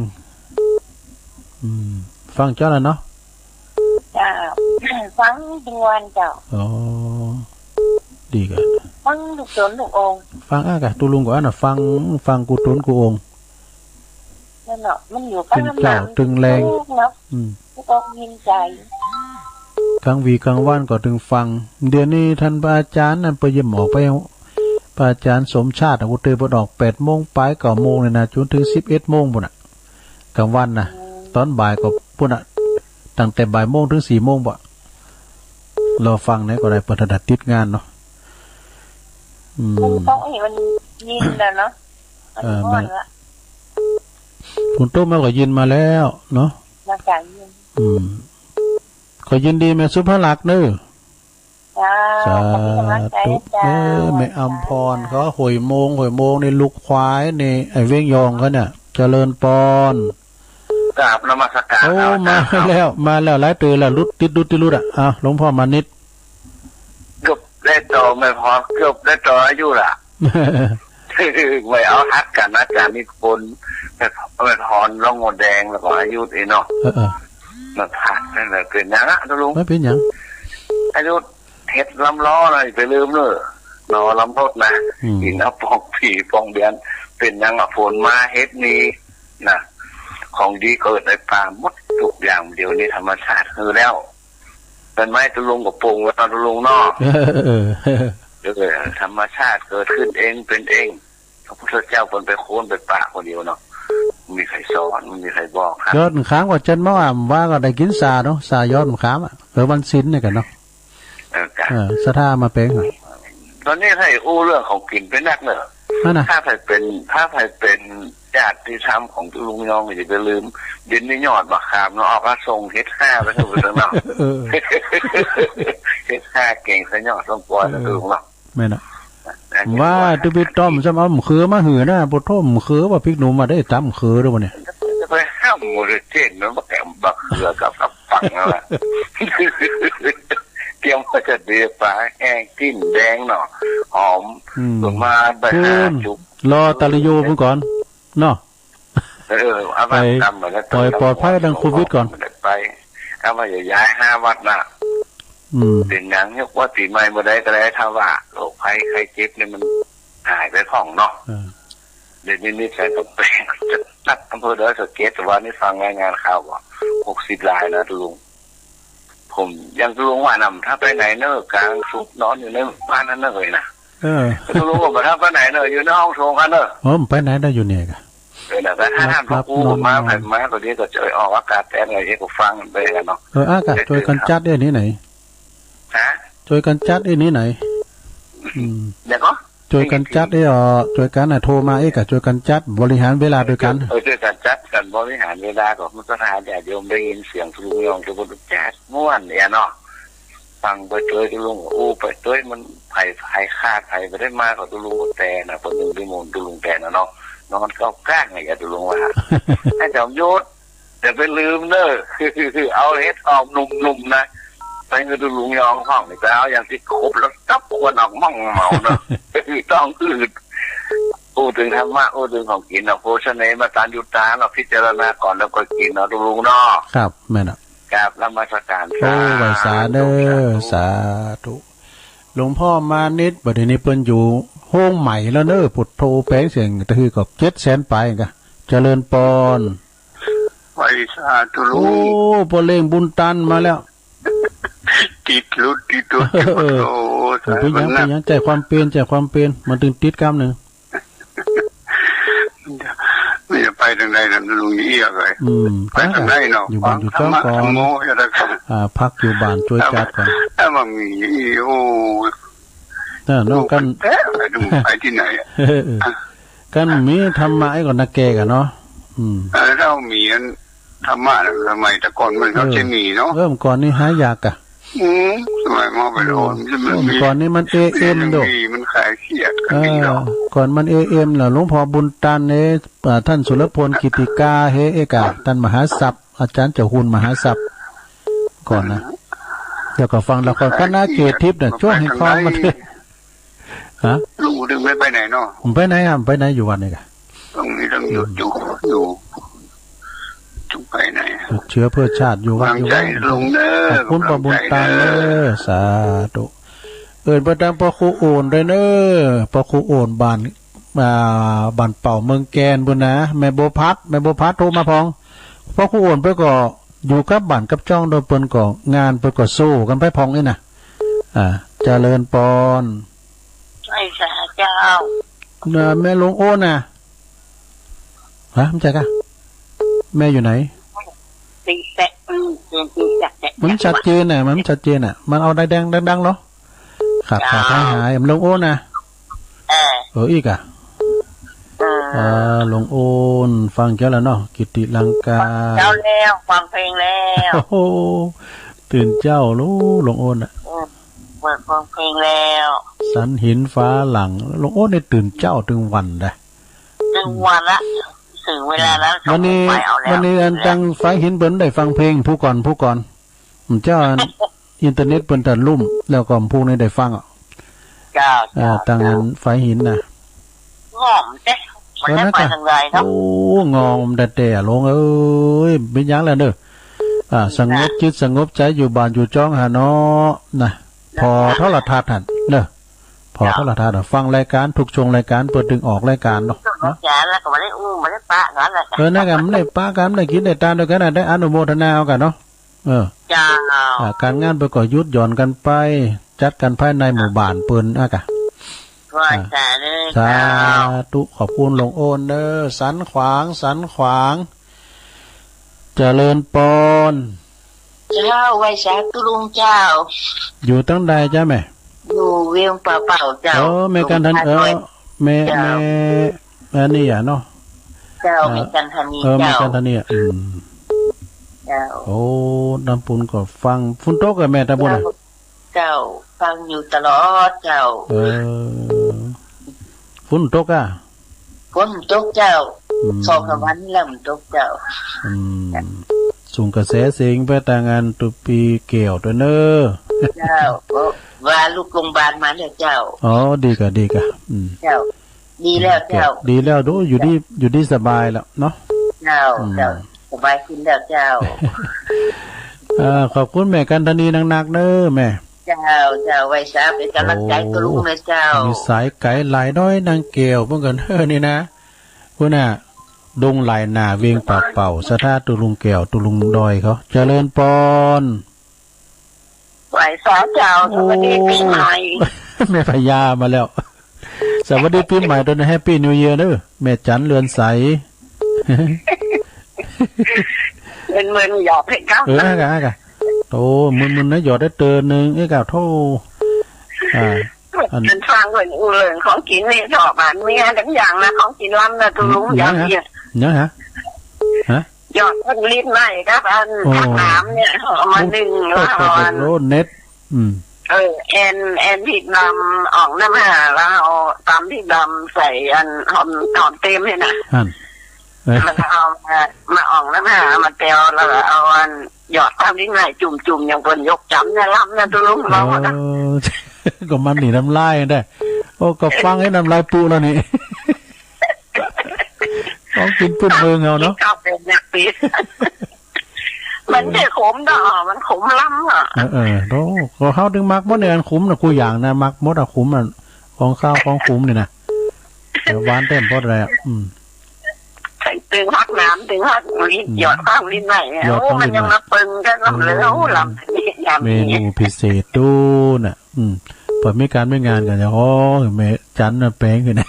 อืม ฟังเจ้าแล้วเนาะ เจ้า ฟังทุกวันเจ้า อ๋อ ดีกะ ฟังลูกต๋นลูกโอ่ง ฟังอะกะ ตุ๊ลุงก็อันน่ะ ฟัง ฟังกู้ต๋นกู้โอ่ง นั่นเนาะ มันอยู่ ตึงเจ๊า ตึงแลง เนาะ อืม กู้โอ่งยินใจ๋ ก๋างวี๋ก๋างวันก็ตึงฟัง เดี๋ยวนี้ต้านพระอาจ๋ารย์นั่นเปิ้นเยียมออกไป พระอาจ๋ารย์สมชาติอะ กูเตยเปิ้นออกแปดโมงป๋าย เก้าโมงเนี่ยนะ จ๋นเถิงสิบเอ็ดโมงปู๊นน่ะ ก๋างวันน่ะ ต๋อนบ่ายก็ปู๊นน่ะ ตั้งแต่บ่ายโมงเถิงสี่โมงปู๊น รอฟังไหนก็ได้ เปิ้นถนัดติดงานเนาะ อืม มันต้อง เอ้ย มันยินแล้วเนาะ มัน เออ ม่วนละ คุณตุ้มมันก็ยินมาแล้วเนาะ มาจากยิน อืม ขอยินดีแม่สุภลักษณ์เน้อ เจ้า สาธุ ขอบคุณกำลังใจเจ้า เออ แม่อำพรเขา หวยโมง หวยโมงนี่ลูกควายนี่ ไอ้เว้งยองเขาเนี่ย เจริญปอน กราบนมัสการ โอ้ เอาอาจ๋ารย์ มาแล้ว มาแล้ว หลายเตื้อแล้ว หลุด ติดหลุด ติดหลุดอะ อ้าว หลวงพ่อมานิต เกือบได้ต่อแม่พร เกือบได้ต่ออายุละ ไม่เอาฮัดกั๋น อาจ๋ารย์นิพนธ์ แม่พร แม่พร ร่องหัวแดง แล้วก็อายุนี่เนาะ เออ เออ มาพักนั่นแหละ เป๋นหยังอะตุ๊ลุง ไม่เป๋นหยัง อายุ เฮ็ดลำล้อนะ อย่าไปลืมเน้อ ล้อลำรถนะ อืม กิ๋นเอาป๋องผี๋ป๋องเบียร์ เป๋นหยังอะ ฝนมาเฮ็ดนี่นะ ของดีเกิดในป่าหมดกู้อย่าง เดี๋ยวนี้ธรรมชาติหื้อแล้ว ต้นไม้ตุ๊ลุงก็ปลูกไว้ตอนตุ๊ลุงเนาะ เออ เออ เออ ธรรมชาติเกิดขึ้นเองเป๋นเอง พระพุทธเจ้าเปิ้นไปค้นไปปะคนเดียวเนาะ บ่มีใผสอน บ่มีใผบอกครับ ยอดมะขามก็เจินมาว่า ว่าก็ได้กิ๋นสาเนาะ สายอดมะขามอะ เออ วันศีลเนี่ยกั๋นเนาะ เออ กะ เออ ศรัทธามาแป๋งอะ ต๋อนนี้ใผอู้เรื่องของกิ๋นไปนักเน้อ นั่นน่ะ ถ้าใผเป๋น ถ้าใผเป๋นญาติธรรมของตุ๊ลุงยอง อย่าไปลืม เดี๋ยวนี้ยอดมะขามเนาะ เอากระส่งเฮ็ดห้าไปทั่วไปเถิงเนาะ เออ เฮ็ดห้าเก่งสะยอดสมควรนะตุ๊ลุงเนาะ แม่นอะ ว่าตุ๊ปิ๊ดต้อมซ้ำเอามะเขือมาหื้อนะ ปะโถ มะเขือว่าปิ๊กหนุ่มมาได้ต๋ำมะเขือด้วยวะเนี่ย จะไปห้ามหมู่เจ้นมันบ่แก่มะเขือกับกับปังนั่นแหละ เตรียมว่าจะเดือปลาแห้งจิ้นแดงเนาะ หอม อืม ส่วนมาไปหาจุก รอตาลิโยเพิ่นก่อนเนาะ เออ เอาไป ไป กำมาแล้ว ปล่อยปลอดภัยดังโควิดก่อน ไป เอาว่าอย่าย้ายห้าวัดนะ อืม เป๋นหยังยกว่าปี๋ใหม่บ่ได้ก็ได้ ถ้าว่าโรคภัยไข้เจ็บนี่มันหายไปพ่องเนาะ เออ เดี๋ยวนี้นิสัยแป๋งๆ จะตัดอำเภอดอยสะเก็ด แต่ว่านี่ฟังรายงานข่าวว่าหกสิบรายนะตุ๊ลุง ผมยังตุ๊ลุงว่านำ ถ้าไปไหนเน้อ กลางสุดนอนอยู่ในบ้านนั่นเน้อเลยนะ เออ ตุ๊ลุงก็บ่ถ้าไปไหนเน้อ อยู่ในห้องโถงกันเน้อ เออ ไปไหนได้อยู่เนี่ยกะ เออ แต่ถ้าท่าน ครับ พระครู นอน มา นอน ใผมาก็ดีก็จะออกอากาศแทนไง เอกก็ฟังไปกันเนาะ เออ อากาศ เออ ช่วยกันจัดเอ้ยนี่ไหน ฮะ ช่วยกันจัดเอ้ยนี่ไหน อืม เดี๋ยวก็ ช่วยกันจัดเอ้ย อ๋อ ช่วยกันน่ะ โทรมาเอ้ยกะ ช่วยกันจัดบริหารเวลาด้วยกัน เออ ช่วยกันจัดกั๋นบริหารเวลาก็ มันก็หาญาติโยมได้ยินเสียงตุ๊ลุงยองตุ๊ลุงจัดม่วนเนี่ยเนาะ ฟังไปเตยตุ๊ลุงอู้ไปเตย มันไผ ไผขาดไผบ่ได้มาก็ตุ๊ลุงก็แตนะ เปิ้นนึ่งได้มนต์ตุ๊ลุงแตนะเนาะ นอนเก้าก้างไงอะตุ๊ลุงว่า ไอ้จอมยุทธ อย่าไปลืมเน้อ เอาเฮ็ดออกหนุ่มๆ นะ ไปหื้อตุ๊ลุงยองพ่องนี่ ไปเอาอย่างตี้ครบแล้วตับควันออกม่องเมาเนาะ ต้องอืด อู้เถิงธรรมะ อู้เถิงของกิ๋นเนาะ โภชเนมะตัญญูตาเนาะ พิจารณาก่อนแล้วค่อยกิ๋นเนาะตุ๊ลุงเนาะ ครับ แม่นอะ กราบนมัสการ โอ้ ไหว้สาเน้อ สาธุ สาธุ หลวงพ่อมานิต บัดนี้เปิ้นอยู่โฮงใหม่แล้วเน้อ พุทโธ แป๋งเสี้ยงตะฮือก็เจ็ดแสนป๋ายกะ เจริญปอน ไหว้สาธุลุง โอ้ ป้อเล้งบุญตันมาแล้ว ติดหลุด ติดหลุด เออ โอ้ เออ เป๋นหยัง เป๋นหยัง ใจ๋ความเป๋น ใจ๋ความเป๋น มันตึงติดกำนึ่ง มันจะไปตางใดนะลุงเอี้ยเลย อืม ไปตางใดเนาะ อยู่บ้านอยู่จ้องก่อน ธรรมะธรรมโม อย่าได้ อ่า พักอยู่บ้านจ้วยจัดก่อน ถ้ามันมี โอ้ เออ เนาะ กั๋น แท้ ไปดู ไปตี้ไหนอะ เออ เออ กั๋นมีธรรมะไอ้ก่อนนะแกกั๋นเนาะ อืม เออ ถ้ามีอันธรรมะน่ะ สมัยแต่ก่อนมันก็ เออ จะมีเนาะ เออ เมื่อก่อนนี่หายากอะ อืม ส สมัยหม้อไปโอน อืม มันจะมันมี ก่อนนี้มัน เอเอ็ม มันมี โด มันขายเขียดก็มีเนาะ เออ ก่อนมัน เอเอ็ม น่ะ หลวงพ่อบุญตันเฮ อ่า ต้านสุรพลกิติกาเฮ เอกะ ต้านมหาศัพย์ อาจ๋ารย์เจ้าหุ่นมหาศัพย์ ก่อนนะ แล้วก็ฟังละครคณะเกตทิพย์น่ะ ช่วงแห่งความบันเทิง ฮะ ลุงบ่ได้ไปไหนเนาะ บ่ไปไหนอะ บ่ไปไหน อยู่วัดนี่กะ ต้องมีต้องหยุดอยู่ อยู่ ต้องไปไหน หยุดเชื้อเพื่อชาติ อยู่วัด วางใจ๋ อยู่วัด ลุงเด้อ ขอบคุณป้อบุญตันเด้อ กำลังใจ๋เด้อ สาธุ เอิ้นไปตางป้อครูโอนด้วยเน้อ ป้อครูโอนบ้าน อ่า บ้านเป้าเมืองแก่นปู้นนะ แม่บัวผัด แม่บัวผัดโทรมาพ่อง ป้อครูโอนเปิ้นก็อยู่กับบ้านกับจ้องโดย เปิ้นก็งานเปิ้นก็สู้กั๋นไปพ่องนี่นะ อ่า เจริญปอน ไหว้สาเจ้า เอ่อ แม่หลวงโอนน่ะ ฮะ บ่ใจ้กะ แม่อยู่ไหน ติแตะ อืม ติแตะ มันชัดเจนน่ะ มันชัดเจนน่ะ มันเอาแดงๆ ดังๆ เหรอ ขาดขาดหายหาย แม่หลวงโอนน่ะ เออ เออ อีกอะ เออ เออ หลวงโอน ฟังแก้วแล้วเนาะ กิตติลังกา เจ้าแล้ว ฟังเพลงแล้ว โอ้โห ตื่นเจ๊าลูก หลวงโอนน่ะ อืม เปิดฟังเพลงแล้ว สันหินฟ้าหลัง หลวงโอนนี่ตื่นเจ๊าตึงวันนะ ตึงวันละ เถิงเวลาแล้ว วันนี้ สองโมงไปเอาแล้ว วันนี้อันตังฝายหินเปิ้นได้ฟังเพลง ผู้ก่อน ผู้ก่อน เจ้าอัน อินเทอร์เน็ตเปิ้นตัดลุ่ม แล้วก็ผู้นี้ได้ฟังอะ เจ้า เอ่อ เจ้า ตังอัน เจ้า ฝายหินน่ะ ง่อมเจ๊ มันได้ไปตังใดเนาะ โอ้ ง่อมแต่แต่หลวงเอ้ย เป๋นหยังแล้วเน้อ อ่า สงบจิตสงบใจ๋อยู่บ้านอยู่จ้องหาเนาะ นะ ผ่อโทรทัศน์หั้นเน้อ ผ่อโทรทัศน์อะ ฟังรายก๋าน ทุกช่วงรายก๋าน เปิ้นตึงออกรายก๋านเนาะ เจ้า แล้วก็บ่ได้อู้ บ่ได้ปะกั๋นแหละ เออ นั่นกะ บ่ได้ปะกั๋น ได้กิ๋นได้ตานด้วยกั๋นน่ะ ได้อนุโมทนาเอากั๋นเนาะ เออ เจ้า อ่า ก๋านงานเปิ้นก็หยุดหย่อนกั๋นไป จัดกั๋นภายในหมู่บ้านเปิ้นอะกะ ว่า อ่า สาธุ สาธุ เจ้า ขอบคุณหลวงโอนเน้อ สันขวาง สันขวาง เจริญปอน เจ้า ไหว้สาตุ๊ลุงเจ้า อยู่ตังใดจ๊ะแม่ อยู่เวียงป่าเป้าเจ้า เออ แม่กันธนี เออ แม่ เจ้า แม่ อันนี้อะเนาะ เจ้า อ่า แม่กันธนี เออ แม่ เจ้า กันธนีอะ อืม เจ้า โอ้ ตางปู๊นก็ฟัง ฝนตกอะแม่ ตางปู๊นอะ เจ้า เจ้า ฟังอยู่ตลอดเจ้า เออ ฝนตกอะ ฝนตกเจ้า อืม สองสามวันนี้แล้วมันตกเจ้า อืม ส่งกระแสเสียงไปตางอันตุ๊ปี้แก้วตวยเน้อ เจ้า ก็ว่าลูกโรงพยาบาลมาแล้วเจ้า อ๋อ ดีกะ ดีกะ อืม เจ้า ดีแล้วเจ้า ดีแล้ว ดู อยู่ดี อยู่ดีสบายแล้วเนาะ เจ้า อืม เจ้า สบายขึ้นแล้วเจ้า เอ่อ ขอบคุณแม่กันธนีนักๆ เน้อแม่ เจ้า เจ้า ไหว้สาเป๋นก๋ำลังใจ๋ โอ้ ตุ๊ลุงเน้อเจ้า มีสายไก๋หลายน้อยนางแก้วเหมือนกั๋นเน้อนี่นะ พุ้นน่ะ ดงหลายหน้าเวียงป่าเป้า ศรัทธาตุ๊ลุงแก้ว ตุ๊ลุงดอยเขา เจริญปอน ไหว้สาเจ้า โอ้ สวัสดีปี๋ใหม่ แม่พญามาแล้ว สวัสดีปี๋ใหม่ตวย Happy New Year เน้อ แม่จันเรือนใส เปิ้นเมินหยอดหื้อเก้า เออ กะ กะ โอ้ เมินๆ นะ หยอดได้เติมหนึ่ง เอ้ย กะ โธ่ อ่า อัน เปิ้นฟังเปิ้นอู้เรื่องของกิ๋นนี่ ชอบบ้านเมียตังอย่างนะ ของกิ๋นล้ำนะ ตุ๊ลุง หยัง หยังฮะ หยังฮะ ฮะ หยอดต้นลิ้นไหม้กับอัน โอ้ ผักหนามเนี่ย เอามานึ่งแล้ว โอ้ เอาอัน โอ้ เน็ต อืม เออ แอน แอนพริกดำ อ่อมน้ำห่า แล้วเอาต๋ำพริกดำใส่อันหอม หอมเต๋มหื้อนะ หั่น เออ แล้วก็เอามา มาอ่อมน้ำห่า มาแตว แล้วก็เอาอัน หยอดต๋ำพริกไหม้จุ่มๆ อย่างเปิ้นยกจ๋ำเนี่ย ล้ำเนี่ย ตุ๊ลุง เออ ล้ำอะนะ ก็มันหนีน้ำลายได้ โอ้ ก็ฟังหื้อน้ำลายปูแล้วนี่ ของกิ๋นปื้นเมืองเฮาเนาะ กิ๋นข้าวเป๋นเนี่ยปี๋ มันจะขมดอก มันขมล้ำอะ เออ เออ โธ่ ก็เฮาตึงมักหมดเนี่ย อันขมน่ะ กู้อย่างนะ มักหมดอะ ขมอะ ของคาวของขมนี่นะ แต่หวานแต้มปอดอะไรอะ อืม ตึงผักหนาม ตึงผักลิ้น อืม หยอดผักลิ้นไหม้อะ หยอดผักลิ้นไหม้ โอ้ มันยังมาเปิงกั๋น โอ้ ล้ำเลย โอ้ ล้ำนี่ เมนูพิเศษตู้น่ะ อืม เปิ้นมีก๋านมีงานกั๋นเนี่ย โอ้ แม่จันน่ะแป๋งหื้อนะ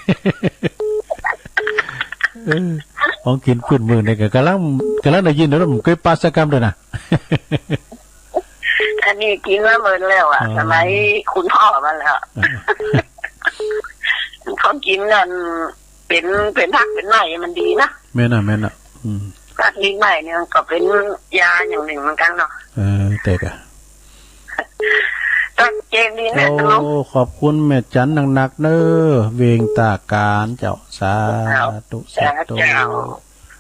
เออ ของกิ๋นปื้นเมืองเนี่ยก็ก่ำลัง ก่ำลังได้ยินแล้ว บ่เกยปาดสักกำเลยนะ อันนี้กิ๋นมาเมินแล้วอะ อ๋อ สมัยคุณพ่อมาแล้ว อ่า ของกิ๋นนั่น เป๋น เป๋นผักเป๋นไม้มันดีนะ แม่นน่ะ แม่นน่ะ อืม ผักลิ้นไหม้เนี่ยมันก็เป๋นยาอย่างนึ่งเหมือนกั๋นเนาะ เออ แต่กะ โอ้ ขอบคุณแม่จันนักๆ เน้อ เวียงตาการเจ้า สาธุ สาธุ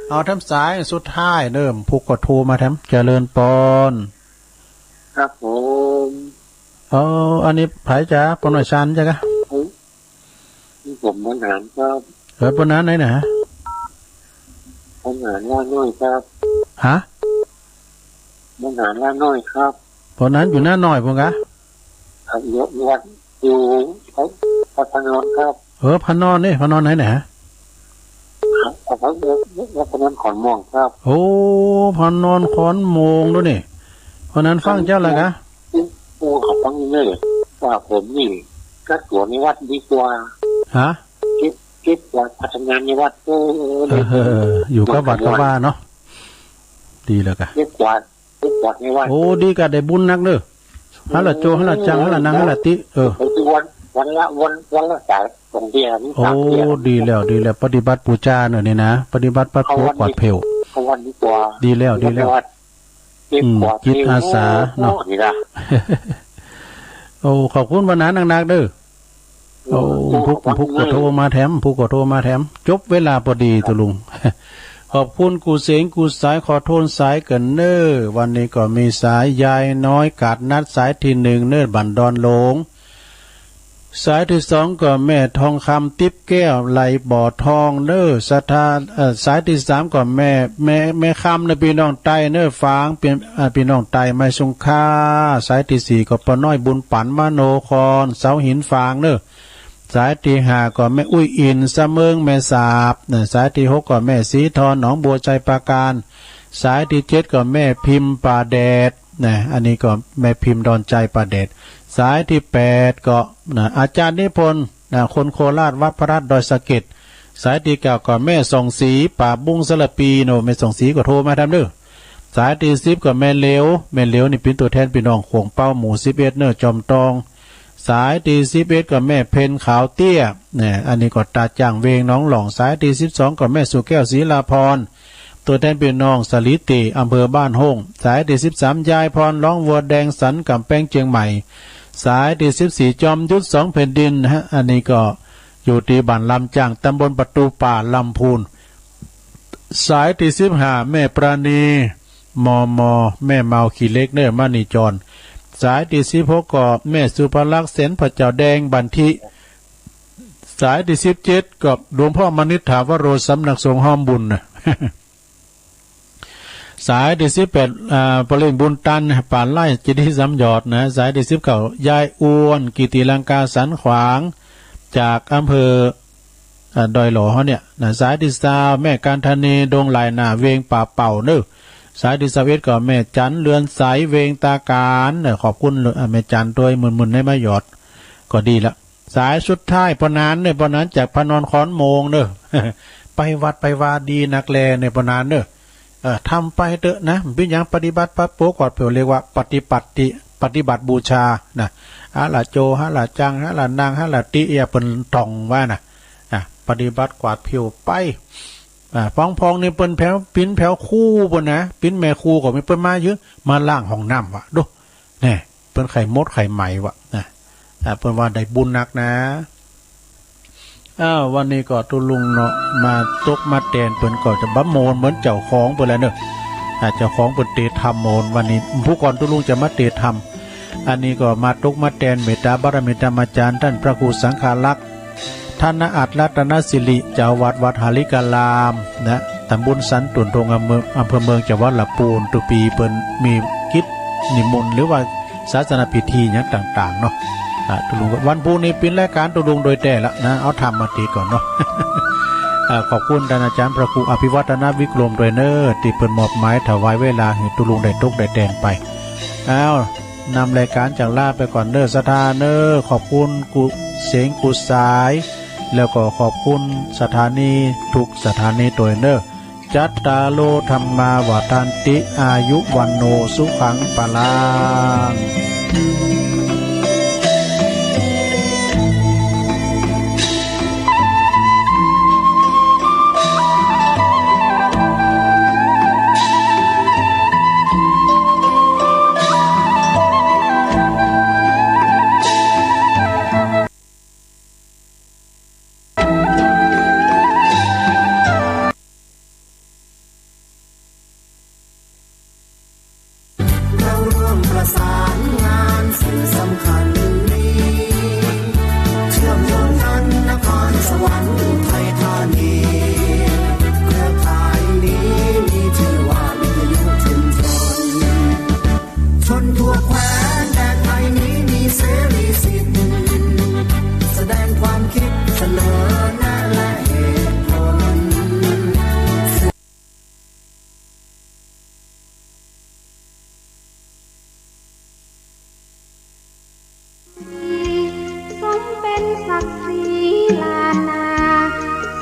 เอาแถมสายสุดท้ายเน้อ ผู้ก็โทรมาแถม เจริญปอน ครับผม เออ อันนี้ใผจ๊ะ ป้อน้อยชันจ๊ะกะ ผม ผมบุญหารครับ เออ ป้อน้อยชันไหนน่ะ บุญหารนาน้อยครับ ฮะ บุญหารนาน้อยครับ ป้อน้อยชันอยู่นาน้อยปู้นกะ ครับ อยู่วัด อยู่วัด วัดพระนอนครับ เออ พระนอนนี่ พระนอนไหนน่ะ ครับ วัดพระนอนขอนม่วงครับ โอ้ พระนอนขอนม่วงดูนี่ ป้อน้อยชันฟังเจ้าละกะ ปู่เขาฟังนี่ ว่าผมนี่ เก็บตั๋วในวัดดีกว่า ฮะ เก็บ เก็บกวาดพัฒนาในวัด เออ เออ เออ อยู่กับวัดกับวาเนาะ ดีแล้วกะ เก็บกวาด เก็บกวาดในวัด โอ้ ดีกะ ได้บุญนักเน้อ หันละโจ หันละจัง หันละนัง หันละติ เออ ผมคือวัน วันละ วัน วันละสายสองเที่ย มีสามเที่ย โอ้ ดีแล้ว ดีแล้ว ปฏิบัติบูชาเน้อนี่นะ ปฏิบัติปัดเป่ากวาดเผี้ยว เข้าวัดดีกว่า ดีแล้ว ดีแล้ว เก็บกวาด อืม จิตอาสาเนาะ นี่นะ โอ้ ขอบคุณป้อน้อยชันนักๆ เน้อ โอ้ ผู้ ผู้ก็โทรมาแถม ผู้ก็โทรมาแถม จบเวลาปอดี ตุ๊ลุง ขอบคุณกู้เสียงกู้สาย ขอโทษสายกั๋นเน้อ วันนี้ก็มีสายยายน้อยกาดนัดสายตี้หนึ่งเน้อ บ้านดอนหลง สายตี้สองก็แม่ทองคำติ๊บแก้วไหลบ่อทองเน้อ ศรัทธา เอ่อ สายตี้สามก็แม่ แม่ แม่คำเน้อ ปี้น้องใต้เน้อ ฝาง ปี้ เอ่อ ปี้น้องใต้ไม้สุงค่า สายตี้สี่ก็ป้อน้อยบุญปั๋นมโนคร เสาหินฝางเน้อ สายตี้ห้าก็แม่อุ้ยอิน สะเมิงแม่สาบ นะ สายตี้หกก็แม่ศรีทร หนองบัวไชยปราการ สายตี้เจ็ดก็แม่พิมพ์ป่าแดด นะ อันนี้ก็แม่พิมพ์ดอนชัยป่าแดด สายตี้แปดก็ นะ อาจารย์นิพนธ์ นะ คนโคราช วัดพระธาตุดอยสะเก็ด สายตี้เก้าก็แม่ส่องศรี ป่าบุ้งสะระพี โน่น แม่ส่องศรีก็โทรมาแถมเน้อ สายตี้สิบก็แม่เหลียว แม่เหลียวนี่เป๋นตั๋วแทนปี้น้องขวงเป๊า หมู่สิบเอ็ดเน้อ จอมตอง สายตี้สิบเอ็ดก็แม่เพ็ญขาวเตี้ย นะ อันนี้ก็ตาจ้างเวงหนองหล่อง สายตี้สิบสองก็แม่สุแก้วศรีลาพร ตั๋วแทนปี้น้องสาลีเต อำเภอบ้านโฮ่ง สายตี้สิบสามยายพร ร้องวัวแดงสันก๋ำแปงเจียงใหม่ สายตี้สิบสี่จอมยุทธสองแผ่นดินฮะ อันนี้ก็อยู่ตี้บ้านลำจ้าง ตำบลประตูป่า ลำพูน สายตี้สิบห้าแม่ปราณี มม แม่เมาขี้เหล็กเน้อ มณีจร สายตี้สิบหกก็แม่สุภลักษณ์ เสนพระเจ้าแดง บันทิ สายตี้สิบเจ็ดก็หลวงพ่อมณิษฐาวโร สำนักสงฆ์ฮ้อมบุญนะ สายตี้สิบแปด อ่า ป้อเล่งบุญตัน ป่าไร่เจดีย์สามยอดนะ สายตี้สิบเก้ายายอ้วน กิติลังกาสันขวาง จากอำเภอ อ่า ดอยหล่อเฮาเนี่ยนะ สายตี้ซาวแม่กันธนี ดงหลายหน้า เวียงป่าเป่าเน้อ สายตี้ซาวเอ็ดก็แม่จันเรือนใส เวียงตาการเน้อ ขอบคุณ อ่า แม่จันตวย หมื่นๆ ได้มายอด ก็ดีละ สายสุดท้ายป้อน้อยชันเน้อ ป้อน้อยชันจากพระนอนขอนม่วงเน้อ ไปวัดไปวาดีนักแลเน้อป้อน้อยชันเน้อ เออ ทำไปเต๊อะนะ เป๋นหยัง ปฏิบัติปัดเป่ากวาดเผี้ยว เรียกว่าปฏิบัติ ปฏิบัติบูชานะ หันละโจ หันละจัง หันละนัง หันละติ อย่างเปิ้นถ่องว่านะ อ่ะ ปฏิบัติกวาดเผี้ยวไป อ่ะ ปองๆ นี่เปิ้นแผว เป๋นแผวครูปู้นนะ เป๋นแม่ครูก็มี เปิ้นมาเยียะ มาล้างห้องน้ำวะ ดู แน่ เปิ้นใค่มดใค่ไหมวะนะ อ่ะ เปิ้นว่าได้บุญนักนะ อ้าว วันนี้ก็ตุ๊ลุงเนาะ มาตกมาแตน เปิ้นก็จะบ่โมนเหมือนเจ้าของเปิ้นแล้วเนาะ อ่ะ เจ้าของเปิ้นเตะธรรมโมน วันนี้ผู้ก่อนตุ๊ลุงจะมาเตะธรรม อันนี้ก็มาตกมาแตนเมตตาบารมีธรรมาจารย์ ต้านพระครูสังฆารักษ์ ธนอัตรัตนสิริ เจ้าวัดวัดหาริการามนะ ตำบลสันตุ่นทง อำเภอ อำเภอเมือง จังหวัดละปูน ตุ๊ปีเปิ้นมีกิจนิมนต์ หรือว่าศาสนพิธีหยังต่างๆ เนาะ อ่ะ ตุ๊ลุง วันพูกนี้เป๋นรายก๋านตุ๊ลุงโดยแต๊ละนะ เอาธรรมมาเตะก่อนเนาะ อ่ะ ขอบคุณต้านอาจารย์พระครูอภิวัฒนวิกรมตวยเน้อ ตี้เปิ้นมอบหมายถวายเวลาหื้อตุ๊ลุงได้ตกได้แตนไป อ้าว นำรายก๋านจากลาไปก่อนเน้อ ศรัทธาเน้อ ขอบคุณกู้เสียงกู้สาย แล้วก็ขอบคุณสถานีทุกสถานีตวยเน้อ จัตตาโร ธัมมา วัฑฒันติ อายุ วัณโณ สุขัง พลัง